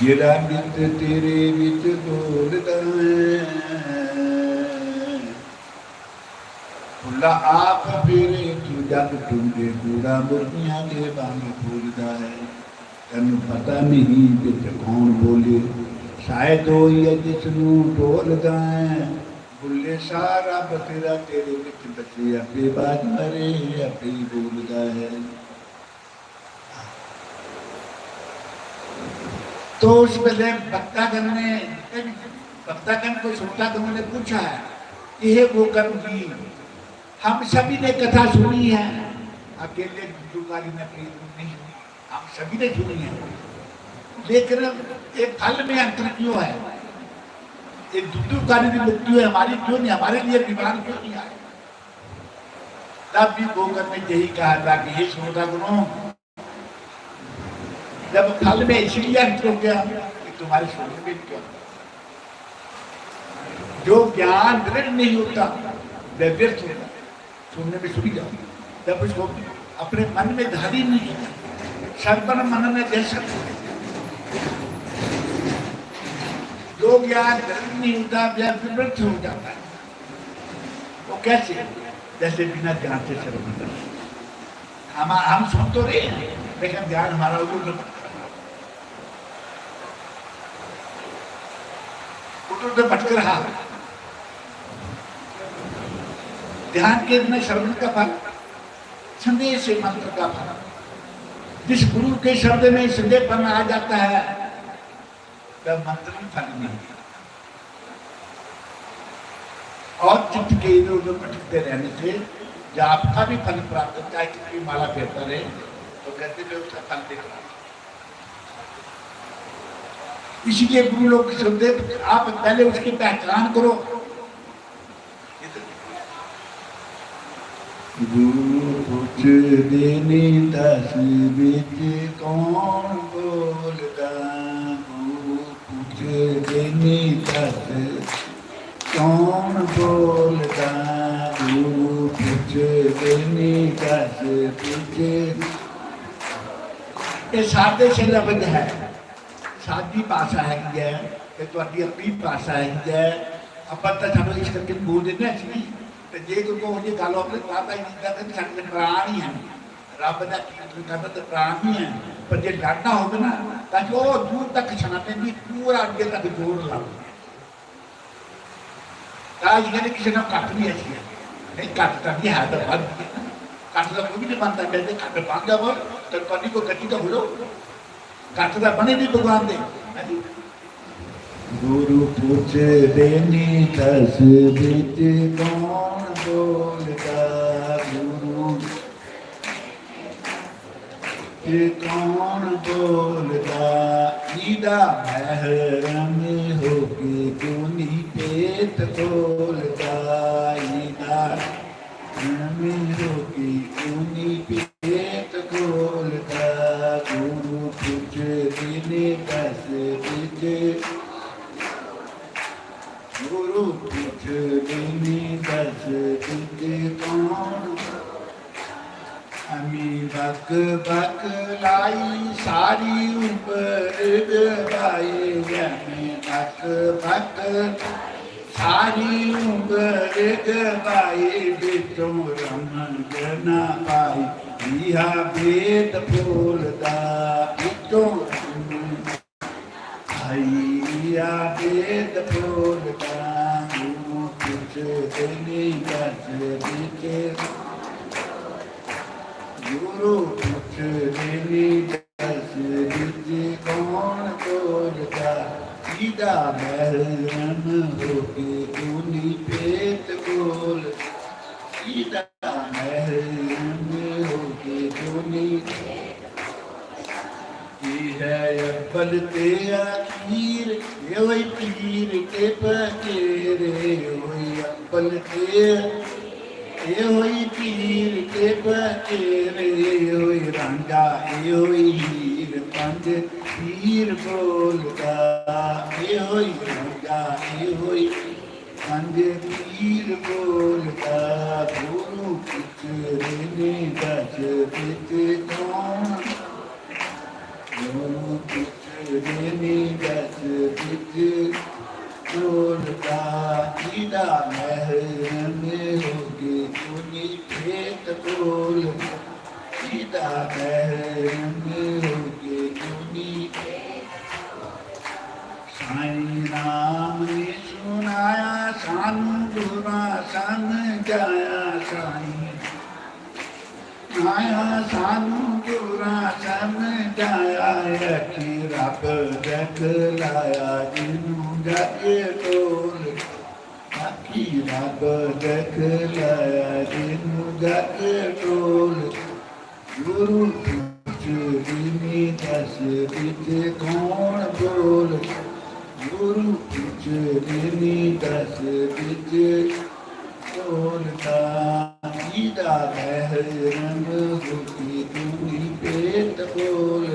जेड़ा मित तेरे विच बोलदा है, भुल्ला आप फेरे तू जग टुंडे, कूड़ा मुर्गियां दे वांग बोलदा है।" तैनू पता नहीं बिच कौन बोले, शायद ओ ही है जिसनू बोलदा है। बुल्ले सारा बतेरा तेरे विच बसे, आपे बाज मारे, आपे ही बोलदा है। तो उस वेले भक्तागण ने, भक्तागण को श्रोतागणों ने पूछा है, "ये गोकर्ण जी, हम सभी ने कथा सुनी है, अकेले दुकाली ने प्रेम नहीं।" हम सभी ने सुनी है, लेकिन एक फल में अंतर क्यों है? एक दुख दुख कार्य की मुक्ति है हमारी, क्यों नहीं, हमारे लिए विमान क्यों नहीं आए? तब भी गोकर्ण ने यही कहा था कि हे श्रोता गुरु, जब फल में इसलिए अंतर हो गया कि तुम्हारे सुनने में क्या, जो ज्ञान दृढ़ नहीं होता, वह व्यर्थ होता है। सुनने में सुनी जाओ, जब उसको अपने मन में धारी नहीं है, श्रवण मनन जैसा जो ज्ञान ग्रहण नहीं होता, वह विवृत हो जाता है। वो कैसे? जैसे बिना ज्ञान से श्रवण कर। हम, हम सुन तो रहे हैं, लेकिन ध्यान हमारा उधर उधर भटक रहा। उधर उधर भटक रहा। ध्यान के बिना श्रवण का फल, संदेश से मंत्र का फल। जिस गुरु के शब्द में संदेहपन आ जाता है, वह मंत्र भी फल नहीं है। और चित्त के इधर उधर भटकते रहने से जाप का भी फल प्राप्त होता है। कितनी माला फेरता रहे तो कहते थे उसका फल नहीं प्राप्त। इसीलिए गुरु लोग की सुनते, आप पहले उसकी पहचान करो। गुरु पुछदे ने दस विच कौन बोलदा, गुरु पुछदे ने दस कौन बोलदा, गुरु पुछदे ने दस विच। ਇਹ ਸਾਦੇ ਸੇ ਲਫ਼ਜ਼ ਹੈ, ਸਾਦੀ ਭਾਸ਼ਾ ਹੈਗੀ ਹੈ, ਤੇ ਤੁਹਾਡੀ ਆਪਣੀ ਭਾਸ਼ਾ ਹੈਗੀ ਹੈ। ਆਪਾਂ ਤਾਂ ਚਲੋ ਇਸ ਕਰਕੇ ਬੋਲ ਦਿੰਦੇ ਹਾਂ ਅਸੀਂ, ਤੇ ਜੇ ਕੋਈ ਕਹੋ ਜੀ ਗੱਲ ਆਪਣੇ ਦਾਦਾ ਜੀ ਦਾ, ਤਾਂ ਸਾਡੇ ਦੇ ਭਰਾ ਨਹੀਂ ਹੈ, ਰੱਬ ਦਾ ਕੀ ਕਰਦਾ ਤੇ ਭਰਾ ਨਹੀਂ ਹੈ। ਪਰ ਜੇ ਲੜਨਾ ਹੋਵੇ ਨਾ, ਤਾਂ ਜੋ ਦੂਰ ਤੱਕ ਸੁਣਾਉਂਦੇ ਵੀ ਪੂਰਾ ਅੱਗੇ ਤੱਕ ਜ਼ੋਰ ਲਾਉਂਦੇ। ਤਾਂ ਅੱਜ ਕੱਲ੍ਹ ਕਿਸੇ ਨਾਲ ਘੱਟ ਨਹੀਂ ਅੱਛੀ ਹੈ, ਨਹੀਂ ਘੱਟ ਤਾਂ ਨਹੀਂ ਹੈ, ਤਾਂ ਵੱਧ ਹੈ। ਘੱਟ ਦਾ ਕੋਈ ਵੀ ਨਹੀਂ ਮੰਨਦਾ, ਕਹਿੰਦੇ ਘੱਟ ਬਣ ਜਾਵੋ, ਤੇ ਤੁਹਾਡੀ ਕੋਈ ਗਲਤੀ ਤਾਂ ਹੋ ਜਾਓ। ਘੱਟ ਦਾ ਬਣੇ ਨਹੀਂ ਭਗਵਾਨ ਦੇ, ਹਾਂਜੀ। ਗੁਰੂ ਪੁੱਛਦੇ ਨੇ ਦਸ ਵਿੱਚ ਕੌਣ ਬੋਲਦਾ, ਗੁਰੂ ਤੇ ਕੌਣ ਬੋਲਦਾ, ਇਹਦਾ ਮਹਿਰਮ ਹੋ ਕੇ ਕਿਉਂ ਨਹੀਂ ਪੇਤ ਖੋਲਦਾ, ਇਹਦਾ ਮਹਿਰਮ ਹੋ ਕੇ ਕਿਉਂ ਨਹੀਂ ਪੇਤ ਖੋਲਦਾ। पुछदे ने दस बिच, गुरु पुछदे ने दस बिच कौन? अमी बक बक लाई सारी उम्र गवाई, अमी बक बक सारी उम्र गवाई, बिचों रमन ना पाई, इहा भेद फूल दा, बिचों रमन आई, इहा भेद फूल दा। गुरु पुछदे ने दस बिच, गुरु पुछदे ने दस बिच कौन बोलदा, सीधा महरम होके क्यों नहीं भेद बोल, सीधा महरम होके क्यों नहीं। ये है अव्वल ते आखिर, ये वही पीर ते फकीर, ये वही अव्वल ते, ये वही पीर ते फकीर, ये वही रांझा, ये वही हीर, पंज पीर बोलदा, ये वही रांझा, ये वही पंज पीर बोलदा। गुरु पुछदे ने दस बिच कौन? गुरु पुछदे ने दस बिच बोलदा, सीधा महरम होके क्यों नहीं भेद बोल, सीधा महरम होके क्यों नहीं। साईं राम ने सुनाया सानू गुरां समझाया, साईं आया सानू गुरां समझाया, अखी रब दिखलाया जिनू जग टोल, अखी रब दिखलाया जिनू जग टोल। गुरु पुछदे ने दस बिच कौन बोल, गुरु पुछदे ने दस बिच बोलदा, सीधा महरम होके क्यों नहीं भेद बोल,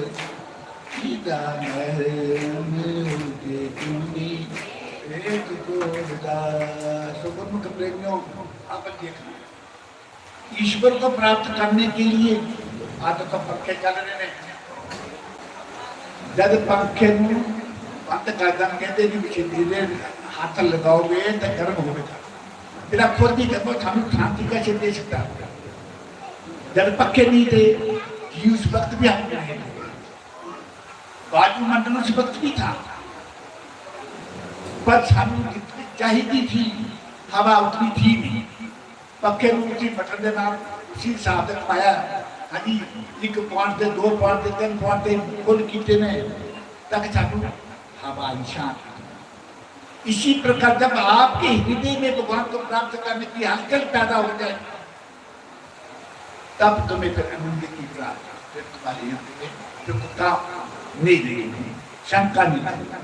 सीधा महरम होके क्यों नहीं भेद बोलदा। सो गुरमुख प्रेमियों, आप देखना, ईश्वर को प्राप्त करने के लिए, आ तो, तो पंखे चल रहे हैं, जब पंखे ਨੂੰ ਬੰਦ ਕਰ ਦੇਣਗੇ ਤੇ ਜੀ, ਬਿਜਲੀ ਦੇ ਹੱਥ ਲਗਾਓਗੇ ਤਾਂ ਗਰਮ ਹੋਵੇਗਾ। ਜਿਹੜਾ ਖੁਦ ਹੀ ਦੇਖੋ, ਸਾਨੂੰ ਸ਼ਾਂਤੀ कैसे दे सकता है? जब पक्के नहीं थे, कि उस वक्त भी हम नहीं थे। वायुमंडल उस वक्त भी था, पर ਸਾਨੂੰ जितनी चाहिए थी हवा, उतनी थी नहीं। पक्के ਨੂੰ ਤੁਸੀਂ ਮਟਰ ਦੇ ਨਾਲ ਉਸੇ ਹਿਸਾਬ ਤੇ ਘੁਮਾਇਆ, ਹਾਂਜੀ, ਇੱਕ ਪੁਆਇੰਟ ਤੇ, ਦੋ ਪੁਆਇੰਟ ਤੇ, ਤਿੰਨ ਪੁਆਇੰਟ ਤੇ ਫੁੱਲ ਕੀਤੇ ਨੇ, ਤਾਂ ਕਿ ਸਾਨੂੰ ਹਵਾ, ਸ਼ਾਂਤ। इसी प्रकार जब आपके हृदय में भगवान को प्राप्त करने की हलचल पैदा हो जाए, तब तुम्हें फिर आनंद की प्राप्ति, फिर तुम्हारे हृदय में दुखता नहीं रहेगी, शंका नहीं रहेगी।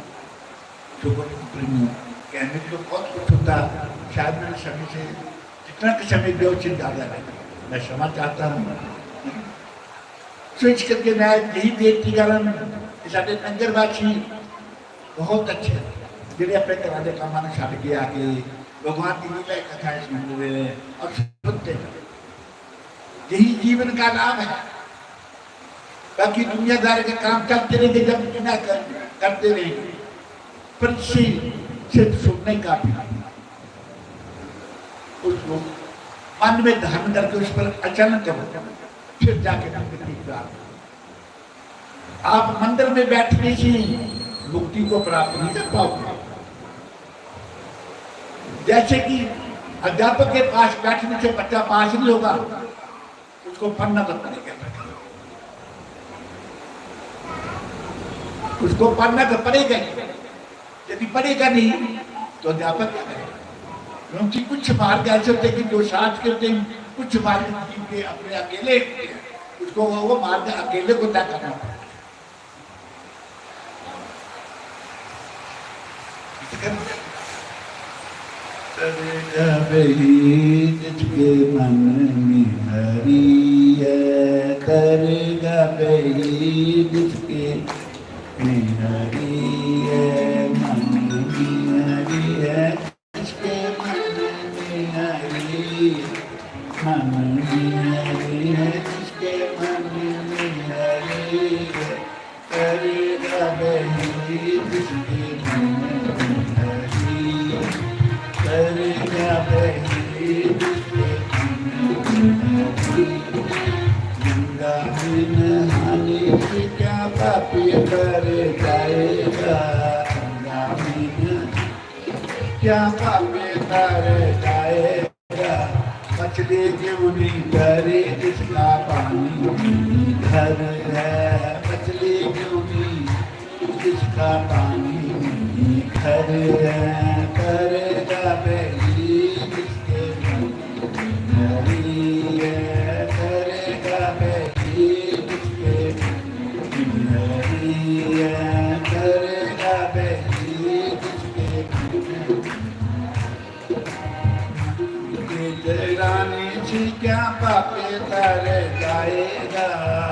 तो वो प्रेमी, कहने को बहुत कुछ होता, शायद मेरे समय से, जितना कि समय दिया, उससे ज्यादा है। मैं क्षमा चाहता हूँ। तो इस करके मैं यही बेनती कर रहा हूँ कि साढ़े नगरवासी बहुत अच्छे, ਜਿਹੜੇ ਆਪਣੇ ਘਰਾਂ ਦੇ ਕੰਮਾਂ ਨੂੰ ਛੱਡ ਕੇ ਆ ਕੇ भगवान की लीला कथाएं सुनते हैं और सुनते हैं। यही जीवन का लाभ है। बाकी दुनियादारी के काम चलते रहेंगे, जब बिना कर, करते रहेंगे, पर इसे सिर्फ सुनने का भी, उसको मन में धारण करके उस पर अचल करो, फिर जाके मुक्ति प्राप्त हो। आप मंदिर में बैठने से मुक्ति को प्राप्त नहीं कर पाओगे। जैसे कि अध्यापक के पास बैठने से बच्चा पास नहीं होगा, उसको पढ़ना तो पड़ेगा, उसको पढ़ना तो पड़ेगा ही। यदि पढ़ेगा नहीं तो अध्यापक क्या करेगा? क्योंकि कुछ मार्ग ऐसे होते हैं कि जो शास्त्र के होते हैं, कुछ मार्ग जीव के अपने अकेले होते हैं, उसको वो, वो मार्ग अकेले को तय करना पड़ता है। दरगाह बही जिसके मन में हरी है, दरगाह ही जिसके में हरि है, मन में हरि है, जिसके मन में हरि, मन में हरि है, जिसके मन में हरि है। करेगा बही जिसके मन में हरि, करेगा बही जिसके मन में हरि। गंगा में नहाने से क्या पापी तर जाएगा, गंगा में नहाने से क्या पापी तर जाएगा। मछली क्यों नहीं तरे जिसका पानी घर है, मछली क्यों नहीं जिसका पानी घर है। करेगा बही जिसके मन में हरि है, करेगा बही जिसके मन में हरि है, करेगा बही जिसके मन में। रानी से क्या पापी तर जाएगा,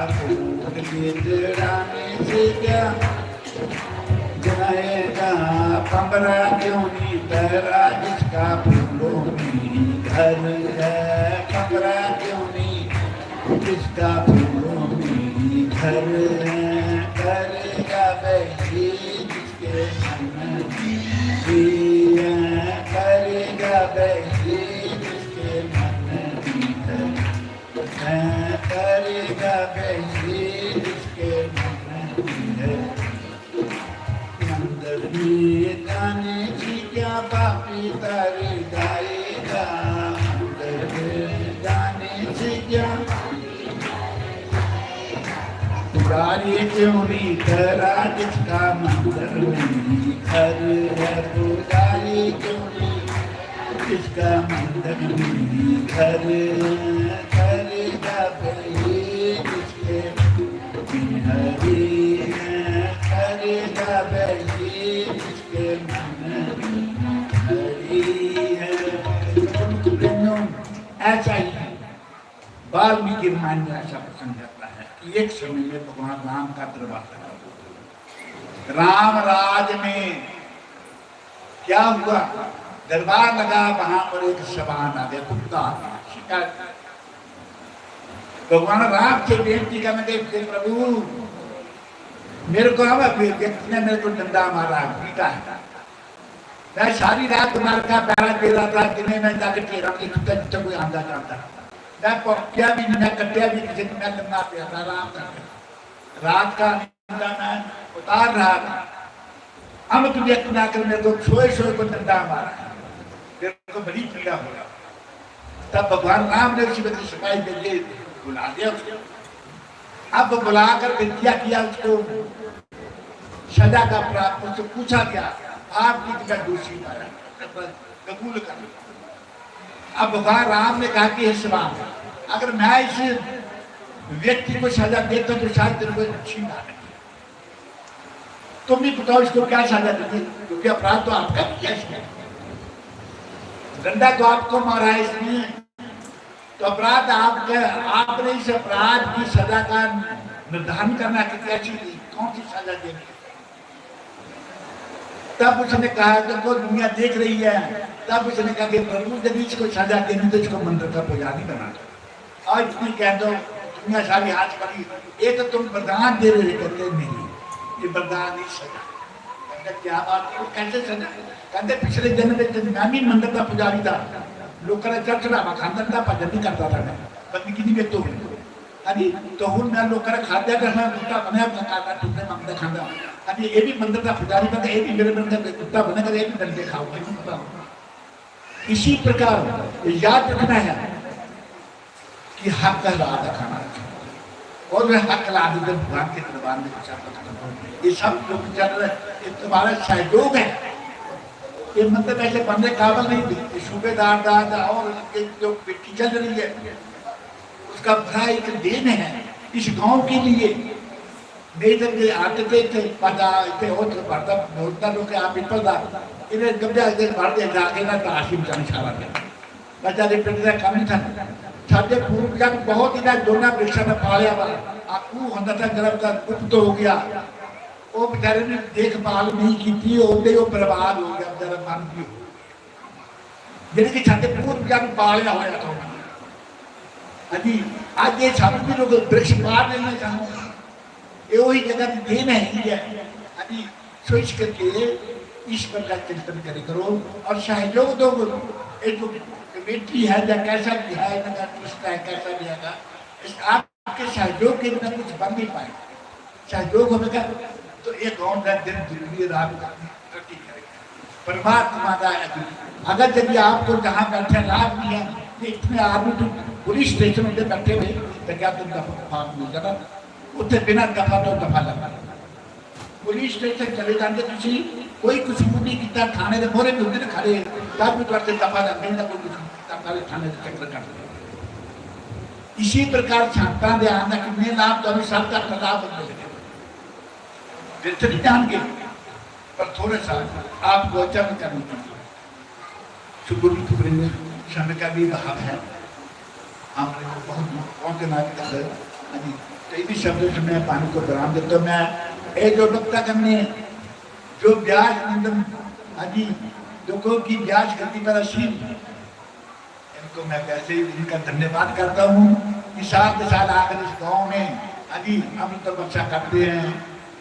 फूल की रानी से क्या जाएगा। पंबरा क्यों नहीं तरा जिसका फूलों में घर है, पंबरा क्यों नहीं जिसका फूलों में घर है। करेगा बही जिसके मन में हरि है, करेगा बही जिसके मन में हरि है, करेगा बही जिसके मन में हरि है। मंदिर में जाने से क्या पापी तर जाएगा, मंदिर में जाने से क्या। पुजारी क्यों नहीं तरा जिसका मंदिर में घर है, पुजारी क्यों नहीं जिसका मंदिर में घर है। करेगा बही जिसके मन में हरि है, करेगा बही जिसके मन में हरि है। ऐसा ही वाल्मीकि रामायण में ऐसा प्रसंग आता है कि एक समय में भगवान राम का दरबार लगा। राम राज में क्या हुआ, दरबार लगा, वहां पर एक शबान आ गया, कुत्ता आ गया, शिकार। भगवान राम से बेनती करने लगे, "हे प्रभु, मेरे को अब व्यक्ति ने मेरे को डंडा मारा है, पीटा है, मैं सारी रात मार का पहरा दे रहा था, दिन में जाके टेरा नहीं छुट्टा, जितना कोई आंदा जाता, मैं पहुंचा भी नहीं, मैं कटिया भी नहीं, मैं लम्मा पिया था, आराम कर रहा था।" रात का निंदा मैं उतार रहा था, अब तुझे इतना कर मेरे को सोए सोए को डंडा मारा है, मेरे को बड़ी पीड़ा हो रहा।" तब भगवान राम ने उसी वक्त सिपाही भेजे, बुला लिया उसको। अब बुलाकर विनतिया किया उसको, सजा का प्राप्त, उससे पूछा गया, "आप कितना दोषी पाया?" कबूल कर लिया। अब भगवान राम ने कहा कि "हे शिवांग, अगर मैं इस व्यक्ति को सजा देता तो शायद तेरे को अच्छी ना लगे, तुम भी बताओ इसको क्या सजा देते, क्योंकि अपराध तो आपका भी किया इसने, डंडा तो आपको मारा है इसने, तो अपराध आपका, आपने इस अपराध की सजा का निर्धारण करना कि कैसी, कौन सी सजा देनी है।" तब उसने कहा, "देखो दुनिया देख रही है।" तब उसने कहा कि "प्रभु, यदि इसको सजा देनी तो इसको मंदिर का पुजारी बना दो।" आज भी कह दो, दुनिया सारी हाथ पड़ी, ये तो तुम वरदान दे रहे, कहते नहीं, ये वरदान नहीं, सजा। कहते क्या बात है, वो कैसे सजा? कहते पिछले जन्म में जब मैं भी मंदिर का पुजारी था, लोगों ने चढ़ चढ़ावा खांदा था, भजन नहीं करता था मैं, बंदगी नहीं मेरे तो हुई। हाँ जी, तो हूँ मैं लोगों ने खाद्या कर मैं कुत्ता बनया, मैं खाता टुकड़े मंगता खांदा। हाँ जी, ये भी मंदिर का पुजारी था, ये भी मेरे मन का कुत्ता बनेगा, ये भी डंडे खाऊंगा, ये भी बताऊंगा। इसी प्रकार याद रखना है कि हक हलाल का खाना रखना और वह हक हलाल इधर भगवान के दरबार में प्रचार करना। ये सब लोग चल रहे, ये तुम्हारा सहयोग है। ये मतलब ऐसे बनने काबिल नहीं थे। ये सूबेदार दा, दा और इनके जो बेटी चल रही है, उसका भरा एक देन है इस गांव के लिए। नहीं तो ये आते थे, थे पता, इतने होत पड़ता, होता लोग आप पिपल दा, इन्हें गब्जा इधर भर दे जाके ना, तो आसिम जाने सारा थे। बेचारे पिंड का काम नहीं था। ਸਾਡੇ ਪੂਰਵਜਾਂ ਨੂੰ ਬਹੁਤ ਇਹਨਾਂ ਦੋਨਾਂ ਬ੍ਰਿਕਸ਼ਾਂ ਦਾ ਪਾਲਿਆ ਵਾ। ਆਗੂ ਹੁੰਦਾ ਤਾਂ ਜਿਹੜਾ ਉਹਦਾ ਗੁਪਤ ਹੋ ਗਿਆ, ਉਹ ਵਿਚਾਰੇ ਨੇ ਦੇਖਭਾਲ ਨਹੀਂ ਕੀਤੀ, ਉਹਦੇ ਉਹ ਬਰਬਾਦ ਹੋ ਗਿਆ, ਵਿਚਾਰਾ ਮਰ ਗਿਆ। ਜਿਹੜੇ ਕਿ ਸਾਡੇ ਪੂਰਵਜਾਂ ਨੂੰ ਪਾਲਿਆ ਹੋਇਆ ਤਾਂ ਉਹਨਾਂ ਨੇ। ਹਾਂਜੀ, ਅੱਜ ਇਹ ਸਾਨੂੰ ਵੀ ਲੋਕ ਬ੍ਰਿਕਸ਼ ਪਾੜ ਦੇਣਾ ਚਾਹੁੰਦੇ। ਇਹ ਉਹੀ ਜਗ੍ਹਾ ਦੀ ਦੇਣ ਹੈ ਹੀ ਹੈ। ਹਾਂਜੀ, ਸੋ ਇਸ ਕਰਕੇ ਈਸ਼ਵਰ ਦਾ ਚਿੰਤਨ ਕਰੇ ਕਰੋ ਔਰ ਸਹਿਯੋਗ ਦਿਓ। ਇਹ ਜੋ ਕਮੇਟੀ ਹੈ ਜਾਂ ਕੈਸਾ ਵੀ ਹੈ, ਇਹਨਾਂ ਦਾ ਟਰਸਟ ਹੈ, ਕੈਸਾ ਵੀ ਹੈਗਾ, ਇਸ आपके सहयोग के बिना कुछ बन नहीं पाएगा। सहयोग होगा तो ये गांव का दिन दुनिया रात तरक्की करेगा। परमात्मा का है। अगर यदि आपको जहाँ बैठे लाभ नहीं है, तो इतने आदमी तो पुलिस स्टेशन पे बैठे हुए, तो क्या तुम दफा फार्म नहीं करना? उत्थे बिना दफा तो दफा लगा। पुलिस स्टेशन चले जाते, तुसी कोई कसूर नहीं किया, थाने के मोहरे भी होंगे ना खड़े, तब भी तुहाडे दफा लग गई ना, कोई कसूर नहीं किया, सारे थाने के चक्कर काट। इसी प्रकार संतां दे आने कितने लाभ, तुहानू सब तक लाभ मिल गए। बिरथ नहीं जाएंगे, पर थोड़े सा आपको अचल करनी पड़ेगी। सुगुरु सुगुरु समय का भी भाव है। हमने को बहुत पहुंचना भी था। अभी कई भी शब्दों से मैं पानी को विराम देता हूँ। मैं ये जो वक्ता करने जो ब्याज निंदन, अभी लोगों की ब्याज गति पर असीम, इनको मैं वैसे ही इनका धन्यवाद करता हूँ कि साल के साल आकर इस गांव में अभी हम तपस्या करते हैं।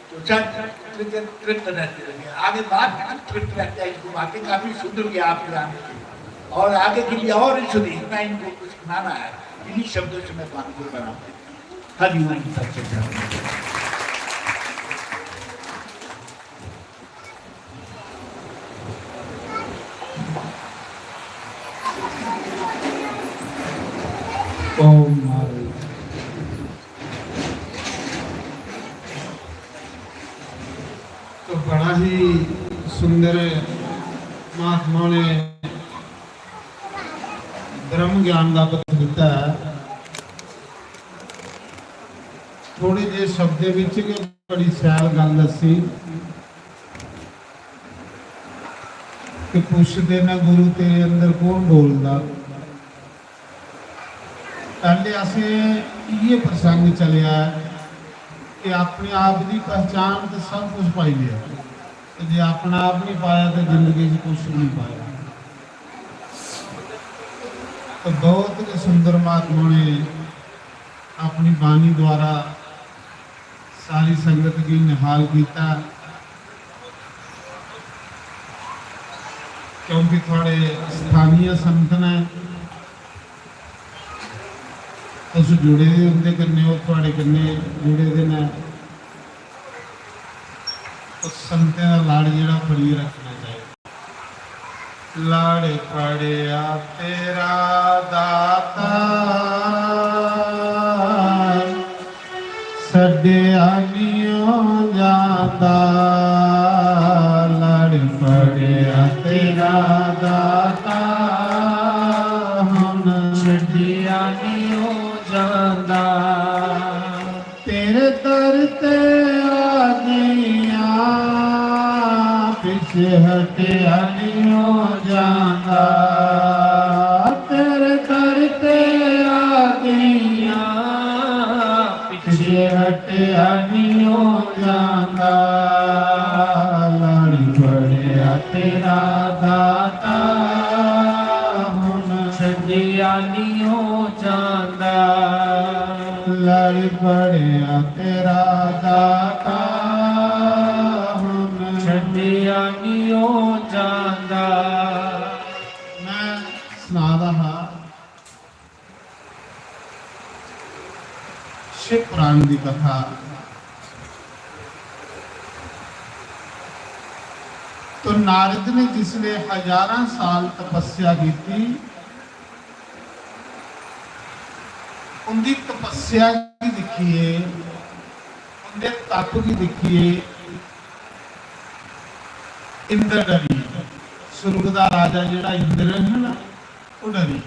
तो सर तृप्त, तृप्त रहते रहेंगे। आगे बाद में हम तृप्त रहते हैं, इसको बातें काफी सुंदर किया आपके आने से। और आगे के लिए और इस इतना इनको कुछ सुनाना है। इन्हीं शब्दों से मैं बात को बना देता हूँ। हरि ओम तत्सत। ओम नारायण। तो बड़ा ही सुंदर महात्मा ने ब्रह्म ज्ञान का पथ दिता है। थोड़े जे शब्दे विच गै बड़ी सैल गल दसी कि पुछदे न गुरु तेरे अंदर कौन बोलदा। पैह्ले असें इ'यै प्रसंग चलेआ कि अपने आप दी पहचान ते सब कुछ पाई लेआ, ते जे अपना आप नहीं पाया ते जिंदगी च कुछ भी नहीं पाया। तो बहुत गै सुंदर महात्मा ने अपनी बाणी द्वारा सारी संगत गी निहाल कीता, क्योंकि थुआड़े स्थानीय संत न, तुस जुड़े दे उं'दे कन्नै, ओह् थुआड़े कन्नै जुड़े दे न। तो संतें दा लाड़ जेह्ड़ा बनियै रक्खना चाहिदा। लड़ पड़ेआ तेरा दाता, छड्डेआ निं ओ जांदा। लड़ पड़ेआ तेरा दाता, हुण छड्डेआ निं ओ जांदा। तेरे दर ते आ गईयां, पिछे हटिया निं ओ जांदा। तेरे दर ते आ गईयां, पिछे हटिया निं ओ जांदा। लड़ पड़ेआ तेरा दाता, हुण छड्डेआ निं ओ जांदा। लड़ पड़ेआ तेरा दाता, हुण छड्डेआ निं ओ जांदा। मैं सना दा हा शिव पुराण दी कथा। तो नारद ने जिसले हजारां साल तपस्या की, उंदी तपस्या गी दिक्खियै, उंदे तप गी दिक्खियै इंद्र डरी, सुर्ग दा राजा जेह्ड़ा इंद्र है ना, ओह् डरी।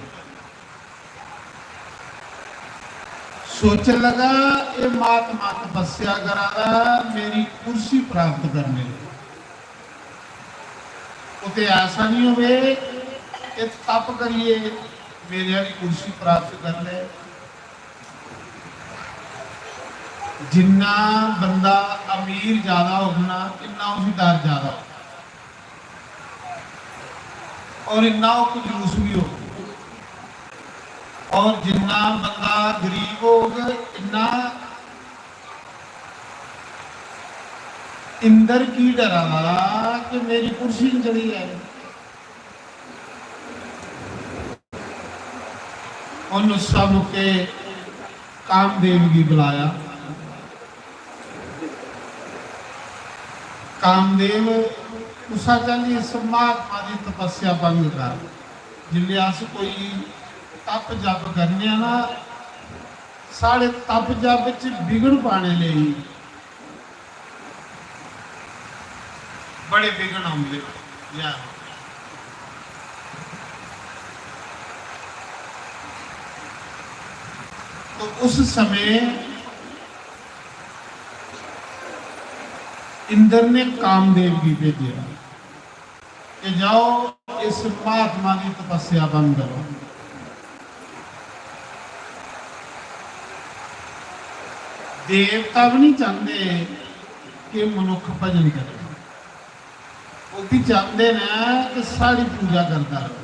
सोचन लगा, "एह् महात्मा तपस्या करा दा, मेरी कुर्सी प्राप्त करने।" कुतै ऐसा नहीं होवे कि तप करिए मेरे आह्ली कुर्सी प्राप्त कर ले। जिन्ना बंदा अमीर ज्यादा होग ना, इन्ना उसी डर ज्यादा होग और इन्ना ओह् कंजूस भी होग। और जिन्ना बंदा गरीब होग, इन्ना इंद्र की डरा दा कि मेरी कुर्सी न चली जाए। उन उस मुके कामदेव गी बुलाया। कामदेव उसा चाल्ली इस महात्मा दी तपस्या भंग कर। जिसले अस कोई तप जप करने आं ना, साढ़े तप जप च विघ्न पाने लेई बड़े विघ्न आंदे। जय हो। तो उस समय इंद्र ने कामदेव गी भेजेआ कि जाओ, इस महात्मा दी तपस्या भंग करो। देवता भी नहीं चाहते कि मनुख भजन करे, वो भी चाहते न कि साड़ी पूजा करता रहे।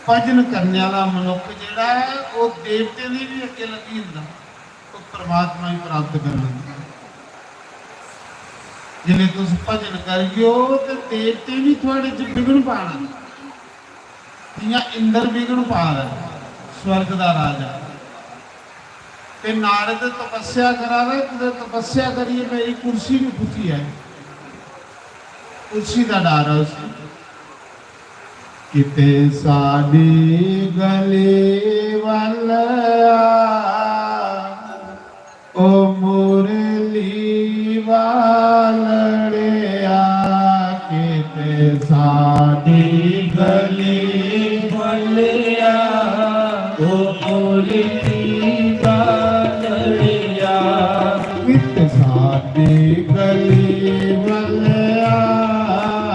भजन करने वाला मनुख जेड़ा है, वो देवते दे भी अग्गे लगी जंदा, वो परमात्मा ही प्राप्त कर लेंदा। जिसले तुस भजन करियो, ते देवते भी थुआड़े च विघ्न पाना। जियां इंद्र विघ्न पा दा ऐ, स्वर्ग दा राजा, ते नारद तपस्या करा दा, कुतै तपस्या करियै मेरी कुर्सी भी खुची है, कुर्सी दा डर है उसी। किते सादी गली वाला, ओ मुरली वालड़िया, कित सादी गली वालड़िया, ओ मुरली वालड़िया, कित सादी गली वालड़िया,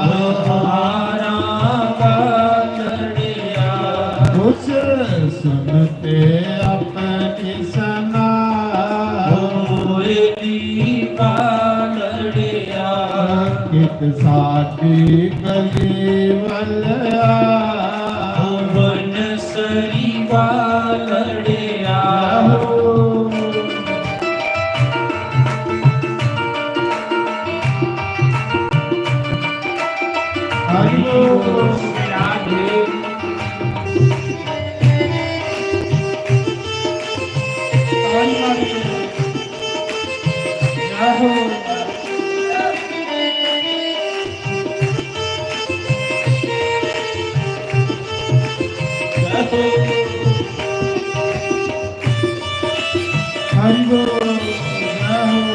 ओ हारा वालड़िया, उस सुनते अपनी सना। होली पालड़िया। कित साडी गली वलया। भुवनेश्वरी वालड़िया। हरि बोल। राधे। ताली मारिए। जय हो। जय हो। हरि बोल। जय हो।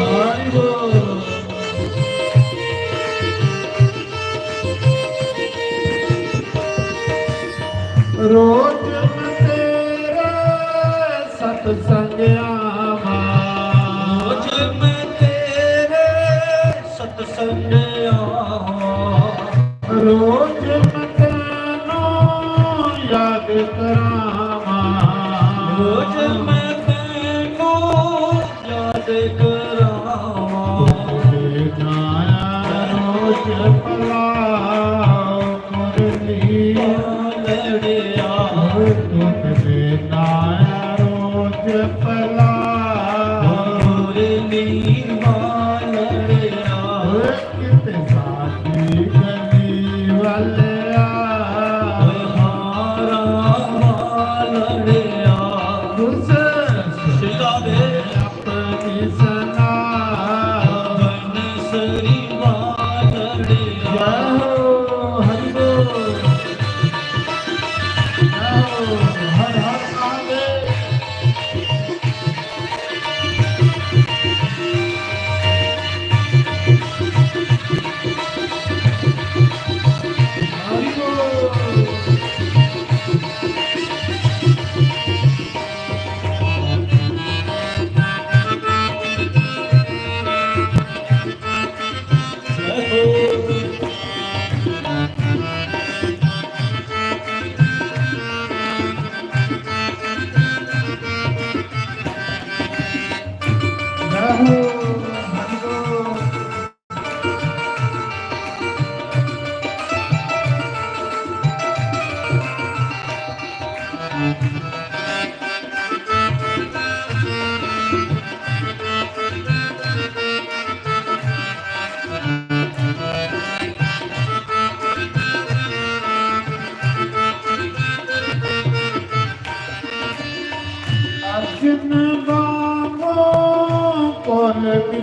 हरि बोल। रोज मैं तेरे सत्संग आवां। रोज मैं तेरे सत्संग आवां। रोज मैं तैनू याद करावां। रोज मैं तैनू याद करावां। भुले जाया रोज भला मुरली। लड़िया।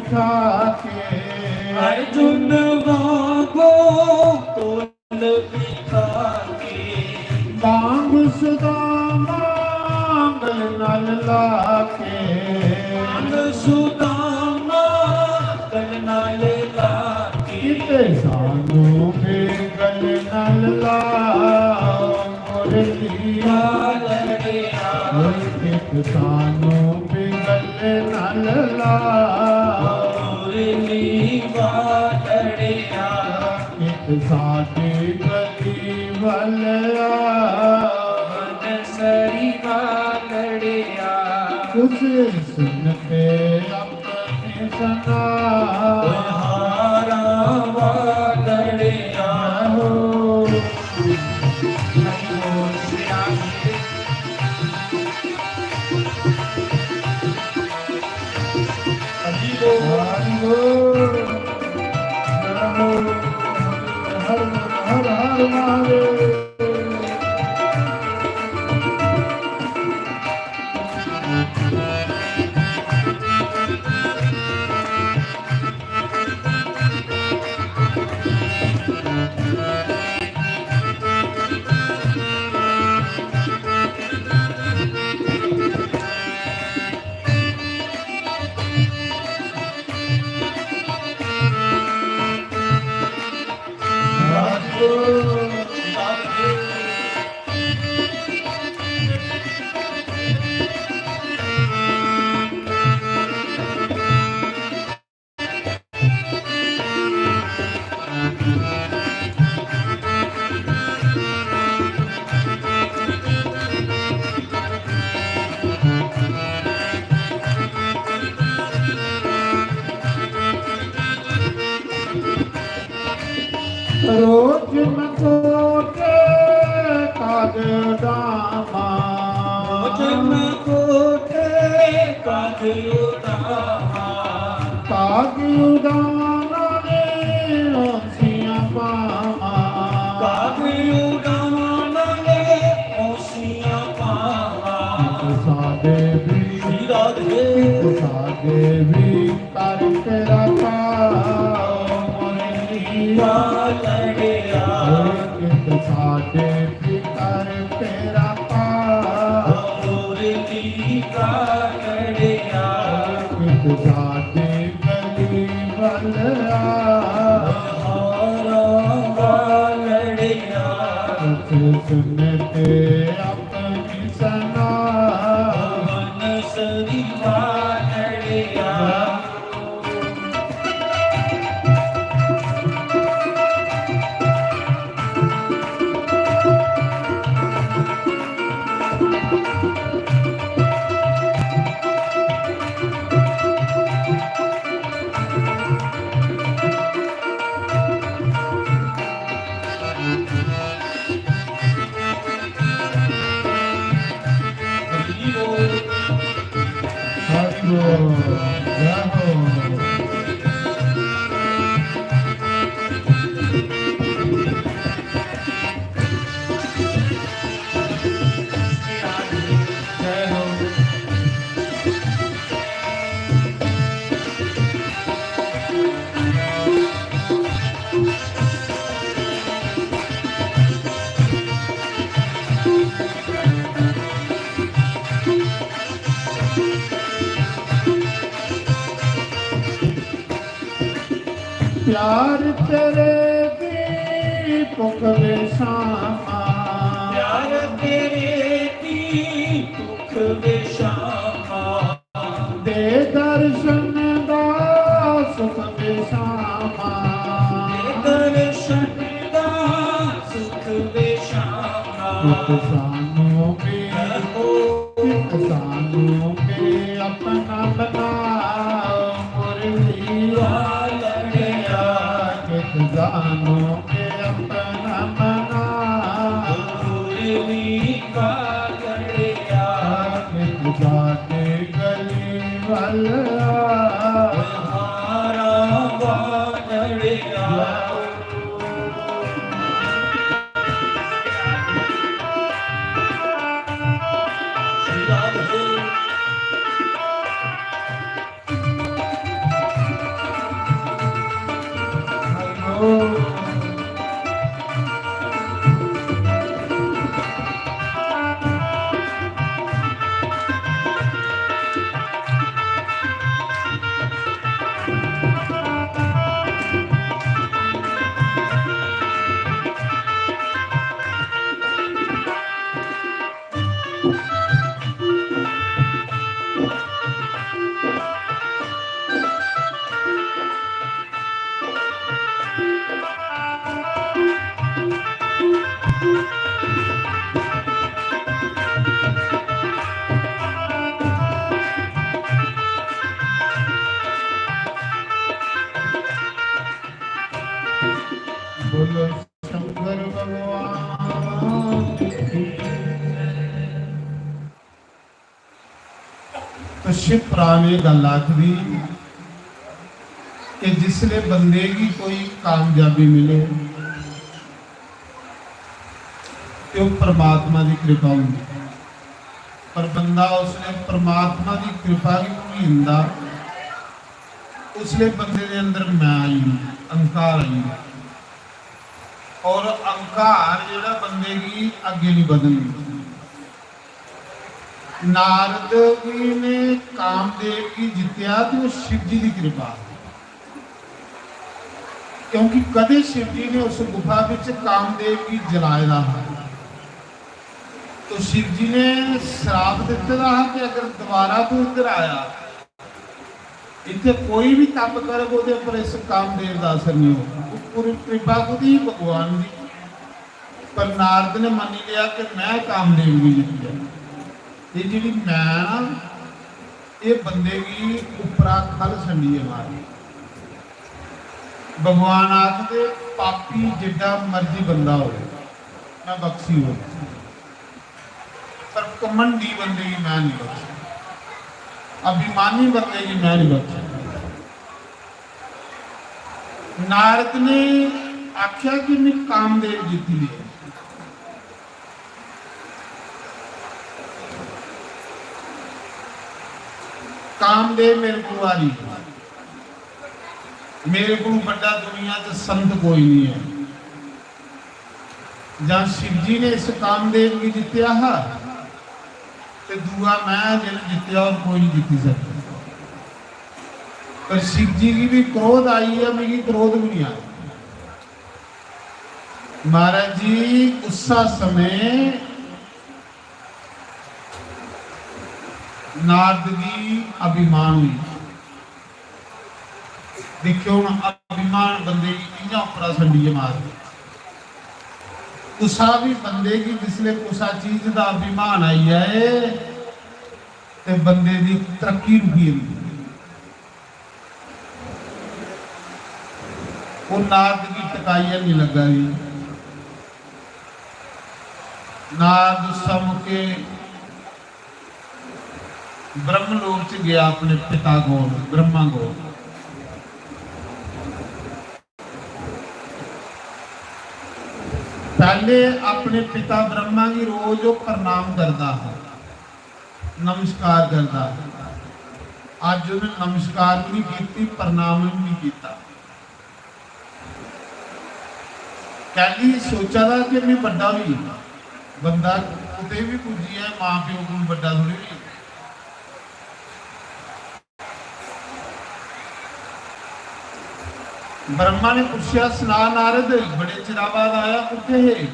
खाके। अर्जुन वांगो तोल बिखा के। बांग सुदामा गल नाल लाके। बांग सुदामा गल नाल लाके। किते सानू भी गल नाल ला। मुरली वालड़िया। ओए कित सानू भी गल नाल ला। मुरली वालड़िया। कित साडी गली वालया। बनसरी वालड़िया। तुझे सुन के अपनी सना। हारा वालड़िया। हो। हरि बोल। हर हर हर महादेव। रोज मकोटे काग उडामा। रोज मकोटे काग उडामा। काग उडाना ने औंसियां पावा। काग उडाना ने औंसियां पावा। साडे भी श्री राधे। साडे भी कर तेरा काम। मुरली वालड़िया। एक साडे भी कर तेरा काम। मुरली वालड़िया। एक साडे गली वालया। हारा वालड़िया। कुछ सुनते अपनी सना। बनसरी वालड़िया। हरि बोल। जय हो। जय हो। प्यार तेरे दी भुख विशामा। प्यार तेरे दी भुख विशामा। दे दर्शन दा सुख विशामा। दे दर्शन दा सुख विशामा। सुख सानू भी, सुख सानू भी अपना बना। मुरली वालड़िया। कित सानू के अपना बना। मुरली वालड़िया। कित साडी गली वालया। हारा वालड़िया। बोलो शंकर भगवान की। तो शिव पुराण एह् गल्ल आखदी कि जिसले बंदे गी कोई कामयाबी मिले ते ओह् परमात्मा दी कृपा होंदी, पर बंदा उसने परमात्मा दी कृपा गी भुल्ली जंदा, उसले बंदे दे अंदर मैं आई, अहंकार आई। और अहंकार जेह्ड़ा बंदे गी अग्गें नहीं बधन दिंदा। नारद जी ने कामदेव गी जित्तेआ ते ओह् शिव जी दी कृपा, क्योंकि कदे शिव जी ने उस गुफा विच कामदेव गी जलाए दा हा, तो शिव जी ने श्राप दित्ते दा हा कि अगर दोबारा तू इधर आया, इत्थे कोई भी तप करग, ओह्दे उप्पर इस कामदेव दा असर नहीं होग। ओह् पूरी कृपा कुदी भगवान दी, पर नारद ने मन्नी लिया कि मैं कामदेव गी जित्तेआ। ये जेह्ड़ी मैं ना, ये बंदे गी उप्परा खल छंडियै मारदी। भगवान आखदे, पापी जिड्डा मर्जी बंदा होवे, मैं बख्शी ओड़ना। पर घमंडी बंदे गी मैं नहीं बख्शना, अभिमानी बंदे गी मैं नहीं बख्शना। नारद ने आख्या कि मैं कामदेव जीती लिया। कामदेव मेरे को हारी, मेरे को बड़ा दुनिया च संत कोई नहीं है। जां शिव जी ने इस कामदेव गी जित्तेआ हा, ते दूआ मैं जिन जित्तेआ, और कोई नहीं जित्ती सकदा। पर शिव जी गी भी क्रोध आई है, मिगी क्रोध भी नहीं आया। महाराज जी, उस्सा समय नारद गी अभिमान हुई। दिक्खेओ, हुन अभिमान बंदे गी कि'यां उप्परा संडियै मारदा। कुसा बी बंदे गी जिसलै कुसा चीज दा अभिमान आई जाए, ते बंदे दी तरक्की रुकी जंदी। ओह् नारद गी टकाई हैनी लग्गा दी। नारद उस मौके ब्रह्मलोक च गया अपने पिता कोल, ब्रह्मा कोल। पैह्ले अपने पिता ब्रह्मा गी रोज ओह् प्रणाम करदा हा, नमस्कार करदा हा। अज्ज उन्हें नमस्कार भी नहीं कीती, प्रणाम भी नहीं कीता। कैली सोचा दा कि मैं बड्डा होई, बंदा कुतै भी पुज्जी जाए, मां प्यो कोल बड्डा थोड़ी होई। ब्रह्मा ने पुच्छेआ, "सना नारद, बड़े चिरा बाद आया, कुत्थे हे?"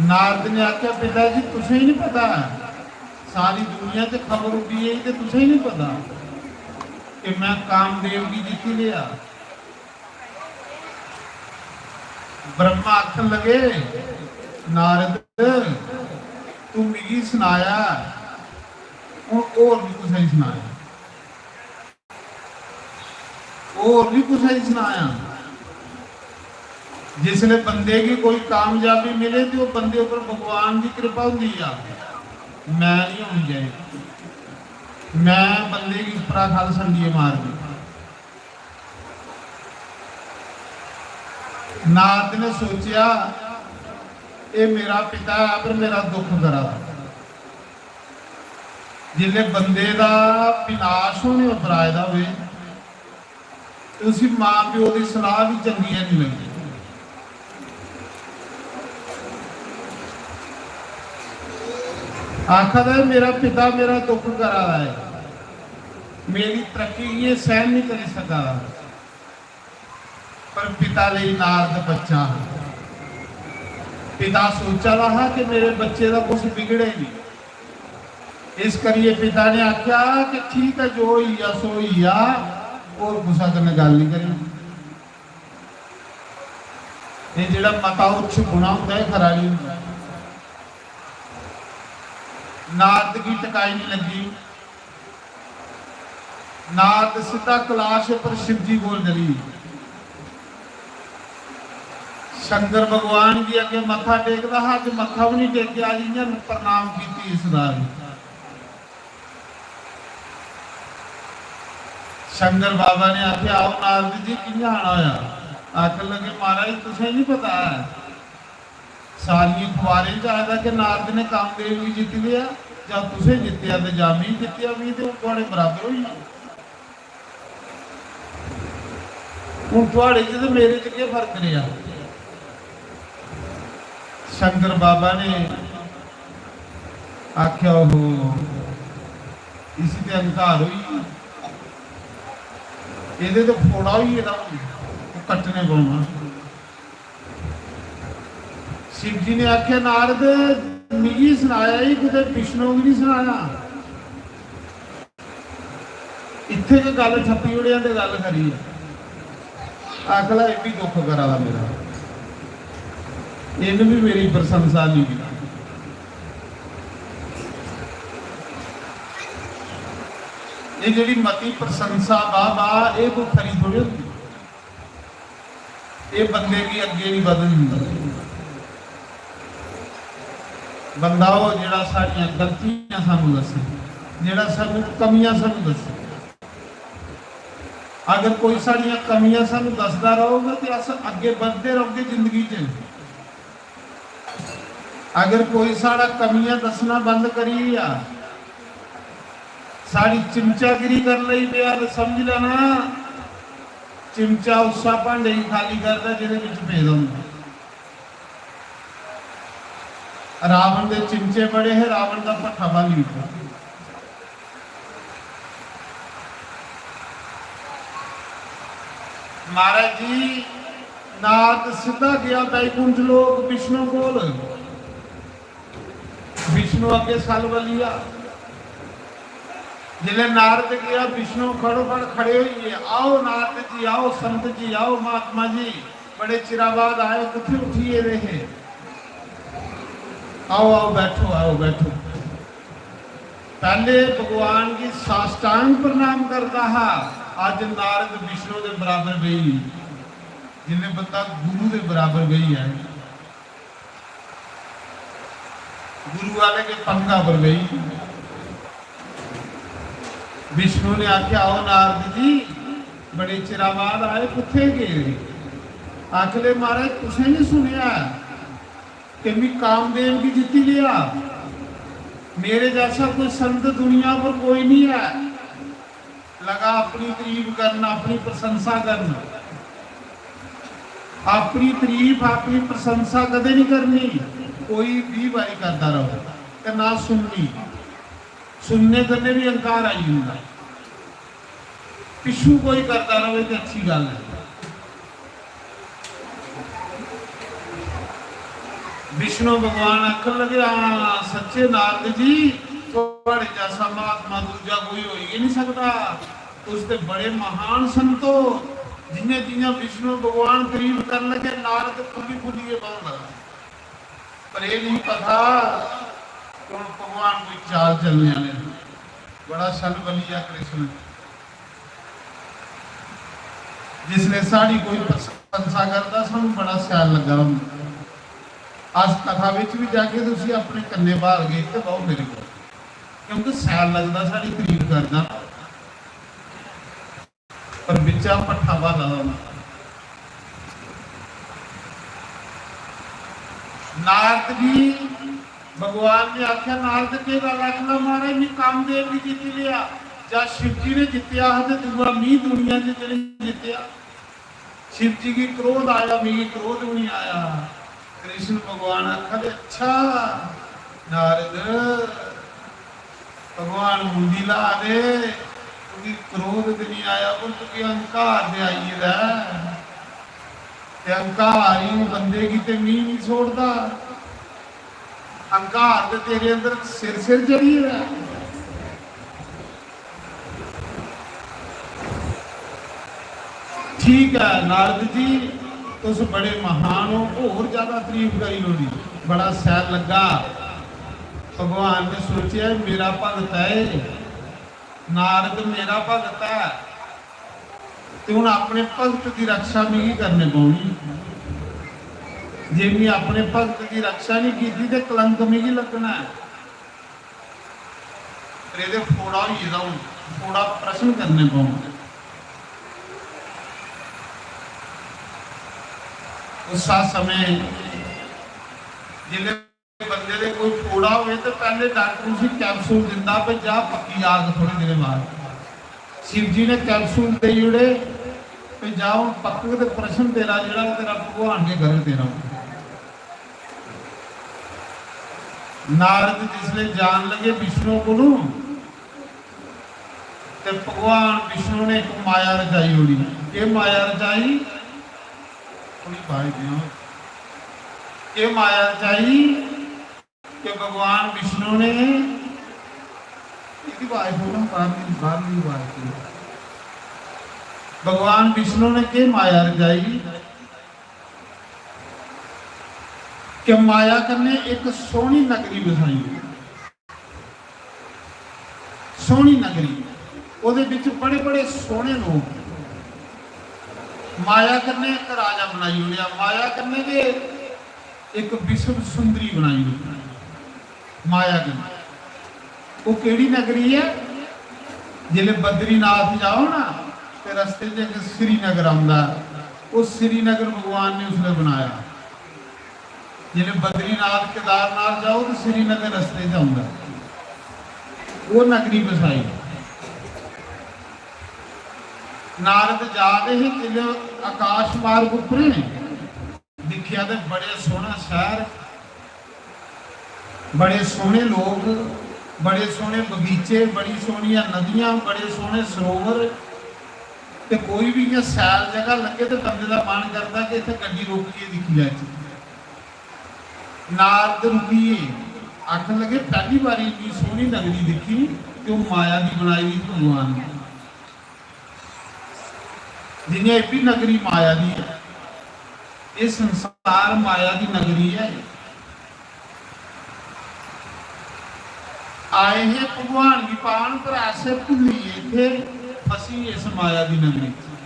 नारद ने आख्या, "पिता जी, तुसें ही नहीं पता, सारी दुनिया च खबर उड्डी गेई ते तुसें ही नहीं पता कि मैं कामदेव गी जित्ती लेआ।" ब्रह्मा आखन लगे, "नारद, तू मिगी सनाया, हून होर भी कुसै गी सनाया, होर भी कुसै गी सनाया।" जिसले बंदे गी कोई कामयाबी मिले ते ओह् बंदे उप्पर भगवान दी कृपा होंदी आ, मैं नहीं होनी चाहिदी। मैं बंदे गी उप्परा खल संडिये मारदी। नारद ने सोचेआ, "एह् मेरा पिता ऐ, पर मेरा दुख करा दा।" जिसले बंदे दा विनाश होने उप्पर आए दा होवे, ते उसी मां प्यो दी सलाह भी चंगी है नहीं लगदी। आखा दा है, "मेरा पिता मेरा दुख करा दा है, मेरी तरक्की गी एह् सहन नहीं करी सका दा।" पर पिता लेई नारद बच्चा हा। पिता सोचा दा हा कि मेरे बच्चे दा कुछ बिगड़े नहीं। इस करिए पिता ने आख्या कि ठीक है, जो होई गेआ सो होई गेआ, होर कुसै कन्नै गल्ल नहीं करनी। ये जेह्ड़ा मता उच्छ बुना होंदा है, खरा नहीं होंदा। नारद की टकाई नहीं लगी। नारद सिद्धा कैलाश पर शिव जी कोल चली गे। शंकर भगवान गी अग्गें मत्था टेकदा हा, अज्ज मत्था बी निं टेकेआ, अज्ज इ'यां प्रणाम कीती इसदा बी। शंकर बाबा ने आखेआ, "आओ नारद जी, कि'यां आना होआ?" आखन लगे, "महाराज, तुसें निं पता ऐ, सारियें अखबारें च आए दा कि नारद ने कामदेव गी जित्ती लेआ, जां तुसें जित्तेआ ते जां में जित्तेआ, में ते हून थुआढ़े बराबर होई गेआ।" हून थुआढ़े च ते मेरे च केह् फर्क रेहा? शंकर बाबा ने आखेआ, "ओहो, इसी ते अहंकार होई गेआ, एह्दे ते फोड़ा होई गेदा, हून कट्टने पौना।" शिव जी ने आखेआ, "नारद, मिगी सनाया ही, कुतै विष्णु गी निं सनाया।" इत्थै गै गल्ल ठप्पी ओड़ेआ ते गल्ल करी ऐ। आखला, "एह् बी दुख करा दा मेरा, इन्न बी मेरी प्रशंसा निं कीती।" एह् जेह्ड़ी मती प्रशंसा, बाह बाह, एह् कोई खरी थोड़ी होंदी। एह् बंदे गी अग्गें निं बधन दिंदा। बंदा ओह् जेह्ड़ा साढ़ियां गलतियां सानूं दस्से, जेह्ड़ा सानूं कमियां सानूं दस्से। अगर कोई साढ़ियां कमियां सानूं दसदा रौह्ग ते अस अग्गें बधदे रौह्गे जिंदगी च। अगर कोई साढ़ा कमियां दस्सना बंद करी गेआ, साढ़ी चिमचागिरी करन लगी पेआ, ते समझ लैना, चिमचा उस्सा भांडे गी खाली करदा जेह्दे बिच पेदा होंदा। रावण दे चिमचे बड़े हे, रावण दा भट्ठा भाली ओड़दा। महाराज जी, नारद सिद्धा गेआ बैकुंठ लोक विष्णु कोल। विष्णु अग्गे सलबलिया। जिसलै नारद गेआ, विष्णु खड़ोखड़ खड़े होई गे, "आओ नारद जी, आओ संत जी, आओ महात्मा जी, बड़े चिरा बाद आए, कुत्थै उठी गेदे हे? आओ, आओ, बैठो, आओ, बैठो।" पैह्ले भगवान गी साष्टांग प्रणाम करदा हा, अज्ज नारद विष्णु दे बराबर बेही। जिसलै बंदा गुरु दे बराबर बेही जाए, गुरु आह्ले के पंगा पर बेही। विष्णु ने आखेआ, "आओ नारद जी, बड़े चिरा बाद आए, कुत्थै गे?" आखले, "महाराज, तुसें नहीं सुनेआ कि मी कामदेव गी जित्ती लेआ? मेरे जैसा कोई संत दुनिया पर कोई नहीं है।" लगा अपनी तारीफ करन, अपनी प्रशंसा करन। अपनी तारीफ, अपनी प्रशंसा कदें नहीं करनी। कोई बीह बारी करदा रहो ते ना सुननी। सुनने कन्नै भी अहंकार आई जंदा। पिच्छू कोई करदा रहे ते अच्छी गल्ल है। विष्णु भगवान आखन लगे, "हां, सच्चे नारद जी, थुआड़े जैसा महात्मा दूजा कोई होई गै नहीं सकदा। तुस ते बड़े महान संत हो।" जियां जियां विष्णु भगवान करीब करन लगे, नारद फुल्ली फुल्लियै बौहन लगा। पर एह् नहीं पता कि हुन भगवान कोई चाल चलने आह्ले न। बड़ा छल बलिया कृष्ण। जिसलै साढ़ी कोई प्रशंसा करदा, सानू बड़ा शैल लग्गा होंदा। अस कथा बिच भी जागे ते उसी अपने कन्नै ब्हालगे, "इत्थै बौह् मेरे कोल," क्योंकि शैल लगदा साढ़ी तारीफ करदा, पर बिच्चा भट्ठा ब्हाला दा होंदा। नारद गी भगवान ने आखेआ, "नारद, केह् गल्ल आखना महाराज, मी कामदेव गी जित्ती लेआ, जां शिव जी ने जित्तेआ हा ते दूआ मी दुनिया च जि'नें जित्तेआ? शिव जी गी क्रोध आया, मिगी क्रोध बी निं आया।" कृष्ण भगवान आखा दे, "अच्छा नारद, भगवान मुंडी ला दे, तुगी क्रोध ते निं आया, पर तुगी अहंकार ते आई गेदा ऐ। ते अहंकार ही बंदे गी ते मी निं छोड़दा।" अहंकार ते तेरे अंदर सिर सिर चढ़ी गेदा ऐ। ठीक ऐ नारद जी, तुस बड़े महान हो, होर ज्यादा तारीफ करी ओड़ी, बड़ा शैल लग्गा। भगवान ने सोचेआ, "मेरा भगत ऐ एह्, नारद मेरा भगत ऐ।" ते हुन अपने भगत दी रक्षा मिगी करने पौनी। जे मी अपने भक्त दी रक्षा नहीं कीती ते कलंक मिगी लग्गना ऐ। पर एह्दे फोड़ा होई गेदा हून, फोड़ा प्रश्न करने पौंदे। उस समय जिसलै बंदे दे कोई फोड़ा होवे ते पैह्ले डॉक्टर उसी कैप्सूल दिंदा, "भई जा, पक्की जाग थोड़े दिनें बाद।" शिव जी ने कैप्सूल देई ओड़े, "भई जा, हून पक्कग ते प्रश्न तेरा जेह्ड़ा, ओह् तेरा भगवान गै करग तेरा।" नारद जिसलै जान लगे विष्णु कोलू, ते भगवान विष्णु ने एक माया रचाई ओड़ी। केह् माया रचाई? थोड़ी बाज देओ। केह् माया रचाई कि भगवान विष्णु ने, इसी बाज बोलो, बाहरली, बाहरली बाज बोलो। भगवान विष्णु ने केह् माया रचाई कि माया कन्नै एक सोहनी नगरी बसाई। सोहनी नगरी, ओहदे बिच बड़े बड़े सोहने लोक। माया कन्नै इक राजा बनाई ओड़ेआ, माया कन्नै गै इक विश्व सुंदरी बनाई ओड़ी, माया कन्नै। ओह् केह्ड़ी नगरी ऐ? जिसलै बद्रीनाथ जाओ ना, ते रस्ते च इक श्रीनगर औंदा ऐ, ओह् श्रीनगर भगवान ने उसलै बनाया। जिसलै बद्रीनाथ, केदारनाथ जाओ, ते श्रीनगर रस्ते च औंदा ऐ, ओह् नगरी बसाई। नारद जा दे हे, जिसलै आकाश मार्ग उप्परें दिक्खेआ ते बड़े सोहना शैह्र, बड़े सोहने लोक, बड़े सोहने बगीचे, बड़ी सोहनियां नदियां, बड़े सोहने सरोवर। ते कोई बी इ'यां सैल जगह लग्गे ते बंदे दा मन करदा कि इत्थै गड्डी रोकियै दिक्खी लैचै। नारद रुकी गे, आखन लगे, "पैह्ली बारी इन्नी सोहनी नगरी दिक्खी, ते ओह् माया दी बनाई दी भगवान ने।" जि'यां एह् बी नगरी माया दी ऐ, एह् संसार माया दी नगरी ऐ। आए हे भगवान गी पान, पर अस भुल्ली गे, इत्थै फसी गे इस माया दी नगरी च।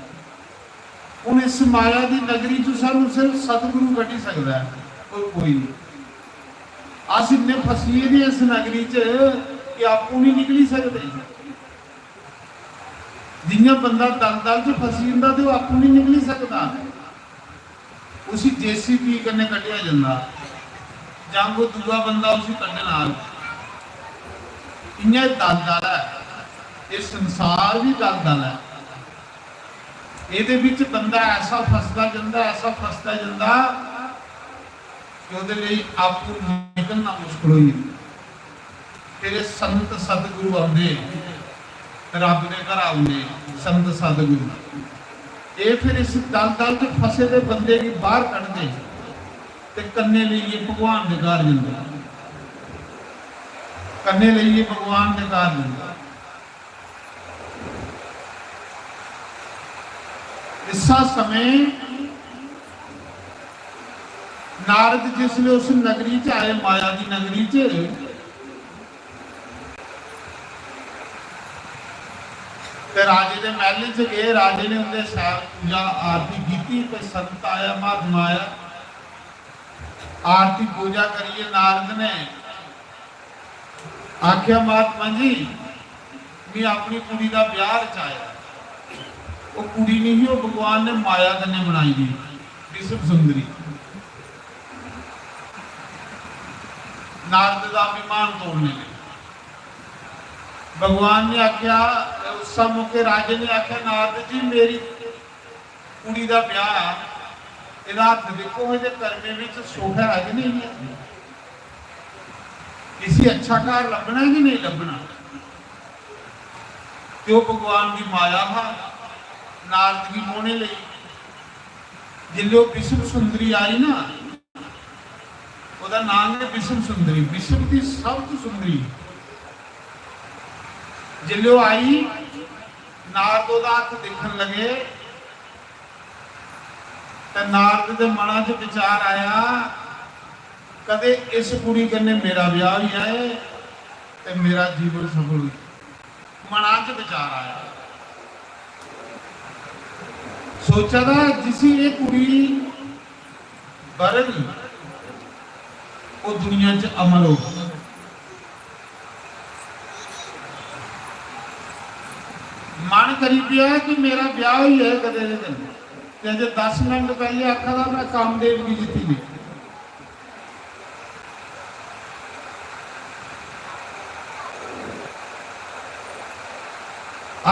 हून इस माया दी नगरी च सानू सिर्फ सतगुरु कड्ढी सकदा ऐ, होर कोई नहीं। अस इन्ने फसी गेदे इस नगरी च कि आपूं नहीं निकली सकदे। जि'यां बंदा दलदल च फसी जंदा ते ओह् आपूं निं निकली सकदा, उसी जेसीबी कन्नै कड्ढेआ जंदा जां कोई दूआ बंदा उसी कड्ढन आग। इ'यां एह् दलदल ऐ, एह् संसार बी दलदल ऐ। एह्दे बिच बंदा ऐसा फसदा जंदा, ऐसा फसदा जंदा कि ओह्दे लेई आपूं निकलना मुश्कल होई जंदा। फिर एह् संत सतगुरु औंदे, रब दे घर औंदे संत सतगुरु। एह् फिर इस दलदल च फसे दे बंदे गी बाहर कढदे ते कन्नै लेइयै भगवान दे घर जंदे, कन्नै लेइयै भगवान दे घर जंदे। इस्सा समें नारद जिसलै उस नगरी च आए, माया दी नगरी च, ते राजे दे महल च गए, राजे ने उंदे शैल पूजा आरती कीती। कोई संत आया, महात्मा आया, आरती पूजा करियै नारद ने आखेआ, "महात्मा जी, में अपनी कुड़ी दा ब्याह रचाया।" ओह् कुड़ी नहीं ही, ओह् भगवान ने माया कन्नै बनाई दी, विश्व सुंदरी। नारद दा अभिमान तोड़ने लेई भगवान ने आखेआ, उस मौके राजे ने आखेआ, "नारद जी, मेरी कुड़ी दा ब्याह, एह्दा हत्थ दिक्खो, एह्दे कर्में बिच सुख है कि नेईं है? इसी अच्छा घर लब्भना कि नेईं लब्भना?" ते ओह् भगवान दी माया हा नारद गी मोहने लेई। जिसलै ओह् विश्व सुंदरी आई ना, ओह्दा नांऽ गै विश्व सुंदरी, विश्व दी सब तों सुंदरी। जिसलै ओह् आई, नारद ओह्दा हत्थ दिक्खन लगे, ते नारद दे मना च विचार आया, "कदे इस कुड़ी कन्नै मेरा ब्याह होई जाए ते मेरा जीवन सफल होई जाए।" मना च विचार आया, सोचा दा, जिसी एह् कुड़ी बरग, ओह् दुनिया च अमर होग। मन करी पेआ कि मेरा ब्याह होई जाए कदे दे कन्नै। ते अजे दस मिनट पैह्ले आखा दा, "मैं कामदेव गी जित्ती लेआ।"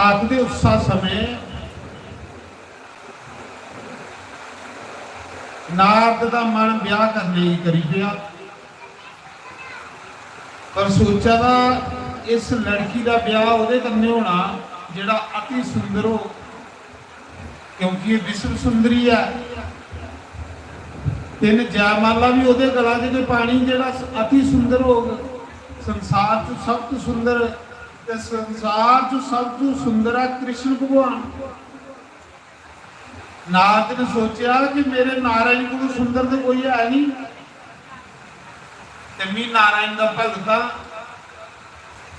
आखदे उस्सा समें नारद दा मन ब्याह करने गी करी पेआ, पर सोचा दा इस लड़की दा ब्याह ओह्दे कन्नै होना जेह्ड़ा अति सुंदर हो, क्योंकि एह् विश्व सुंदरी ऐ। तिन्न जयमाला भी ओह्दे गला च गै पानी जेह्ड़ा अति सुंदर होग। संसार च सब तो सुंदर, ते संसार च सब तो सुंदर ऐ कृष्ण भगवान। नारद ने सोचेआ कि मेरे नारायण कोलू सुंदर ते कोई है नहीं, ते मी नारायण दा भगत आं।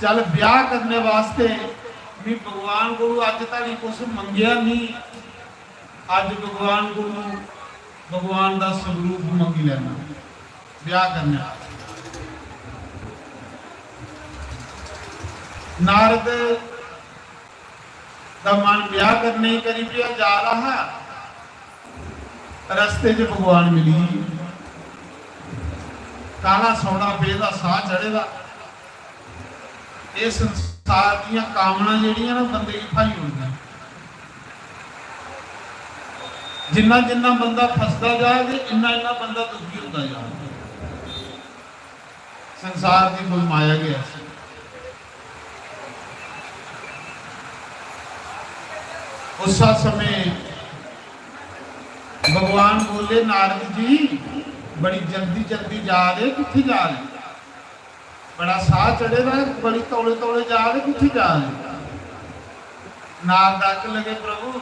चल, ब्याह करने वास्ते मी भगवान कोलू अज्ज धोड़ी कुछ मंगेआ नहीं। अज्ज भगवान कोलू भगवान दा स्वरूप मंगी लैना ब्याह करने वास्ते। नारद दा मन ब्याह करने गी करी पेआ जा रहा हा, रस्ते च भगवान मिली गे। काला सौड़ा पेदा, साह चढ़े दा। एह् संसार दियां कामनां जेह्ड़ियां ना बंदे गी भाई ओड़दियां। जिन्ना जिन्ना बंदा फसदा जा ते इन्ना इन्ना बंदा दुखी होंदा जा। संसार दी कोई माया गै ऐसी। उस समय भगवान बोले, "नारद जी, बड़ी जल्दी जल्दी जा रहे, कित्थे जा रहे? बड़ा साह चढ़े दा, बड़ी तौले तौले जा रहे, कित्थे जा रहे?" नारद आखन लगे, "प्रभु,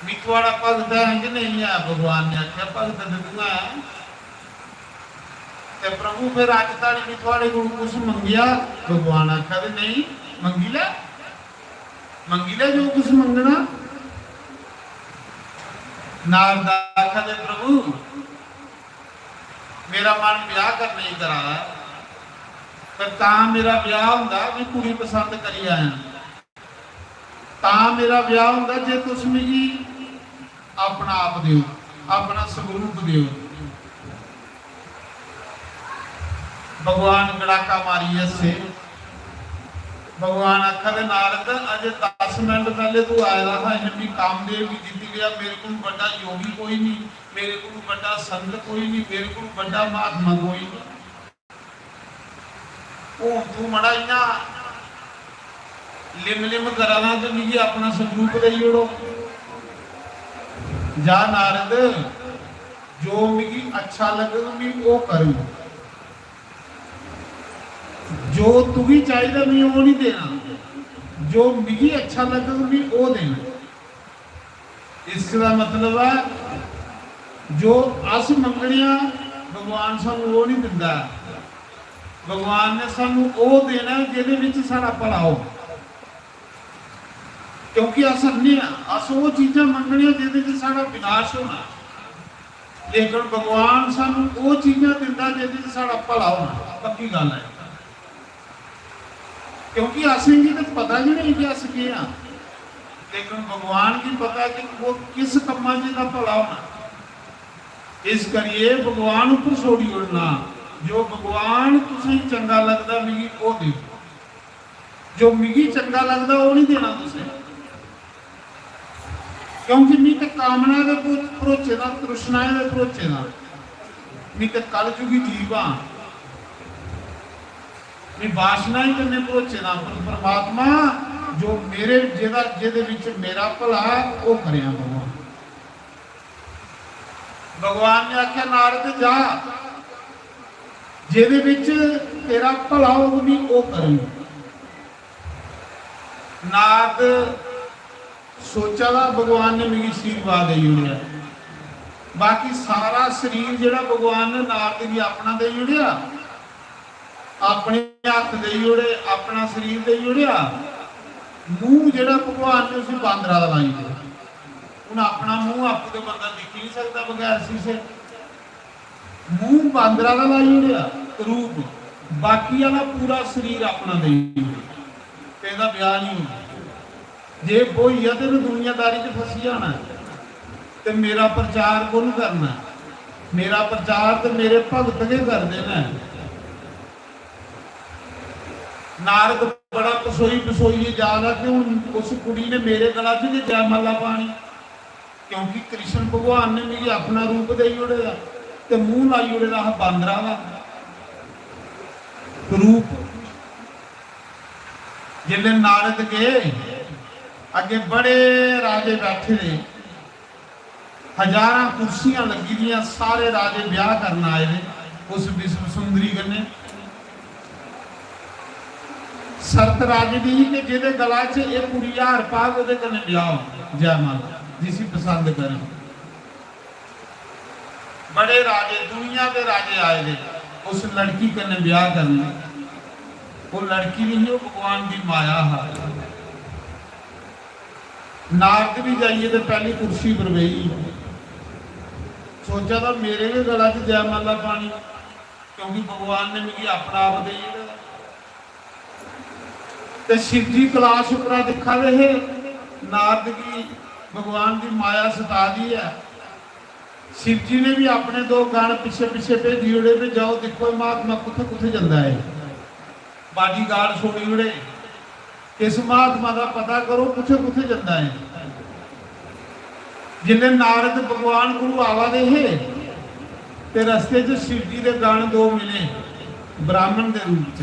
मी थुआढ़ा भगत ऐ कि नेईं ऐ?" भगवान ने आखेआ, "भगत ते तू ऐ।" ते प्रभु, फिर अज्ज धोड़ी मी थुआढ़े कोल कुछ मंगेआ? भगवान आखा दे, "नेईं, मंगी लै, मंगी लै जो कुछ मंगना।" नारद आखा दे, "प्रभु, मेरा मन ब्याह करने गी करा दा, पर तां मेरा ब्याह होंदा, में कुड़ी पसंद करी आया।" तां मेरा ब्याह होंदा जे तुस मिगी अपना आप देओ, अपना स्वरूप देओ। भगवान गड़ाका मारियै हस्से। भगवान आखा दे, "नारद, अजे दस मिनट पैह्ले तू आए दा हा, इन्ने भी कामदेव गी जित्ती लेआ, मेरे कोलू बड्डा योगी कोई नहीं, मेरे कोलू बड्डा संत कोई नहीं, मेरे कोलू बड्डा महात्मा कोई नहीं।" हून तू मड़ा इ'यां लिम लिम करा दा ते मिगी अपना स्वरूप देई ओड़ो। जा नारद, जो मिगी अच्छा लग्गग, मी ओह् करङ। जो तुगी चाहिदा, मी ओह् निं देना। जो मिगी अच्छा लग्गग, मी ओह् देना। इसदा मतलब ऐ, जो अस मंगने आं, भगवान सानू ओह् निं दिंदा ऐ। भगवान ने सानू ओह् देना ऐ जेह्दे विच साढ़ा भला हो, क्योंकि अस अन्ने आं। अस ओह् चीजां मंगने आं जेह्दे च साढ़ा विनाश होना, लेकिन भगवान सानू ओह् चीजां दिंदा जेह्दे च साढ़ा भला होना। पक्की गल्ल ऐ, क्योंकि असेंगी ते पता गै नेईं कि अस केह् आं, लेकिन भगवान गी पता कि ओह् किस कम्मा च एह्दा भला होना। इस करियै भगवान उप्पर छोड़ी ओड़ना, जो भगवान तुसेंगी चंगा लगदा, मिगी ओह् देओ। जो मिगी चंगा लगदा, ओह् निं देना तुसें, क्योंकि मी ते कामना दे भरो-, भरोचे दा, तृष्णाएं दे भरोचे दा, मी ते कलयुगी जीव आं, मी वासनाएं कन्नै भरोचे दा। पर परमात्मा, जो मेरे, जेह्दा, जेह्दे विच मेरा भला ऐ, ओह् करेआं भगवान। भगवान ने आखेआ, "नारद जा, जेह्दे विच तेरा भला होग, मी ओह् करङ।" नारद सोचा दा, "भगवान ने मिगी आशीर्वाद देई ओड़ेआ।" बाकी सारा शरीर जेह्ड़ा भगवान ने नारद गी अपना देई ओड़ेआ, अपने हत्थ देई ओड़े, अपना शरीर देई ओड़ेआ, मूंह जेह्ड़ा भगवान ने उसी बांदरा दा लाई ओड़ेआ। हून अपना मूंह आपूं ते बंदा दिक्खी नहीं सकदा बगैर शीशे। मूंह बांदरा दा लाई ओड़ेआ रूप, बाकी आह्ला पूरा शरीर अपना देई ओड़ेआ। ते एह्दा ब्याह नहीं होना। जे ब्होई गेआ ते में दुनियादारी च फसी जाना ऐ। ते मेरा प्रचार कु'न करना ऐ? मेरा प्रचार ते मेरे भगत गै करदे न। नारद बड़ा पसोई पसोइयै जा दा कि हून उस कुड़ी ने मेरे गला च गै जयमाला पानी, क्योंकि कृष्ण भगवान ने मिगी अपना रूप देई ओड़े दा ते मूंह लाई ओड़े दा हा बांदरा दा रूप। जिसले नारद गए, अग्गे बड़े राजे बैठे दे, हजारां कुर्सियां लग्गी दियां, सारे राजे ब्याह करन आए दे उस विश्व सुंदरी कन्नै। शर्त राजे दी ही कि जेह्दे गला च एह् कुड़ी हार पाग, ओह्दे कन्नै ब्याह होग, जयमाला, जिसी पसंद करन। बड़े राजे, दुनिया दे राजे आए दे उस लड़की कन्नै ब्याह करने। ओह् लड़की नहीं ही, ओह् भगवान दी माया हा। नारद भी जाइयै ते पैह्ली कुर्सी पर बेही। सोचा दा मेरे गै गला च जयमाला पानी, क्योंकि भगवान ने मिगी अपना आप देई ओड़े दा। ते शिव जी कैलाश उप्परा दिक्खा दे हे नारद गी, भगवान दी माया सता दी ऐ। शिव जी ने भी अपने दो गण पिच्छे पिच्छे भेजी ओड़े, भी जाओ दिक्खो एह् महात्मा कुत्थै कुत्थै जंदा ऐ। बाडीगार्ड छोड़ी ओड़े, इस महात्मा दा पता करो कुत्थै कुत्थै जंदा ऐ। जिसलै नारद भगवान कोलू आवा दे हे ते रस्ते च शिव जी दे गण दो मिले ब्राह्मण दे रूप च।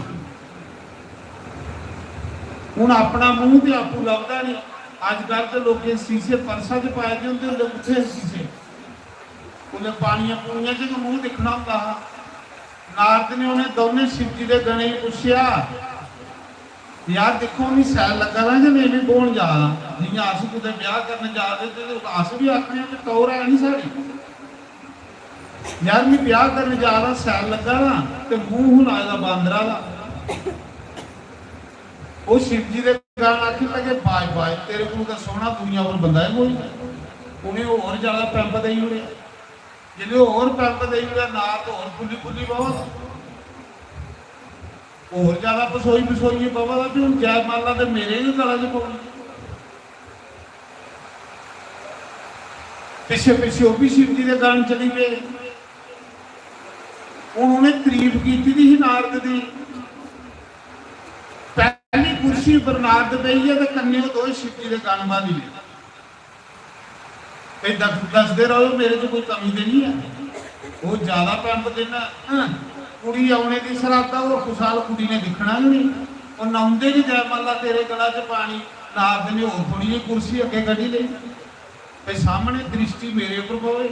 हून अपना मूंह ते आपूं लभदा नहीं। अजकल ते लोकें शीशे परसा च पाए दे होंदे, उसलै कुत्थै हे शीशे? उसलै पानियां पूनियां च गै मूंह दिक्खना होंदा हा। नारद ने उ'नें दौनें शिव जी दे गणें गी पुच्छेआ, "यार दिक्खो, मी सैल लग्गा दा जां नेईं, मी ब्होन जा दा? जि'यां अस कुतै ब्याह करन जा दे ते अस बी आखने आं कि टौह्र है निं साढ़ी। यार, मी ब्याह करन जा दा, सैल लग्गा दा, ते मूंह हून आए दा बांदरा दा।" ओह् शिव जी दे गण आखन लगे, "बाय बाय, तेरे कोलू तां सोह्ना दुनिया पर बंदा गै कोई निं।" उ'नें होर ज्यादा पैंप देई ओड़े। जिसलै होर पैंप देई ओड़े, नारद होर फुल्ली फुल्ली बवा दा, होर ज्यादा पसोई पसोइयै बवा दा, "भी हून जयमाला ते मेरे गै गला च पौनी।" पिच्छे पिच्छे ओह् बी शिव जी दे गण चली पे। हून उ'नें तरीफ कीती दी ही नारद दी। पैह्ली कुर्सी पर नारद बेहियै ते कन्नै ओह् दोए शिव जी दे गण बाली ले। ते दस-, दसदे रहो, मेरे च कोई कमी ते नहीं है। ओह् ज्यादा पैंप देना, हां, कुड़ी औने दी सराधा, ओह् कुसै हाल कुड़ी ने दिक्खना गै नहीं। ओह् नौंदे गै जयमाला तेरे गला च पानी, नारद ने होर थोड़ी जेही कुर्सी अग्गें कड्ढी लेई। ते सामने दृष्टि मेरे उप्पर पवे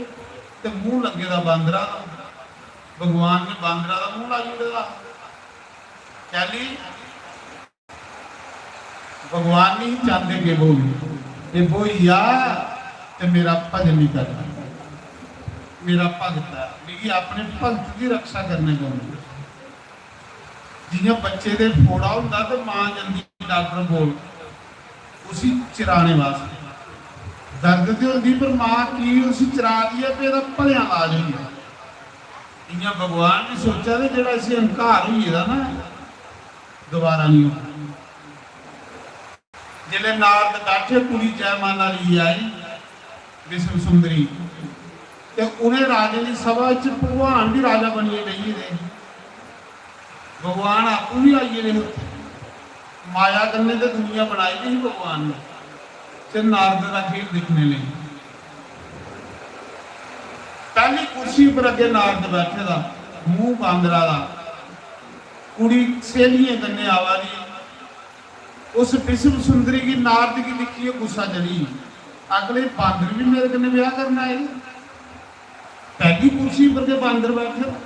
ते मूंह लग्गे दा बांदरा दा। भगवान ने बांदरा दा मूंह लाई ओड़े दा। कैली? भगवान नहीं चाहते कि बोल, ये बोइया ते मेरा भजन नहीं करना। मेरा भगत है, मिगी अपने भगत की रक्षा करने पौनी। जियां बच्चे दे फोड़ा होंदा ते मां जंदी डॉक्टर कोल उसी चराने वास्ते। दर्द ते होंदी, पर मां की उसी चरा दी ऐ, ते एह्दा भलेआं इलाज होई जा। इयां भगवान बी सोचा दे, जेह्ड़ा इसी अहंकार होई गेदा ना, दोबारा नहीं होना। जिसलै नारद बैठे, कुड़ी जयमाला लेइयै आई, विश्व सुंदरी, ते उ'नें राजें दी सभा च भगवान बी राजा बनियै बेही गेदे। भगवान आपूं बी आई गेदे हे उत्थै। माया कन्नै ते दुनिया बनाई दी ही भगवान ने, ते नारद दा खेल दिक्खने लेई। पैह्ली कुर्सी पर अग्गें नारद बैठे दा, मूंह बांदरा दा, कुड़ी स्हेलियें कन्नै आवा दी। उस विश्व सुंदरी गी, नारद गी दिक्खियै गुस्सा चढ़ी गेआ। अगले बांदर बी मेरे कन्नै ब्याह करन आए दे। पैह्ली कुर्सी पर गै बांदर बैठे दा।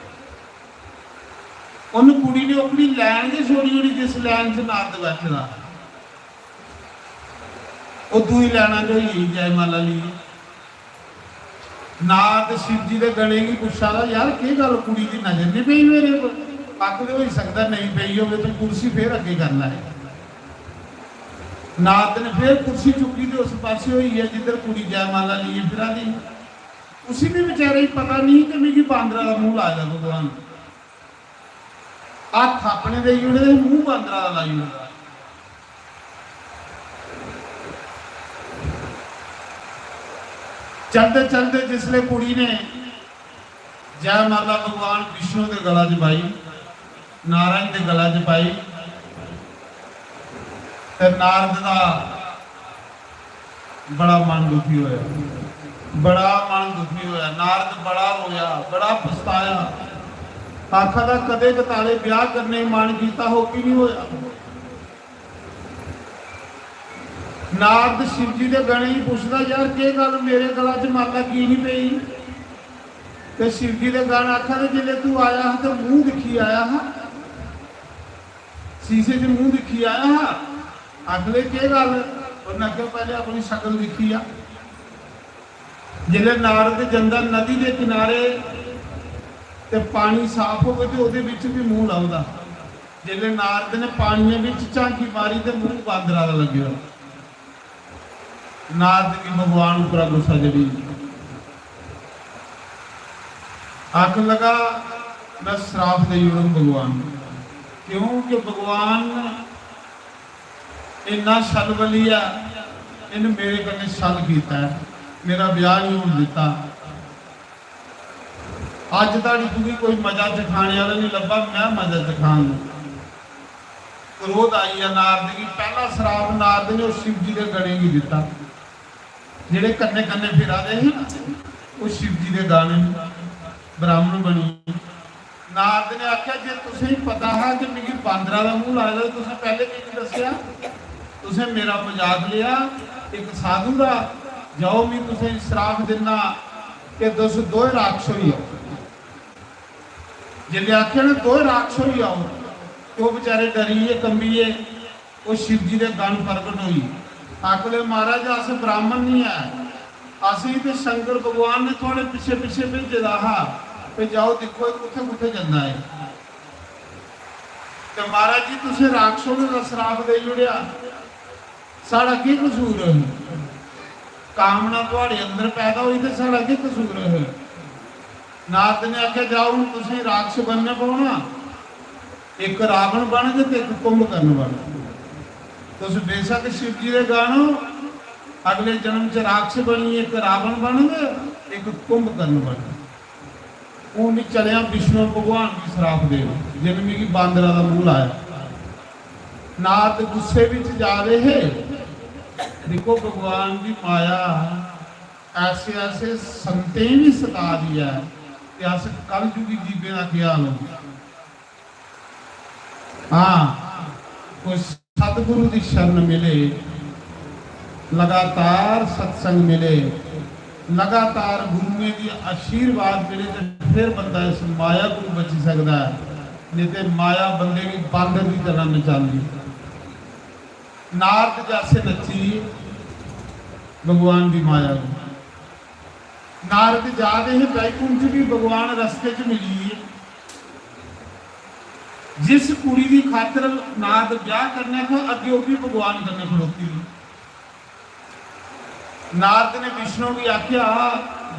उन्न कुड़ी ने ओकड़ी लैन गै छोड़ी ओड़ी जिस लैन च नारद बैठे दा। ओह् दूई लैना च होई गेई जयमाला लेइयै। नारद शिव जी दे गणें गी पुच्छा दा, "यार, केह् गल्ल, कुड़ी दी नजर नहीं पेई मेरे पर?" आखदे, "होई सकदा नेईं पेई होवे, तूं कुर्सी फेर अग्गें कर लै।" नारद ने फिर कुर्सी चुक्की ते उस पासे होई गेआ जिद्धर कुड़ी जयमाला लेइयै फिरा दी। उसी बी बेचारे गी पता नहीं कि मिगी बांदरा दा मूंह लाए दा भगवान। हत्थ अपने देई ओड़े, मूंह बांदरा दा लाई ओड़े। चलदे चलदे जिसले कुड़ी ने जयमाला भगवान विष्णु दे गला च पाई, नारायण दे गला च पाई, ते नारद दा बड़ा मन दुखी होया, बड़ा मन दुखी होया। नारद बड़ा रोया, बड़ा पछताया। आखा दा, कदे कताले ब्याह करने गी मन कीता, हो की नहीं होया? नारद शिव जी दे गणे गी पुछदा, यार, केह् गल्ल, मेरे गला च माला की नहीं पई? ते शिव जी दे गण आखा दे, जिसले तू आया हा ते मूंह दिक्खी आया हा, शीशे च मूंह दिक्खी आया हा। आखदे, केह् गल्ल? उन्नै आखेआ, पैह्लें अपनी शकल दिक्खी आ। जिसलै नारद जंदा नदी दे किनारे ते पानी साफ होवे ते ओह्दे बिच बी मूंह लभदा। जिसलै नारद ने पानियै बिच झांकी मारी ते मूंह बांदरा दा लग्गेआ। नारद गी भगवान उप्परा गुस्सा चढ़ी गेआ। आखन लगा, मैं श्राप देई ओड़ङ भगवान, क्योंकि भगवान इन्ना छलबली ऐ, इन्न मेरे कन्नै छल कीता ऐ, मेरा ब्याह नहीं होन दित्ता। अज्ज धोड़ी तुगी कोई मजा चखाने आह्ला नहीं लब्भा, मैं मजा चखांग। क्रोध आई गेआ नारद गी। पैह्ला श्राप नारद ने उस शिव जी दे गणे गी दित्ता, जेह्ड़े कन्नै कन्नै फिरा दे हे ना, ओह् शिव जी दे गण ब्राह्मण बनी। नारद ने आखेआ, "जे तुसें गी पता हा कि मिगी बांदरा दा मूंह लाए दा, तुसें पैह्लें की निं दस्सेआ? तुसें मेरा मजाक लेआ, इक साधु दा। जाओ, में तुसें गी श्राप दिन्ना कि तुस दोए राक्षस होई जाओ।" जिसलै आखेआ ना, "दोए राक्षस होई जाओ," ते ओह् बेचारे डरी गे, कंबी गे। ओह् शिव जी दे गण प्रगट होई। आखदे, "महाराज, अस ब्राह्मण नहीं है, असें ते शंकर भगवान ने थुआड़े पिच्छे पिच्छे भेजे दा हा, ते जाओ दिक्खो एह् कुत्थे कुत्थे जंदा है।" ते महाराज जी, तुसें राक्षसों दा श्राप देई ओड़ेआ, साढ़ा केह् कसूर है? कामना थुआड़े अंदर पैदा होई ते साढ़ा केह् कसूर है? नारद ने आखेआ, "जाओ, हून तुसें राक्षस बनना पौना, इक रावण बनग ते इक कुंभकर्ण बनग। तुस बेशक शिव जी दे गण ओ, अगले जन्म च राक्षस बनियै इक रावण बनग, इक कुंभकर्ण बनग।" हून में चलेआ विष्णु भगवान गी श्राप देन, जिन मिगी बांदरा दा मूंह लाया। नारद गुस्से बिच जा दे हे। दिक्खो, भगवान दी माया ऐसे ऐसे संतें गी सता दी ऐ, ते अस कलयुगी जीवें दा केह् हाल होंदा। हाँ, कोई सतगुरु दी शरण मिले, लगातार सत्संग मिले, लगातार गुरुएं दी आशीर्वाद मिले, ते फिर बंदा इस माया को बची सकदा है, नहीं ते माया बंदे गी बांदर दी तरह नचांदी। नारद जैसे नच्ची भगवान दी माया को। नारद जा दे हे बैकुंठ, भी भगवान रस्ते च मिली गे। जिस कुड़ी दी खातर नारद ब्याह करने थे, अग्गे ओह् भी भगवान कन्नै खड़ोती दी। नारद ने विष्णु गी आखेआ,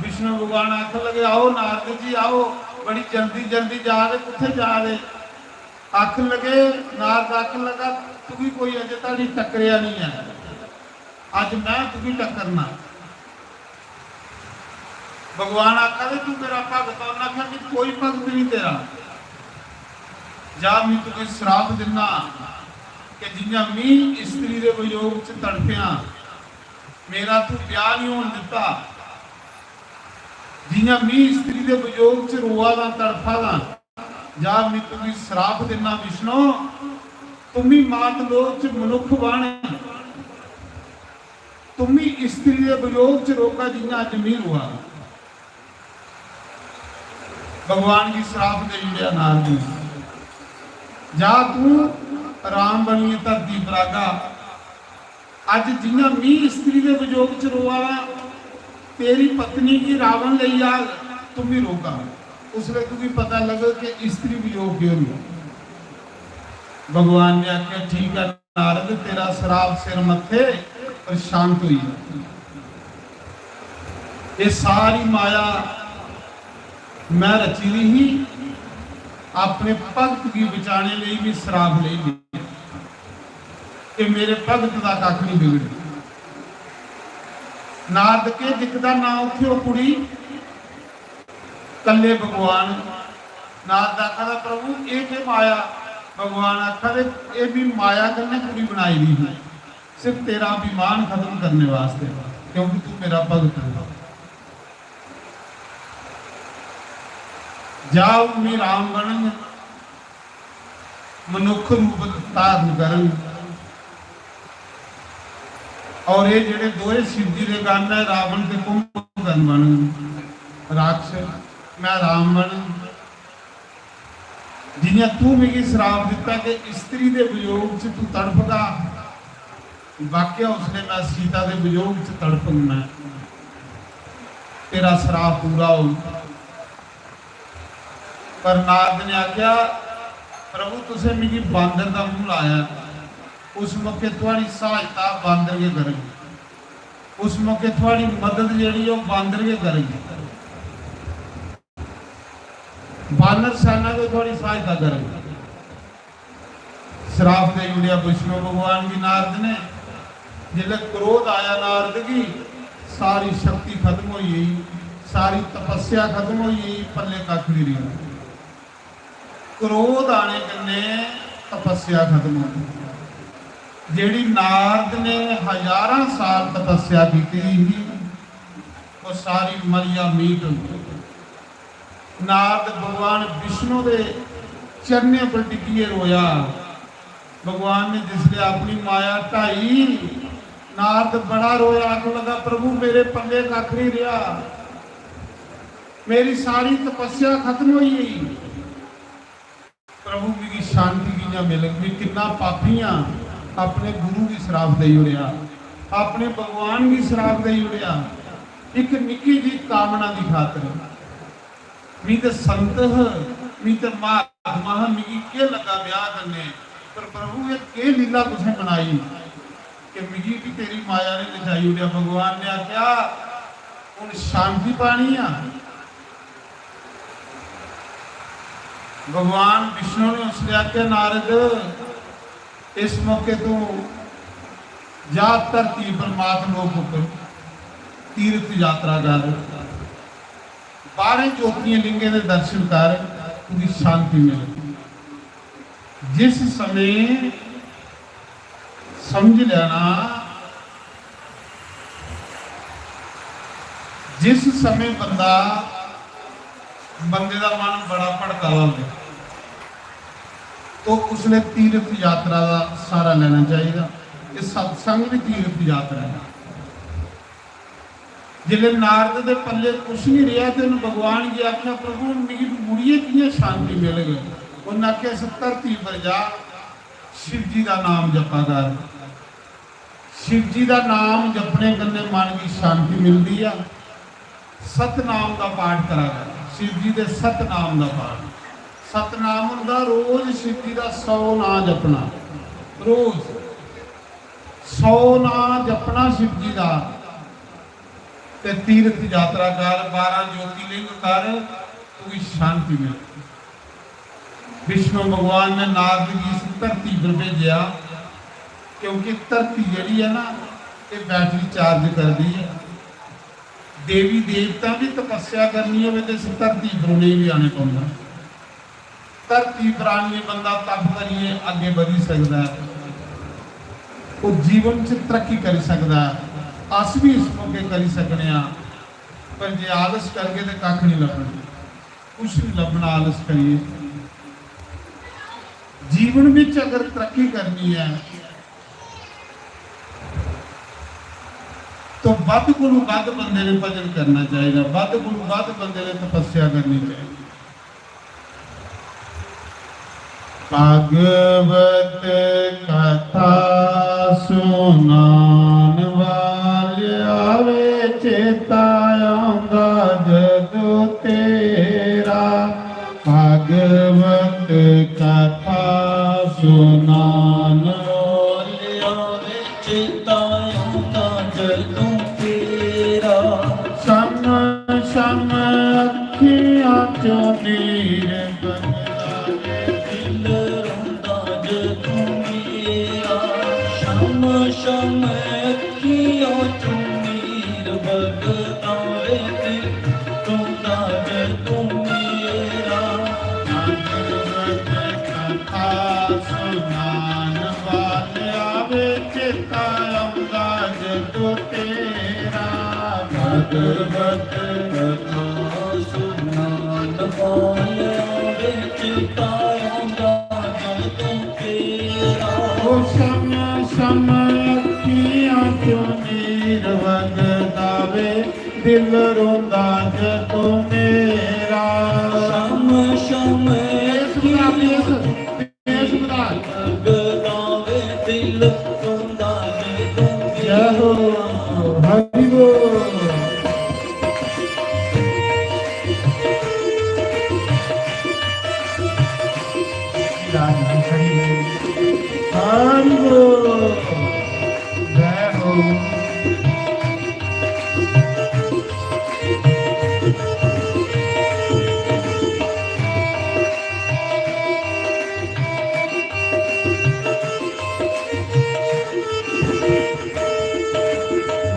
विष्णु भगवान आखन लगे, "आओ नारद जी, आओ, बड़ी जल्दी जल्दी जा दे, कुत्थे जा दे?" आखन लगे, नारद आखन लगा, "तुगी कोई अजे धोड़ी टक्करेआ नहीं ऐ, अज्ज मैं तुगी टक्करना।" भगवान आखा दे, "तू मेरा भगत आ।" उन्नै आखेआ, "मिगी कोई भगत नहीं तेरा, जा, मैं तुगी श्राप दिन्ना कि जियां मी स्त्री दे वियोग च तड़फेआ, मेरा तू ब्याह नहीं होन दित्ता, जियां मी स्त्री दे वियोग च रोआ दा, तड़फा दा, जा, मैं तुगी श्राप दिन्ना विष्णु, तुम्मी मात लोक च मनुख बन, तुम्मी स्त्री दे वियोग च रोगा जियां अज्ज मी रोआ।" भगवान गी श्राप देई ओड़ेआ नारद ने, "जा तू राम बनियै धरती पर आगा, अज्ज जियां मी स्त्री दे वियोग च रोआ दा, तेरी पत्नी गी रावण लेई जाग, तू भी रोगा, उसलै तुगी पता लग्गग कि स्त्री वियोग केह् होंदा।" भगवान ने आखेआ, "ठीक ऐ नारद, तेरा सराप सिर मत्थे पर शांत होई जा। ये सारी माया मैं रची दी ही, अपने भगत गी बचाने लेई भी सराप लेई दी कि मेरे भगत दा कक्ख नहीं बिगड़े। नारद के दिखदा ना उत्थे ओह कुड़ी, कल्ले भगवान। नारद आखा दा, "प्रभु, एह के माया?" भगवान आखा दे, "एह भी माया कन्नै कुड़ी बनाई दी ही, सिर्फ तेरा अभिमान खत्म करने वास्ते, क्योंकि तू मेरा भगत है। जा, हून मी राम बनन, मनुख रूप धारण करन।" और ये जेड़े दोए शिव जी दे गण ने, रावण ते कुंभकर्ण बनन, राक्षस, मैं राम बनन। जियां तू मिगी श्राप दिता कि स्त्री दे वियोग च तू तड़फगा, वाकया उसने मैं सीता दे वियोग च तड़फंग मैं, तेरा श्राप पूरा हो। पर नारद ने आख्या, "प्रभु, तुसें मिगी बांदर दा मूंह लाया, उस मौके थुआड़ी सहायता बांदर गै करग, उस मौके थुआड़ी मदद जेड़ी ओह बांदर गै करग, बानर सेना गै थुआड़ी सहायता करग।" श्राप देई ओड़ेआ विष्णु भगवान गी नारद ने। जिसलै क्रोध आया नारद गी, सारी शक्ति खत्म होई गेई, सारी तपस्या खत्म होई गेई, पल्ले कक्ख नहीं रेहा। क्रोध आने कन्नै तपस्या खत्म होई। जेड़ी नारद ने हजारां साल तपस्या की ही, वो सारी मरिया मीट होई। नारद भगवान विष्णु दे चरणें पर डिग्गियै रोया। भगवान ने जिसलै अपनी माया ढाई, नारद बड़ा रोया, आखन लगा, "प्रभु, मेरे पल्ले कक्ख नहीं रेहा, मेरी सारी तपस्या खत्म होई गई। प्रभु, मिगी शांति कि'यां मिलग? मैं किन्ना पापी हां, अपने गुरु गी श्राप देई ओड़ेआ, अपने भगवान गी श्राप देई ओड़ेआ, इक निक्की जी कामना दी खातर।" मी ते संत ह, मी ते महात्मा ह, मिगी केह् लग्गा ब्याह कन्नै? पर प्रभु, एह् केह् लीला तुसें बनाई कि मिगी बी तेरी माया ने नचाई ओड़ेआ? भगवान ने आखेआ, "हून शांति पानी आ।" भगवान विष्णु ने उसले आखेआ, "नारद, इस मौके तू जा धरती पर, मात लोक उप्पर तीर्थ यात्रा कर।" बारह ज्योतिर्लिंगें दे दर्शन कर, तुगी शांति मिलग। जिस समय समझ लेना, जिस समय बंदा, बंदे दा मन बड़ा भड़का दा होंदा, तो उसने तीर्थ यात्रा का सहारा लेना चाहिए। ये सत्संग भी तीर्थ यात्रा है। जिसलै नारद दे पल्ले कुछ नहीं रहा, ते उन्हें भगवान गी आख्या, "प्रभु, हून मिगी मुड़ियै कि'यां शांति मिलग?" उन्हें आख्या, "इस धरती पर जा, शिव जी दा नाम जपा कर।" शिव जी दा नाम जपने कन्नै मन गी शांति मिलदी आ। सतनाम दा पाठ करा कर, शिव जी दे सतनाम दा पाठ। सतनाम हुंदा रोज शिव जी दा सौ नां जपना, रोज सौ नां जपना शिव जी दा। ते तीर्थ यात्रा कर, बारह ज्योतिर्लिंग कर, तुगी शांति मिलदी। विष्णु भगवान ने नारद गी इस धरती पर भेजेआ, क्योंकि धरती जेह्ड़ी ऐ ना, एह् बैटरी चार्ज करदी ऐ। देवी देवता बी तपस्या करनी होवे ते इस धरती पर उ'नेंगी बी आने पौंदा। धरती पर आनियै बंदा तप करियै अग्गें बधी सकदा ऐ, ओह् जीवन च तरक्की करी सकदा ऐ। अस बी इस मौके करी सकने आं, पर जे आलस करगे ते कक्ख नहीं लब्भना, कुछ नहीं लब्भना आलस करियै। जीवन बिच अगर तरक्की करनी ऐ, तो बद्ध कोलू बद्ध बंदे ने भजन करना चाहिए, बद्ध कोलू बद्ध बंदे ने तपस्या करनी चाहिए। भगवत कथा सुनान वाले आवे चेता आंदा जदों तेरा। भगवत कथा सुनान वाले अक्खियां चों नीर बगदा वे, दिल रोंदा जदों मेरा। शाम शाम अक्खियां चों नीर बगदा वे, दिल रोंदा जदों मेरा। भागवत कथा सुनान वालिया वे, चेता आउंदा जदों तेरा। भागवत कथा सुनान वालिया वे, चेता आउंदा जदों तेरा। ओ शम शम अखियां चों नीर वगदा वे, दिल रोंदा जदों मेरा। शम शम तेज बधा, तेज, तेज बधा। वगदा वे, दिल रोंदा जदों जय हो, मेरा। हरि बोल। हरि बोल। जय हो।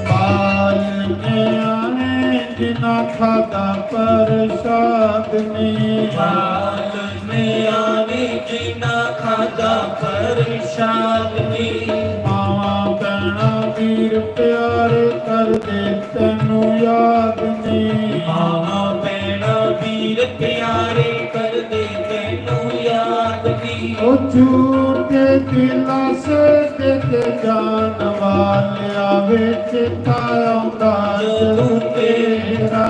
बाल न्याणे जिन्ना खादा प्रसाद नी। बाल न्याणे जिन्ना खादा प्रसाद नी। मावां भैणां वीर प्यारे करदे तैनू याद नी। मावां भैणां वीर प्यारे करदे तैनू याद नी। ओ झूठे दिलासे दे के जान वालिया वे, चेता आउंदा जदों तेरा।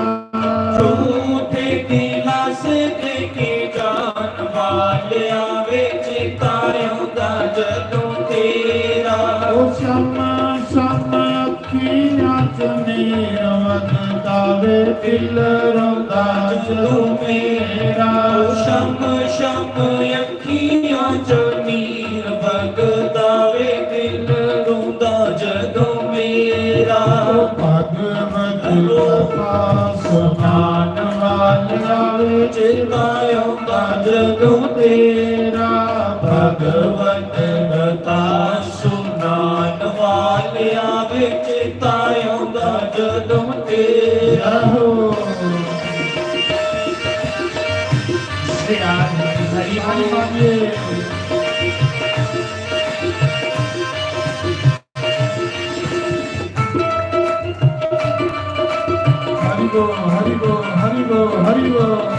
झूठे दिलासे दे के जान वालिया वे, चेता आउंदा जदों तेरा। ओ शम शम अखियां च नीर वगदा वे, दिल रोंदा जदों मेरा। शम शम अखियां च नीर वगदा वे, दिल रोंदा जदों मेरा। भगवत कथा सुनान वालिया वे, चेता आउंदा जदों तेरा। भगवत कथा सुनान वालिया वे, चेता आउंदा जदों तेरा। हो। श्री राम हरि हरि मानिए। हरि बोल, हरि बोल, हरि बोल, हरि बोल।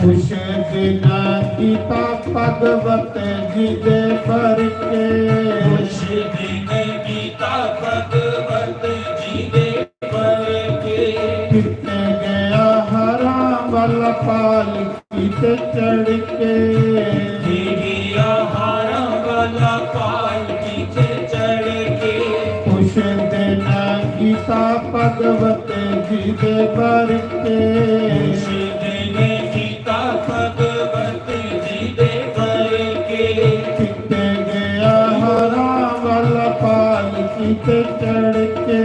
कुछ दिन गीता भगवत जी दे पढ़ के। कुछ दिन गीता भगवत जी दे पढ़ के। किते गया हारां वाला पालकी ते चढ़ के। किते गया हारां वाला पालकी ते चढ़ के। कुछ दिन गीता भगवत जी दे पढ़ के। कुछ दिन गीता भगवत जी दे पढ़ के। किते गया हारां वाला पालकी ते चढ़ के।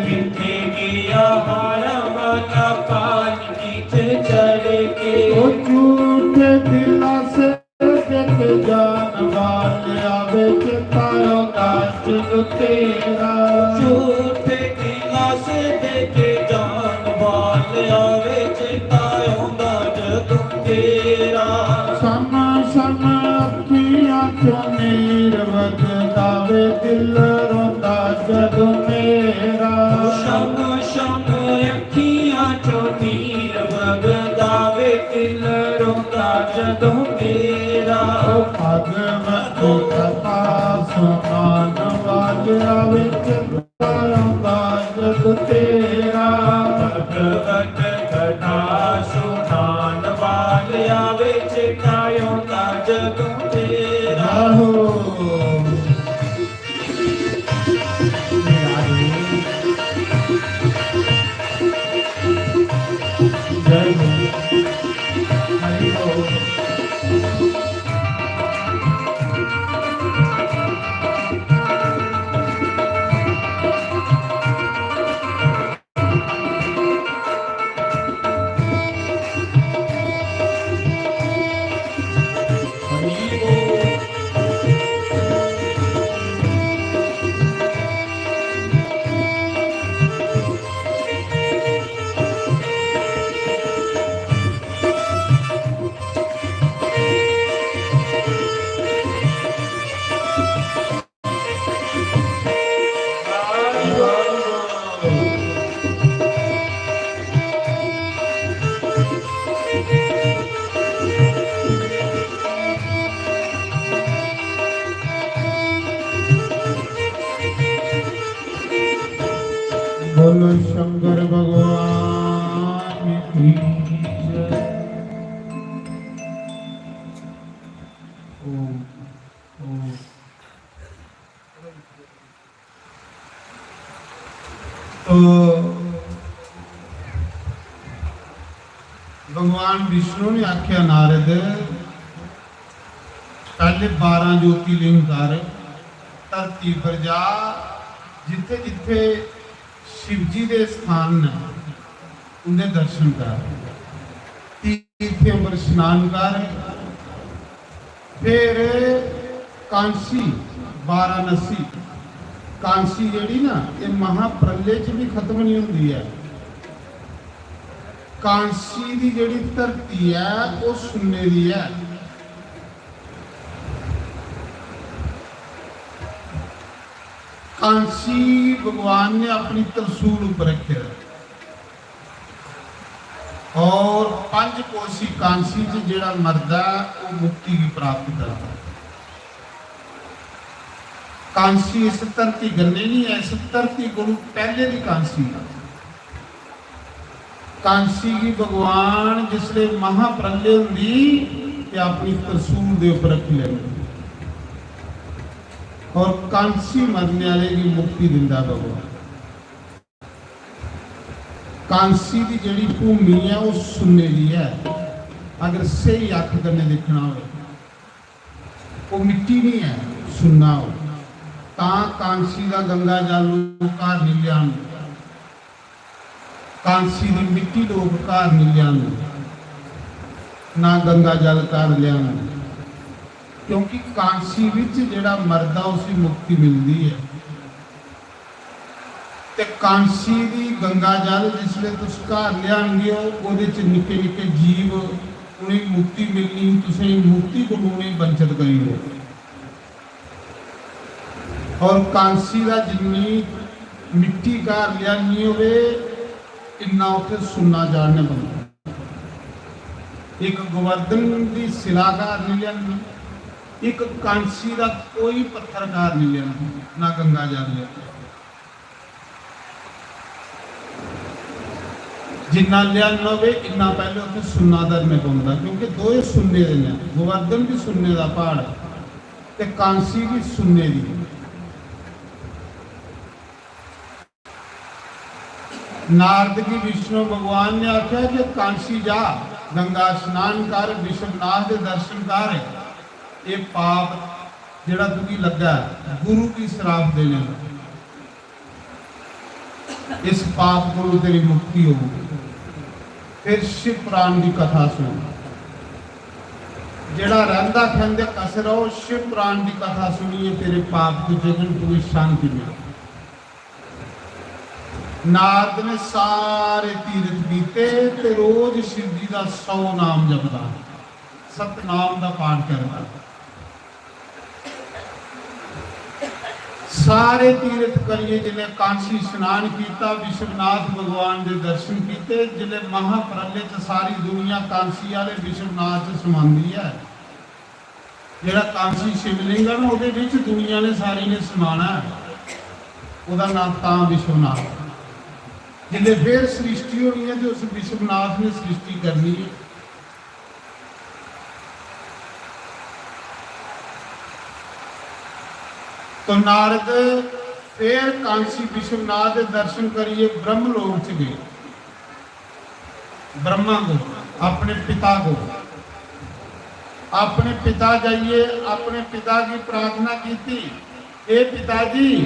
किते गया हारां वाला पालकी ते चढ़ के। ओ झूठे दिलासे दे के जान वालिया वे, चेता आउंदा जदों तेरा। झूठे दिलासे दे के जान वालिया वे, चेता आउंदा जदों तेरा। शम शम अखियां चों नीर वगदा वे, दिल रोंदा जदों मेरा। शम शम अखियां चों नीर वगदा वे, दिल रोंदा जदों मेरा। ओ भगवत कथा सुनान वाले आवे, चित्ता रोंदा जद तेरा। भगवत कथा सुनान वाले आवे, चित्ता रोंदा जदों तेरा। आहो। बोलो शंकर भगवान की जय। ओम, ओम। तो भगवान विष्णु ने आख्या, नारद, पहले बारह ज्योतिर्लिंग कर, धरती पर जा, जिथे जिथे शिव जी दे स्थान न, उंदे दर्शन कर, तीर्थें पर स्नान कर, फिर कांसी, वाराणसी, कांसी जेह्ड़ी ना, एह् महाप्रलय च भी खत्म नहीं होंदी ऐ। कांसी दी जेह्ड़ी धरती ऐ, ओह् सुन्ने दी ऐ। कांसी भगवान ने अपनी तरसूल उप्पर रखे दा। और पंज कोसी कांसी च जेह्ड़ा मरदा ऐ, ओह् मुक्ति गी प्राप्त करदा ऐ। कांसी इस धरती गन्ने नहीं ऐ, इस धरती कोलू पहले दी कांसी ऐ। कांसी गी भगवान जिसले महाप्रलय होंदी ते अपनी तरसूल दे उप्पर रखी लैंदे और कांसी मरने वाले गी मुक्ति दिंदा भगवान। कांसी दी जेह्ड़ी भूमि ऐ, ओह् सुन्ने दी ऐ। अगर स्हेई अक्ख कन्नै दिक्खना होऐ, ओह् मिट्टी नहीं ऐ, सुन्ना ओह्। तां कांसी दा गंगा जल लोक घर नहीं लेआन, कांसी दी मिट्टी लोक घर नहीं लेआन, ना गंगा जल घर लेआन, क्योंकि कांसी विच जेह्ड़ा मरदा, उसी मुक्ति मिलदी ऐ। ते कांसी दी गंगा जल जिसले तुस घर लेआनगे ओ, ओह्दे च निक्के निक्के जीव, उ'नेंगी मुक्ति मिलनी, तुसेंगी मुक्ति कोलू उ'नेंगी वंचत करी ओड़ो। और कांसी दा जिन्नी मिट्टी घर लेआनी होवे, इन्ना उत्थे सुन्ना चाढ़ने पौंदा। इक गोवर्धन दी शिला घर नहीं लेआनी, इक कांसी दा कोई पत्थर घर नहीं लेआना, ना गंगा जल लेआना। जिन्ना लेआना होवे, इन्ना पैह्ले उत्थे सुन्ना धरने पौंदा, क्योंकि दोए सुन्ने दे न। गोवर्धन भी सुन्ने दा प्हाड़ ते कांसी भी सुन्ने दी। नारद गी विष्णु भगवान ने आख्या कि कांसी जा, गंगा स्नान कर, विश्वनाथ दे दर्शन कर, ये पाप जेड़ा तुगी लग्गा ऐ, गुरु गी श्राप देने दा, इस पाप कोलों तेरी मुक्ति होगी। फिर शिव पुराण दी कथा सुन, जेड़ा रहंदा खंदे कसर हो, शिव पुराण दी कथा सुनिए तेरे पाप कुचेगन, तुगी शांति मिलेगी। नारद ने सारे तीरथ कीते ते रोज शिव जी दा सौ नाम जपदा, सतनाम दा पाठ करदा। सारे तीर्थ करियै जिसलै कांसी स्नान कीता, विश्वनाथ भगवान दे दर्शन कीते, जिसलै महाप्रलय च सारी दुनिया कांसी आह्ले विश्वनाथ च समांदी ऐ। जेह्ड़ा कांसी शिवलिंग ऐ ना, ओह्दे बिच दुनिया ने सारी ने समाना ऐ। ओह्दा नांऽ तां विश्वनाथ। जिसलै फिर सृष्टि होनी ऐ ते उस विश्वनाथ ने सृष्टि करनी ऐ। तो नारद फिर कांसी विश्वनाथ दे दर्शन करियै ब्रह्मलोक च गे। ब्रह्मा को, अपने पिता को, अपने पिता जाइयै अपने पिता की प्रार्थना की थी, "हे पिताजी,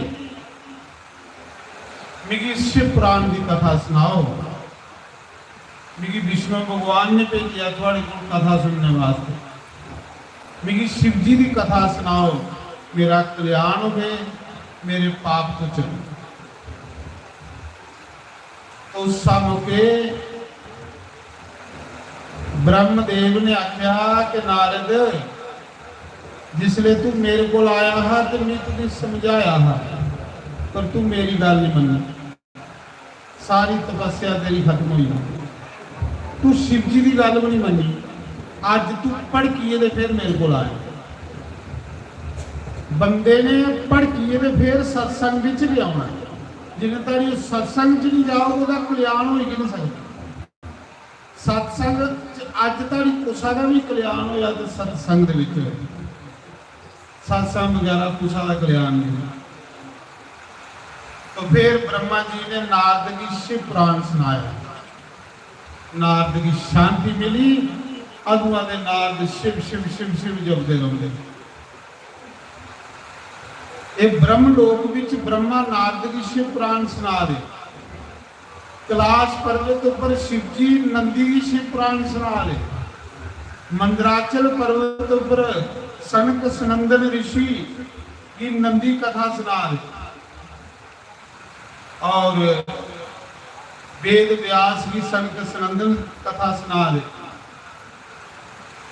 मिगी शिव पुराण दी कथा सनाओ, मिगी विष्णु भगवान ने भेजेआ थुआड़े कोल कथा सुनने वास्ते, मिगी शिव जी दी कथा सनाओ, मेरा कल्याण होवे, मेरे पाप तो चलो।" तो उस मौके ब्रह्मदेव ने आख्या कि नारद, जिसले तू मेरे कोल आया हा ते मैं तुझे समझाया हा, पर तू मेरी गल नहीं मन्नी, सारी तपस्या तेरी खत्म हुई, तू शिव जी दी गल भी नहीं मन्नी। अज तू भड़किए ते फिर मेरे कोल आया। बंदे ने भड़किए ते फिर सत्संग बिच भी आना। जिन्ने तारी सत्संग च नहीं जाओ, ओहदा कल्याण होई गै नहीं सकदा। सत्संग च अज तारी कुसा दा भी कल्याण होया ते सत्संग दे विच होया। सत्संग बगैरा कुसा दा कल्याण नहीं। तो फिर ब्रह्मा जी ने नारद गी शिव पुराण सनाया। नारद गी शांति मिली। अदुआं दे नारद शिव, शिव, शिव, शिव जपदे रौंहदे। ये ब्रह्म लोक विच ब्रह्मा नारद गी शिव पुराण सना दे। कैलाश पर्वत उपर शिव जी नंदी गी शिव पुराण सना दे। मंदराचल पर्वत उपर सनक सनंदन ऋषि गी नंदी कथा सना दे। और वेद व्यास गी सनक सनंदन कथा सना दे।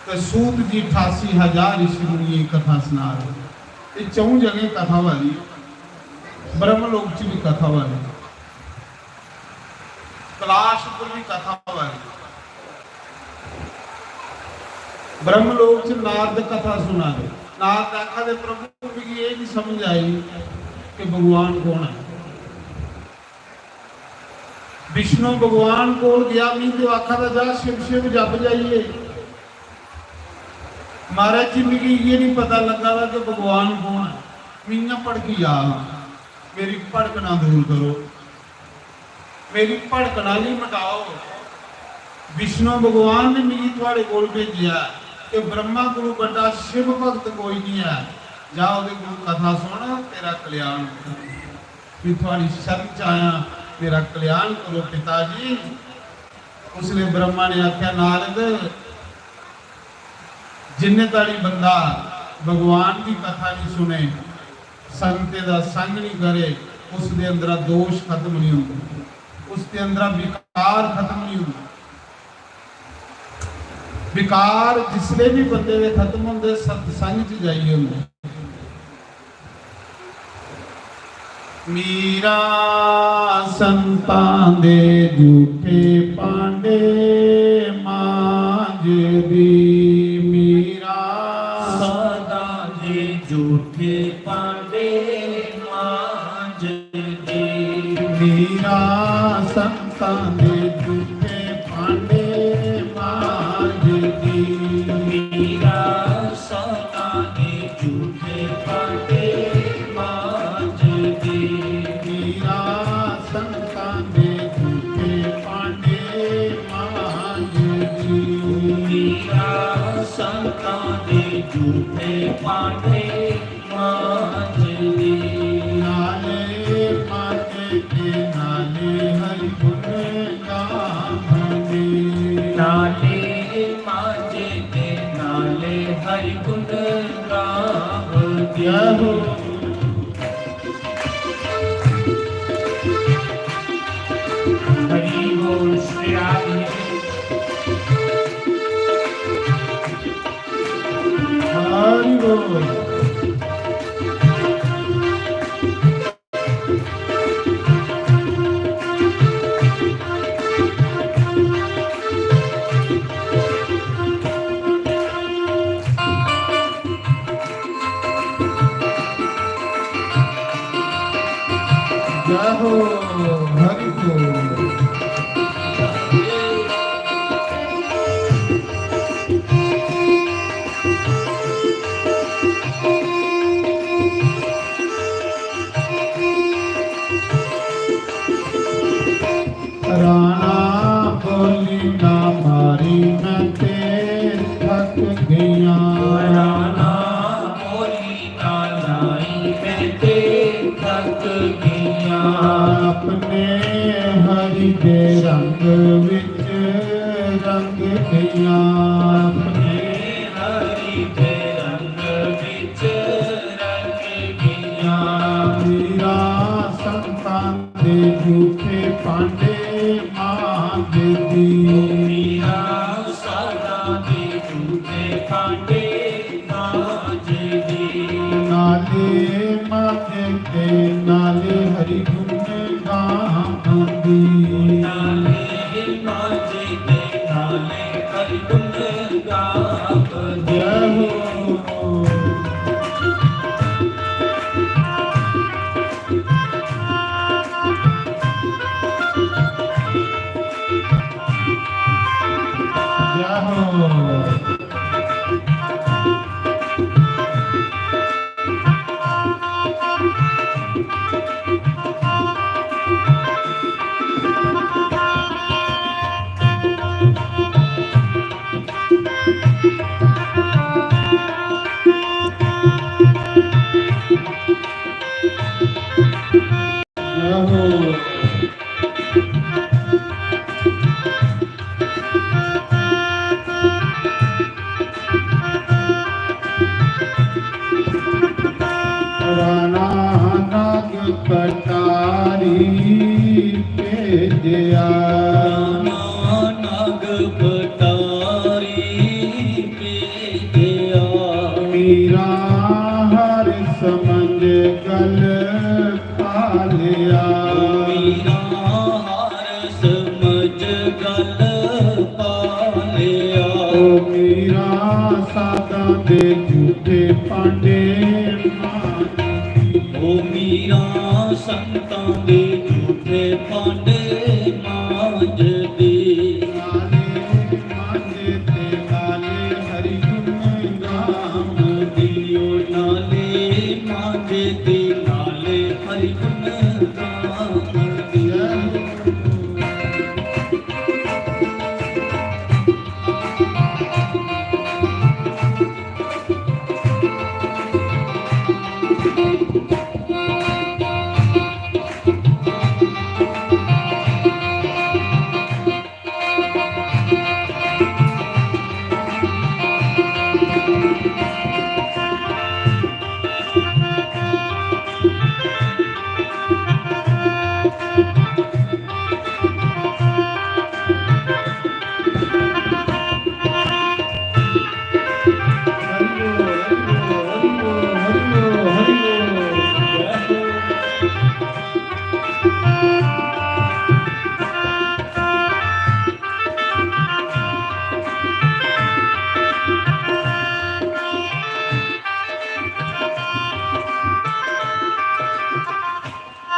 ते सूत जी अठासी हजार ऋषि मुनियें गी कथा सना दे। ये चौं जगह कथा होआ दी है। ब्रह्मलोक च भी कथा होआ दी, कैलाश उप्पर भी कथा होआ दी। ब्रह्मलोक च नारद कथा सुना दे। नारद आखा दे, "प्रभु, मिगी एह् नहीं समझ आई कि भगवान कौन है।" विष्णु भगवान कोल गया, मिगी ते आखा दा, "जा शिव शिव जप जाइए।" महाराज जी, मिगी इ'यै नहीं पता लग्गा दा कि भगवान कौन है। मैं इ'यां भड़की जा दा। मेरी भड़कना दूर करो, मेरी भड़कना गी मिटाओ। विष्णु भगवान ने मिगी थुआड़े कोल भेजेआ कि ब्रह्मा कोलू बड्डा शिव भक्त कोई नहीं है। जा ओहदे कोल कथा सुन, तेरा कल्याण होग। मैं थुआड़ी शरण च आया, मेरा कल्याण करो पिता जी। उसले ब्रह्मा ने आख्या, नारद, जिन्ने ताड़ी बंदा भगवान दी कथा नहीं सुने, संगते दा संग नहीं करे, उसदे अंदरा दोष खत्म नहीं होंदे, उसदे अंदरा विकार खत्म नहीं होंदे। विकार जिसले भी बंदे दे खत्म होंदे, सत्संग च जाइए होंदे। मीरा संतां दे झूठे भांडे मांजदी। मीरा संतां दे झूठे भांडे मांजदी। मीरा संतां दे झूठे भांडे मांजदी। मीरा संतां दे झूठे भांडे मांजदी। मीरा संतां दे झूठे भांडे मांजदी। मीरा संतां दे झूठे भांडे मांजदी। नाले मांजे ते नाले हरि गुण गावंदी। नाले मांजे ते नाले हरि गुण गावंदी। जय हो। हरि बोल श्री राम। हरि बोल। जय हो, हरि बोल। राणा बोली ना मारी, मैं ते थक गया। राणा बोली ना लाई, मैं ते थक गया। अपने हरि दे रंग विच रंग गया। अपने हरि दे रंग विच रंग गया। मीरा संतां दे झूठे भांडे मांजदी। मीरा संतां दे झूठे भांडे मांजदी। नाले मांजे ते नाले हरि गुण गांदी। नाले मांजे ते नाले हरि गुण गांदी। जय हो। जय हो। राणा नाग पटारी भेजया। राणा नाग पटारी भेजया। मीरा हर समझ गल पालिया। मीरा हर समझ गल पालिया। ओ मीरा साधां दे झूठे भांडे मांजदी। ओ मीरा संतां दे झूठे भांडे मांजदी। नाले मांजे ते नाले हरि गुण गावदी। ओ नाले मांजे ते नाले हरि गुण गावदी।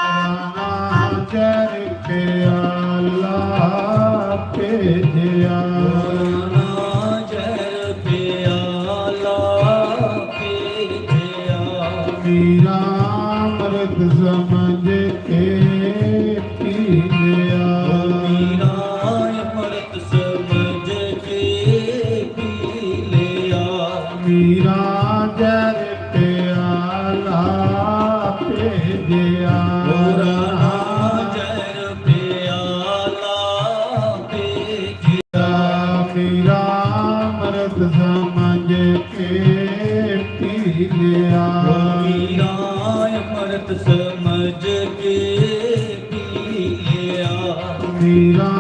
राणा जहर प्याला भेजया। राणा जहर प्याला भेजया। मीरा अमृत समझ के पी लिया। मीरा अमृत समझ के पी लिया। मीरा जहर प्याला भेजया। ओ राणा जहर प्याला भेजया। मीरा अमृत समझ के पी लिया। ओ मीरा अमृत समझ के पी लिया। मीरा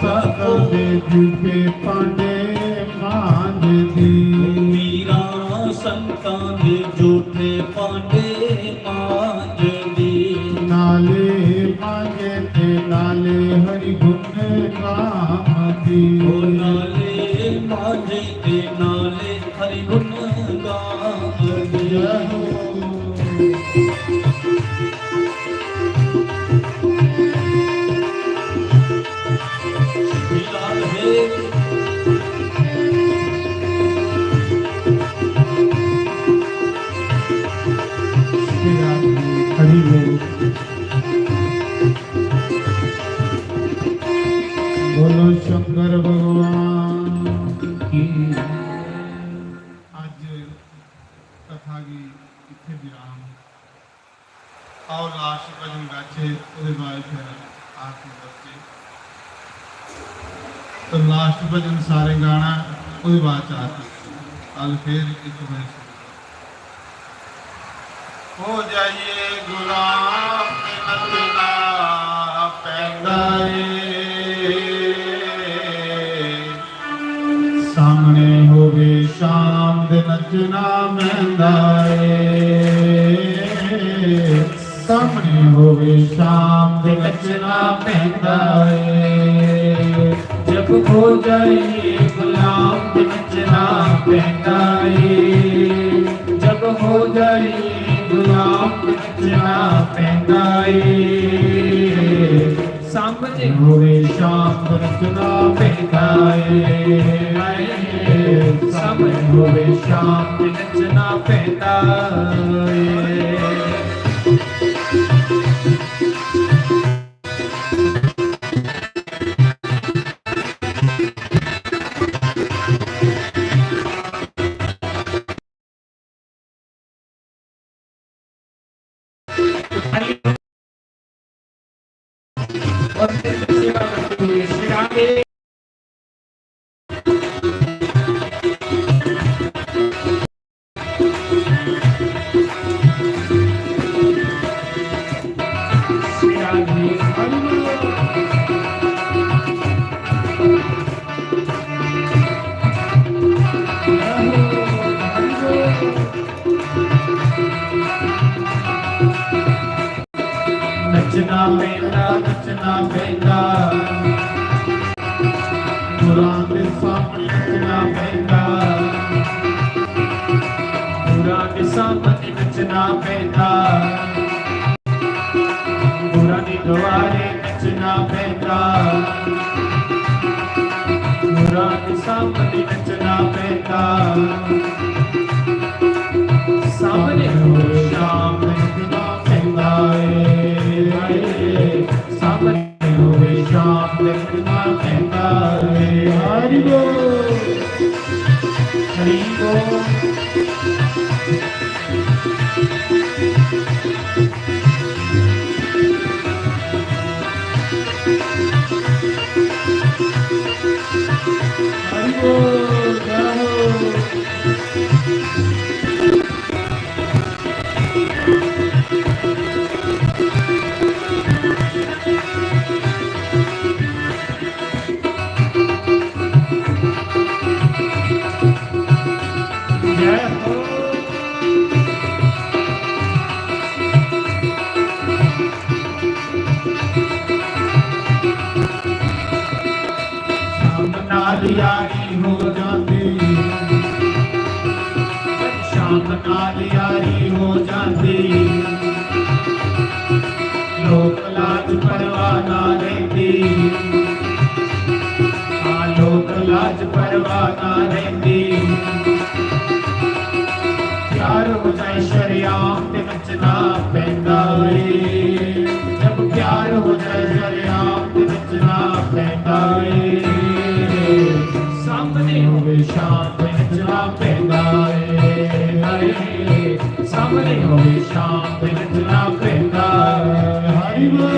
संतां दे झूठे भांडे मांजदी। मीरा संतां दे झूठे भांडे मांजदी। नाले मांजे ते नाले हरि गुण गावदी। ओ नाले मांजे ते नाले हरि गुण गावदी। जय हो। बोलो शंकर भगवान की। अज्ज कथा गी इत्थै विराम। आओ, लास्ट भजन गाचे, ओह्दे बाद फिर आरती करचे। तो लास्ट भजन सारें गाना, ओह्दे बाद च आरती। कल फिर इक बजे शुरू। हो जाइए गुलाम ते नचना पैंदा ਏ। ਸਾਹਮਣੇ ਹੋਵੇ ਸ਼ਾਮ ਦੇ ਨੱਚਣਾ ਪੈਂਦਾ ਏ। ਸਾਹਮਣੇ ਹੋਵੇ ਸ਼ਾਮ ਦੇ ਨੱਚਣਾ ਪੈਂਦਾ ਏ। ਜਬ ਹੋ ਜਾਈਏ ਗੁਲਾਮ ਤੇ ਨੱਚਣਾ ਪੈਂਦਾ ਏ। ਜਬ ਹੋ ਜਾਈਏ ਗੁਲਾਮ ਤੇ ਨੱਚਣਾ ਪੈਂਦਾ ਏ। ਸਾਹਮਣੇ ਹੋਵੇ ਸ਼ਾਮ ਤੇ ਨੱਚਣਾ ਪੈਂਦਾ ਏ। ਹਾਏ, ਸਾਹਮਣੇ ਹੋਵੇ ਸ਼ਾਮ ਤੇ ਨੱਚਣਾ ਪੈਂਦਾ ਏ। ਨੱਚਣਾ ਪੈਂਦਾ, ਨੱਚਣਾ ਪੈਂਦਾ, ਗੁਰਾਂ ਦੇ ਸਾਹਮਣੇ ਨੱਚਣਾ ਪੈਂਦਾ, ਗੁਰਾਂ ਦੇ ਸਾਹਮਣੇ ਨੱਚਣਾ ਪੈਂਦਾ, ਗੁਰਾਂ ਦੇ ਦੁਆਰੇ ਨੱਚਣਾ ਪੈਂਦਾ, ਗੁਰਾਂ ਦੇ ਸਾਹਮਣੇ ਨੱਚਣਾ ਪੈਂਦਾ। ਸਾਹਮਣੇ ਹੋਵੇ ਸ਼ਾਮ ਨੱਚਣਾ ਪੈਂਦਾ ਏ, ਹਾਏ। ਸਾਹਮਣੇ ਹੋਵੇ ਸ਼ਾਮ ਨੱਚਣਾ ਪੈਂਦਾ ਏ। ਹਰੀ ਬੋਲ, ਹਰੀ ਬੋਲ। ਸ਼ਾਮ ਨਾਲ ਯਾਰੀ ਹੋ ਜਾਂਦੀ, ਸ਼ਾਮ ਨਾਲ ਯਾਰੀ ਹੋ ਜਾਂਦੀ। ਲੋਕ ਲਾਜ ਪਰਵਾਹ ਨਾ ਰਹਿੰਦੀ, ਹਾਂ, ਲੋਕ ਲਾਜ ਪਰਵਾਹ ਨਾ ਰਹਿੰਦੀ। ਪਿਆਰ ਹੋ ਜਾਏ ਸ਼ਰੇਆਮ ਤੇ ਨੱਚਣਾ ਪੈਂਦਾ ਏ। ਜਬ ਪਿਆਰ ਹੋ ਜਾਏ ਸ਼ਰੇਆਮ ਤੇ ਨੱਚਣਾ ਪੈਂਦਾ ਏ। ਸਾਹਮਣੇ ਹੋਵੇ ਸ਼ਾਮ ਤੇ ਨੱਚਣਾ ਪੈਂਦਾ ਏ। ਹਾਏ, ਸਾਹਮਣੇ ਹੋਵੇ ਸ਼ਾਮ ਤੇ ਨੱਚਣਾ ਪੈਂਦਾ ਏ। ਹਰੀ ਬੋਲ।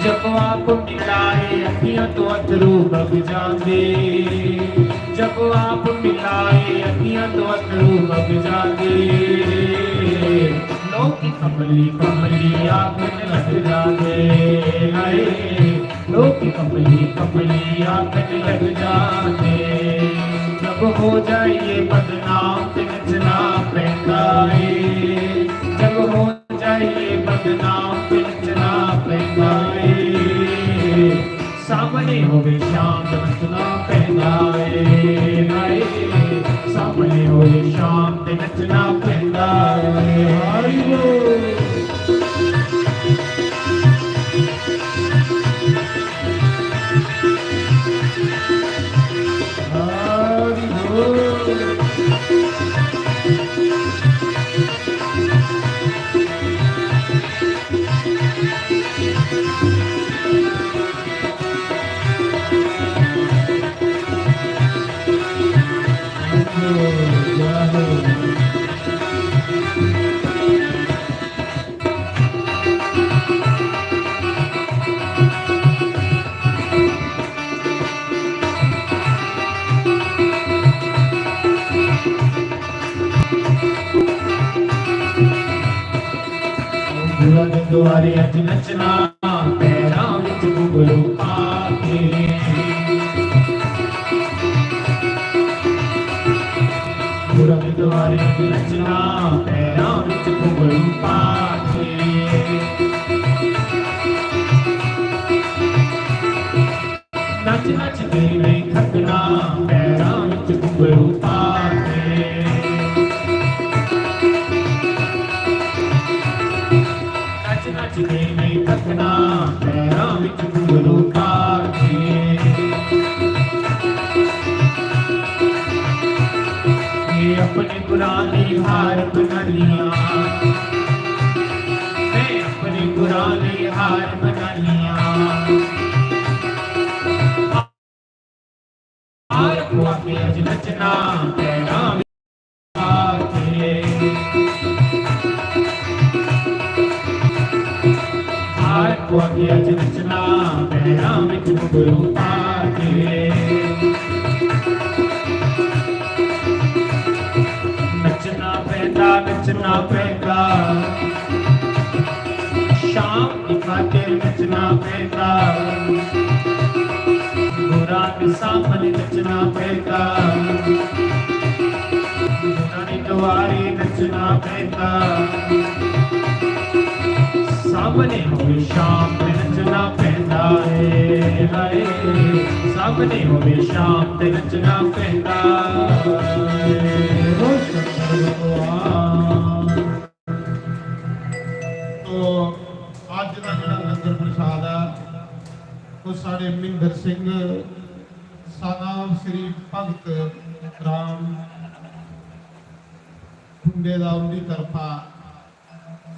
जब आप मिलाए अखियां तो अथरू बग जाते, जब आप मिलाए अखियां तो अथरू बग जाते। लोग कमली कमली आखन लग जाते, हाय, लोग कमली कमली आखन लग जाते। जब हो जाइए बदनाम ते नचना पैंदा ਏ, जब हो जाइए बदनाम ते नचना पैंदा ਏ। सामने होवे शाम ते नचना पैंदा ਏ, हाय, सामने होवे शाम ते नचना पैंदा ਏ। हरि बोल। हरि बोल। दुआरे अज नचना, पैरां विच घुंघरू पा के। दुआरे अज नचना, पैरां विच घुंघरू पा के। नच नच के नहीं थकना, पैरां विच घुंघरू पा के। नच नच के नहीं थकना, पैरां विच घुंघरू पा के। ये अपनी पुरानी हार बना लिया, मैं अपनी पुरानी हार बना लिया। हार पुआ के अज नचना, पैरां विच पा के। हार पुआ के अज नचना, पैरां विच घुंघरू पा के। नचना पैंदा, नचना पैंदा। शाम की खातिर नचना पैंदा। बुरा के सामने नचना पैंदा। बुरा के दुआरे नचना पैंदा। सामने होवे शाम ते नचना पैंदा ਏ, हाय। सामने होवे शाम ते नचना पैंदा ਏ। ओ शंकर भगवान। तो अज दा जेह्ड़ा लंगर प्रसाद ऐ, ओह् साढ़े महिंदर सिंह, son of श्री भगत राम खुंडे दा, उंदी तरफा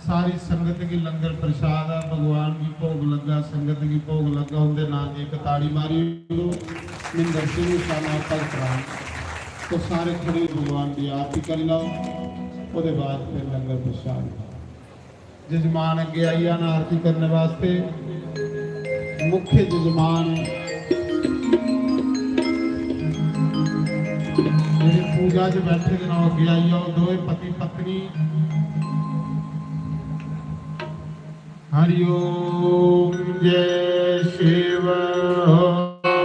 सारी संगत गी लंगर प्रसाद ऐ। भगवान गी भोग लग्गा, संगत गी भोग लग्गा, उंदे नां दी इक ताड़ी मारी ओड़ो। Mahinder Singh, son of Bhagat Ram. तो सारे खड़े भगवान दी आरती करी लैओ, ओह्दे बाद फिर लंगर प्रसाद। जजमान अग्गे आई जाना आरती करने वास्ते। मुख्य जजमान जेह्ड़े पूजा च बैठे दे न, ओह् अग्गे आई जाओ। दोए पति पत्नी। हरि ओम। जय शिव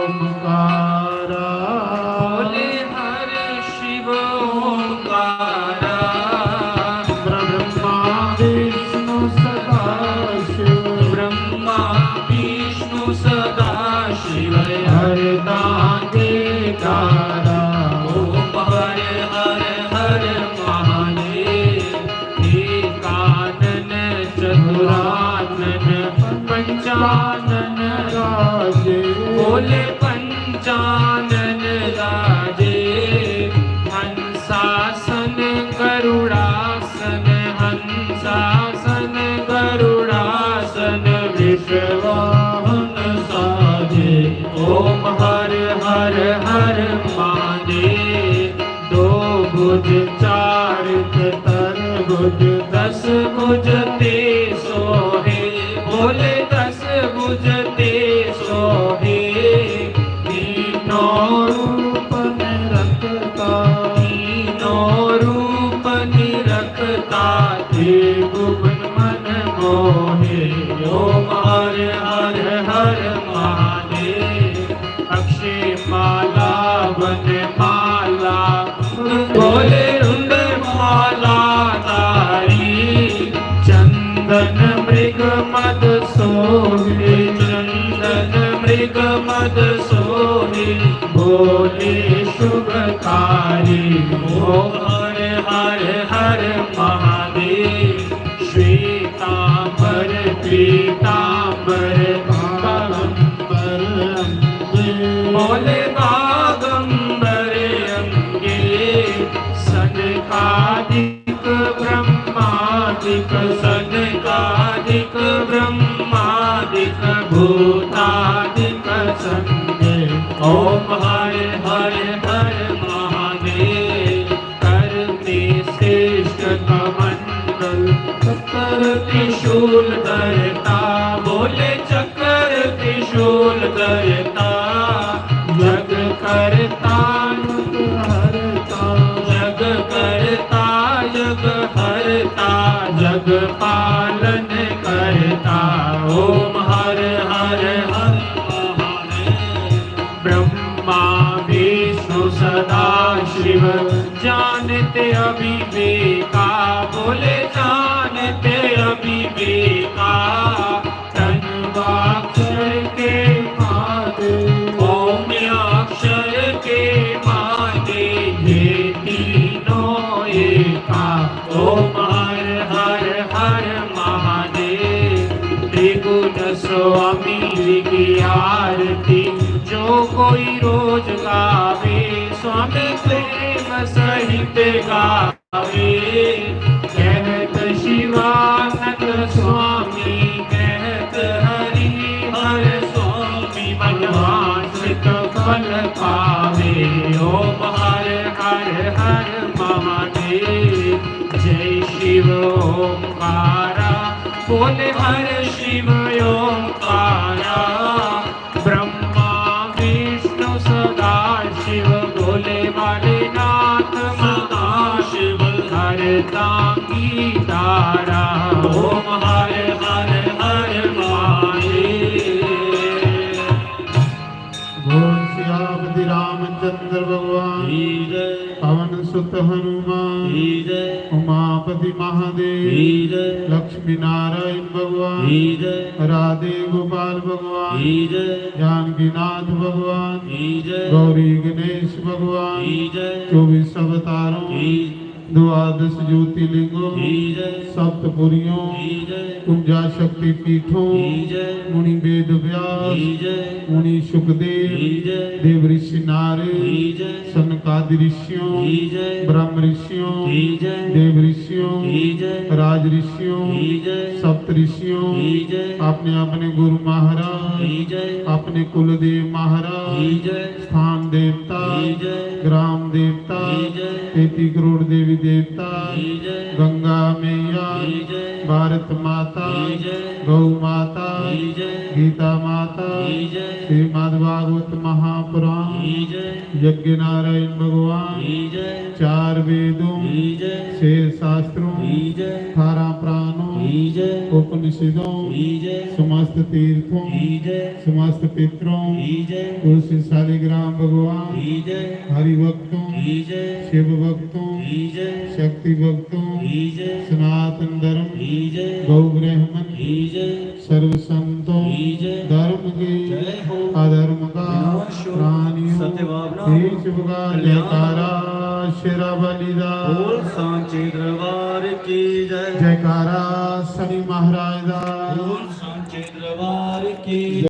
ओंकारा। बोले हर शिव ओंकारा। ब्रह्मा विष्णु सदा शिव। ब्रह्मा विष्णु सदा शिव। हर दांगे दारा। ओम हर हर हर महादेव। एकानन चतुरानन पंचानन राजे। बोले पंचानन राजे। हंसासन गरुड़ासन, हंसासन गरुड़ासन, वृषवाहन साजे। ओम हर हर हर महादेव। दो भुज चार तरबुज, दस भुज ते सोहे। बोले दस भुज ते सोहे। तीनों रूप निरखता। तीनों रूप निरखता। एक हे। ओम हर हर हर महादेव। अक्षय माला वन माला बोले रुंड माला धारी। चंदन मृग मद सोहे, चंदन मृग मद सोहे बोले शुभकारी। ओम हर हर हर महादेव। श्वेतांबर पीतांबर बागंबर अंगे। बोले बागंबर अंगे। सनकादिक ब्रह्मादिक, सनकादिक ब्रह्मादिक भूतादिक संगे। ओम हर हर हर महादेव। कर में श्रेष्ठ कमंडल चक्र त्रिशूल धरता। बोले चक्र त्रिशूल धरता। जग करता जग हरता। जग करता जग हरता। जग पालन करता। ओम हर हर हर महादेव। ब्रह्मा विष्णु सदा शिव जानते अविवेका। बोले जानते अविवेका। तन्वाक्षर के माते। ओम अक्षर के माते। ये तीनों एका। ओम हर हर हर महादेव। त्रिगुण स्वामी जी की आरती। जो कोई रोज गावे स्वामी प्रेम सहित गावे। कहत शिवानंद स्वामी कहत हरि हर स्वामी मनवांछित फल पावे। ओम हर हर हर महादेव। जय शिव ओंकारा। बोले हर शिव ओंकारा। ब्रह्मा विष्णु सदा शिव। बोले वाले नाथ सदा शिव। हर तांगी तारा। ओम हर हर हर महादेव। बोल सियापति रामचंद्र भगवान की जय। पवन सुत हनुमान की जय। उमापति महादेव की जय। लक्ष्मी नारायण भगवान की जय। राधे गोपाल भगवान की जय। जानकीनाथ भगवान की जय। गौरी गणेश भगवान की जय। चौबीस अवतारों की द्वादश ज्योतिर्लिंगों की जय। सप्तपुरियों की जय। कुंजा शक्ति पीठों की जय। मुनि वेद व्यास की जय। मुनि सुखदेव की जय। देव ऋषि नारद की जय। सनकादि ऋषियों की जय। ब्रह्म ऋषियों की जय। देव ऋषियों की जय। राज ऋषियों की जय। सप्त ऋषियों की जय। अपने अपने गुरु महाराज की जय। अपने कुलदेव महाराज की जय। स्थान देवता की जय। ग्राम देवता की जय। तैंतीस करोड़ देवी देवता की जय। गंगा मैया की जय। भारत माता की जय। गौ माता की जय। गीता माता की जय। श्रीमद् भागवत महापुराण की जय। यज्ञ नारायण भगवान की जय। चार वेदों की जय। छह शास्त्रों की जय। अठारह पुराणों की जय। उपनिषदों की जय। समस्त तीर्थों की जय। समस्त पितरों की जय। तुलसी शालिग्राम भगवान की जय। हरि भक्तों की जय। शिव भक्तों की जय। शक्ति भक्तों की जय। सनातन धर्म की जय। गौ ब्राह्मण की जय। सर्व संतों की जय। धर्म के जय हो। अधर्म का विनाश हो। प्राणियों सत्य भावना की शुभका कल्याण। जयकारा शेरावाली दा। बोल सांचे दरबार की जय। जयकारा शनि महाराज